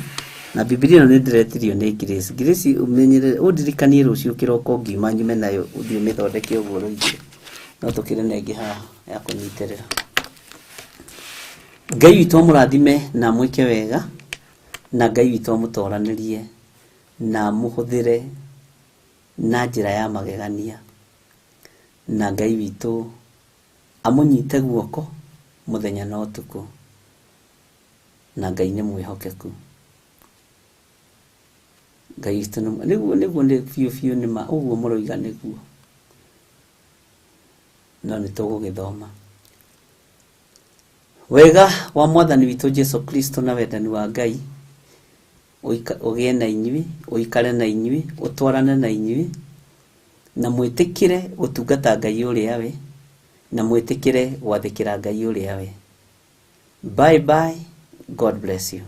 Na Bibilia ĩno nĩ ndĩretirio nĩ Grace. Grace, ũmenyerere, ũndirikanie rũciũ kĩroko ngiuma nyume nayo ũthiĩ ũmĩthondeke ũguo ũroigire. No tũkĩre na ĩngĩ haha ya kũnyitĩrĩra. Ngai witũ amũrathime na amwĩke wega. Na Ngai witũ amũtoranĩrie na amũhũthĩre na njĩra ya magegania. Na Ngai witũ amũnyite guoko mũthenya na ũtukũ. Na Ngai nĩ mwĩhokeku. Ngai witũ nĩguo nĩguo nĩ biũ biũ nĩ ma ũguo mũroiga nĩguo. No nĩ tũgũgĩthoma. Wega wa Mwathani witũ Jesu Kristo na wendani wa Ngai ũgĩe na inyuĩ, ũikare na inyuĩ, ũtwarane na inyuĩ, na mwĩtĩkĩre gũtungata Ngai ũrĩa we, na mwĩtĩkĩre gwathĩkĩra Ngai ũrĩa we. Bye bye, God bless you.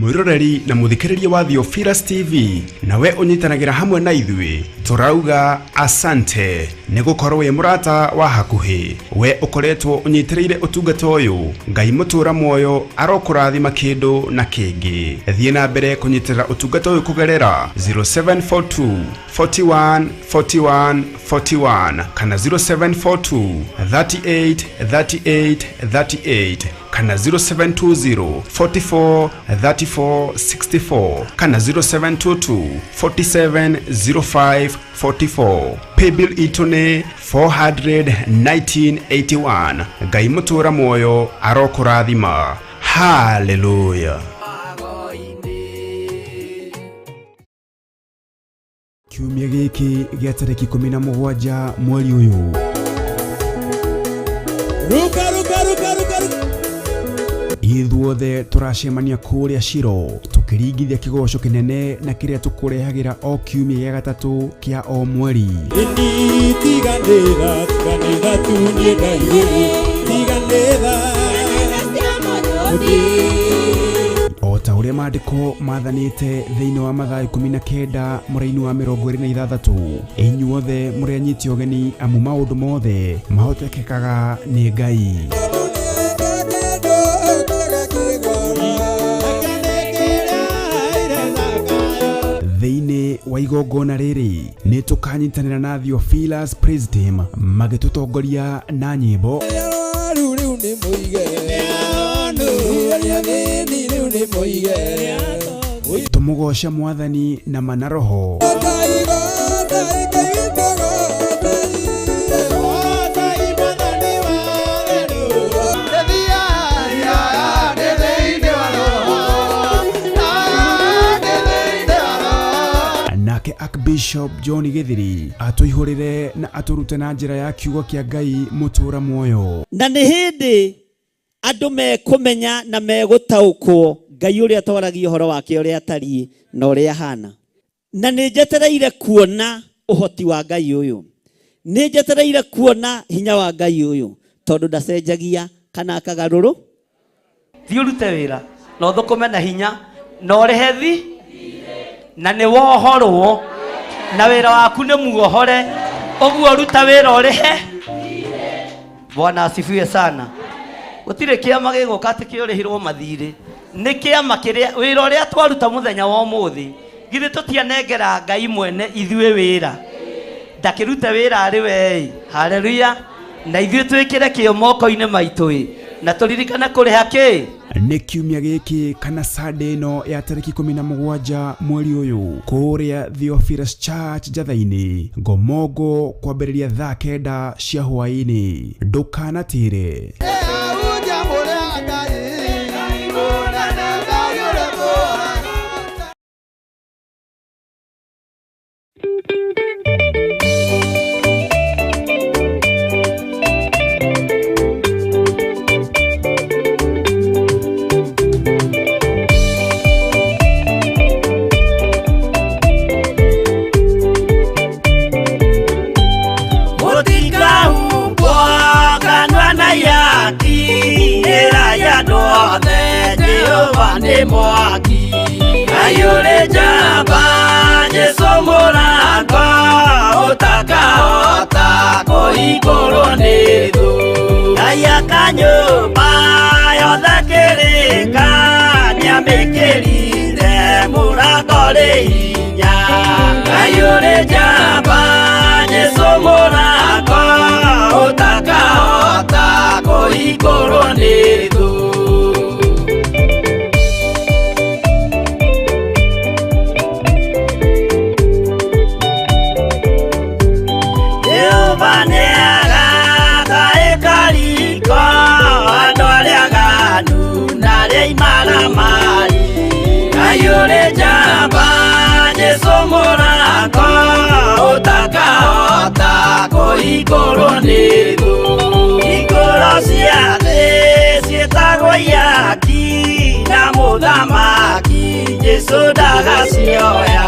Mwiroreri na muthikiriria wa Theophilus TV nawe unyitanagira hamwe na ithuĩ turauga asante nĩ gũkorwo wĩ mũrata wa hakuhĩ we ũkoretwo ũnyitĩrĩire ũtungata ũyũ. Ngai mũtũra muoyo arokũrathima kĩndũ na kĩngĩ. Thiĩ na mbere kũnyitĩrĩra ũtungata ũyũ kũgerera 0742 41 41 41 kana 0742 38 38 38 kana 0720 44 34 64 kana 0722 47 05 44. Paybill itũ nĩ 41981. Ngai mũtũra muoyo arokũrathima. Hallelujah. Kiumia gĩkĩ gĩa tarĩki 17 mweri ũyũ. Ruka ruka ruka ruka ruka. Ithuothe tũracemania kũrĩa Shilo tũkĩringithia kĩgoco kĩnene na kĩrĩa tũkũrehagĩra o kiumia gĩa gatatũ kĩa o mweri. O ta ũrĩa maandĩko mathanĩte thĩinĩ wa Mathayo 19 mũraini wa 26, inyuothe mũrĩ anyiti ũgeni amu maũndũ mothe mahotekekaga nĩ Ngai. Thĩinĩ wa igongona rĩrĩ nĩ tũkanyitanĩra na Theophilus Praise Team magĩtũtongoria na nyĩmbo tũmũgoce Mwathani na mana roho. Nake Archbishop John Githiri atũihũrĩre na atũrute na njĩra ya kiugo kĩa Ngai mũtũra muoyo. Na nĩ hĩndĩ andũ mekũmenya na megũtaũkwo Ngai ũrĩa twaragia ũhoro wake ũrĩa atariĩ na ũrĩa ahana. Na nĩ njetereire kuona ũhoti wa Ngai ũyũ, nĩ njetereire kuona hinya wa Ngai ũyũ, tondũ ndacenjagia kana akagarũrũ. Thiĩ ũrute wĩra na ũthũkũme na hinya na ũrĩhe thi na nĩ wohorwo na wĩra waku nĩ muohore, ũguo ruta wĩra ũrĩhe. Bwana asifiwe sana. Gũtirĩ kĩama gĩgũka atĩ kĩũrĩhirwo mathirĩ, nĩ kĩama kĩrĩa wĩra ũrĩa twaruta mũthenya wa ũmũthĩ, githĩ tũtianengera Ngai mwene ithuĩ wĩra, ndakĩrute wĩra arĩ we. Haleluya. Na ithuĩ twĩkĩre kĩo moko-inĩ maitũ ĩ, na tũririkane kũrĩha kĩ. Nĩ kiumia gĩkĩ kana Sunday ĩno ya tarĩki 17 mweri ũyũ kũrĩa Theophilus Church Njatha-inĩ Ngomongo kwambĩrĩria thaa 9 cia hwaĩ-inĩ. Ndũkanatĩre. Nĩ mwaki. Ngai ũrĩ njamba, Jesũ mũrango ũtakahota kũhingũrwo nĩ thũ. Ngai aka nyũmba yothe kĩrĩka, nĩamĩkĩrire mũrango rĩ hinya. Ngai ũrĩ njamba, Jesũ mũrango ũtakahota kũhingũrwo nĩ thũ. Jehova nĩagaka ĩkariko andũ arĩa aganu na arĩa imaramari. Ngai ũrĩ njamba, Jesũ mũrango ũtakahota kũhingũrwo nĩ thũ. Hingũro cia thĩ ciĩtagwo ihaki na mũthamaki Jesũ ndagacioya.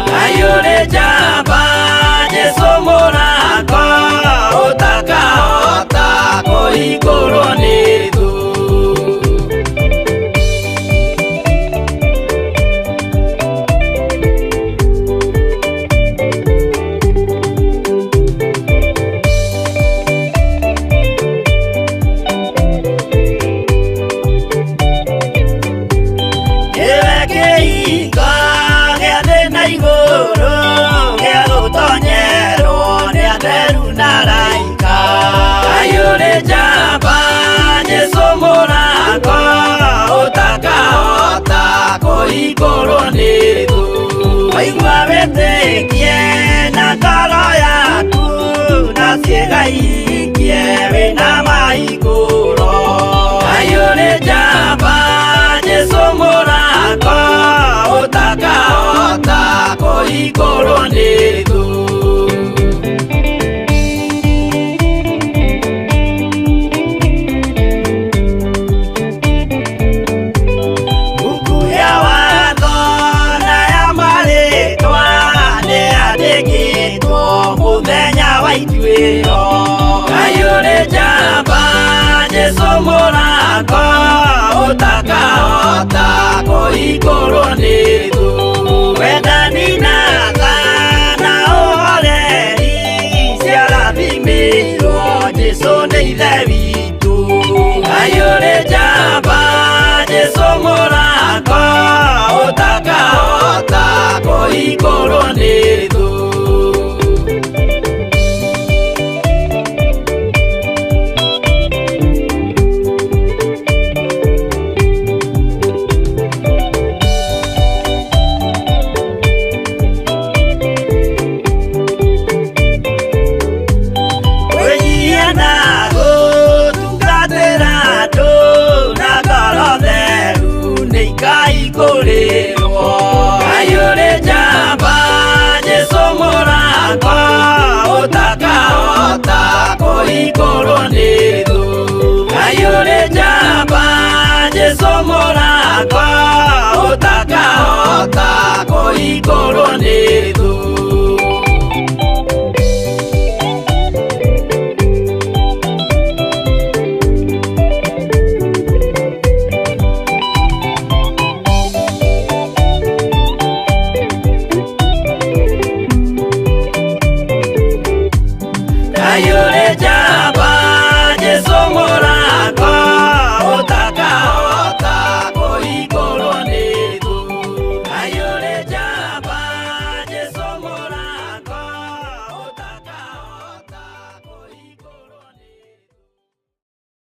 Ngai ũrĩ njamba, Jesũ mũrango ũtakahota kũhingũrwo nĩ thũ. Nĩwe kĩhingo gĩa thĩ na igũrũ, gĩa gũtonyerwo nĩ atheru na araika. Ngai ũrĩ njamba, Jesũ mũrango ũtakahota kũhingũrwo nĩ thũ. Waigua wĩtĩkie na ngoro yaku, na ciĩga ihingie wĩna mahingũro. Ngai ũrĩ njamba, Jesũ mũrango ũtakahota kũhingũrwo nĩ thũ. Buku ya watho na ya marĩtwa nĩyandĩkĩtwo mũthenya wa ituĩro. Ngai ũrĩ njamba, Jesũ mũrango ũtakahota kũhingũrwo nĩ thũ. Wendani na tha na ũhoreri ciarathimĩirwo Jesũ nĩ Ithe witũ. Ngai ũrĩ njamba, Jesũ mũrango ũtakahota kũhingũrwo nĩ thũ. Kwĩnyihia na gũtungatĩra andũ na ngoro theru nĩikaihingũrĩrwo. Ngai ũrĩ njamba, Jesũ mũrango ũtakahota kũhingũrwo nĩ thũ. Ngai ũrĩ njamba, Jesũ mũrango ũtakahota kũhingũrwo nĩ thũ. Ngai ũrĩ njamba,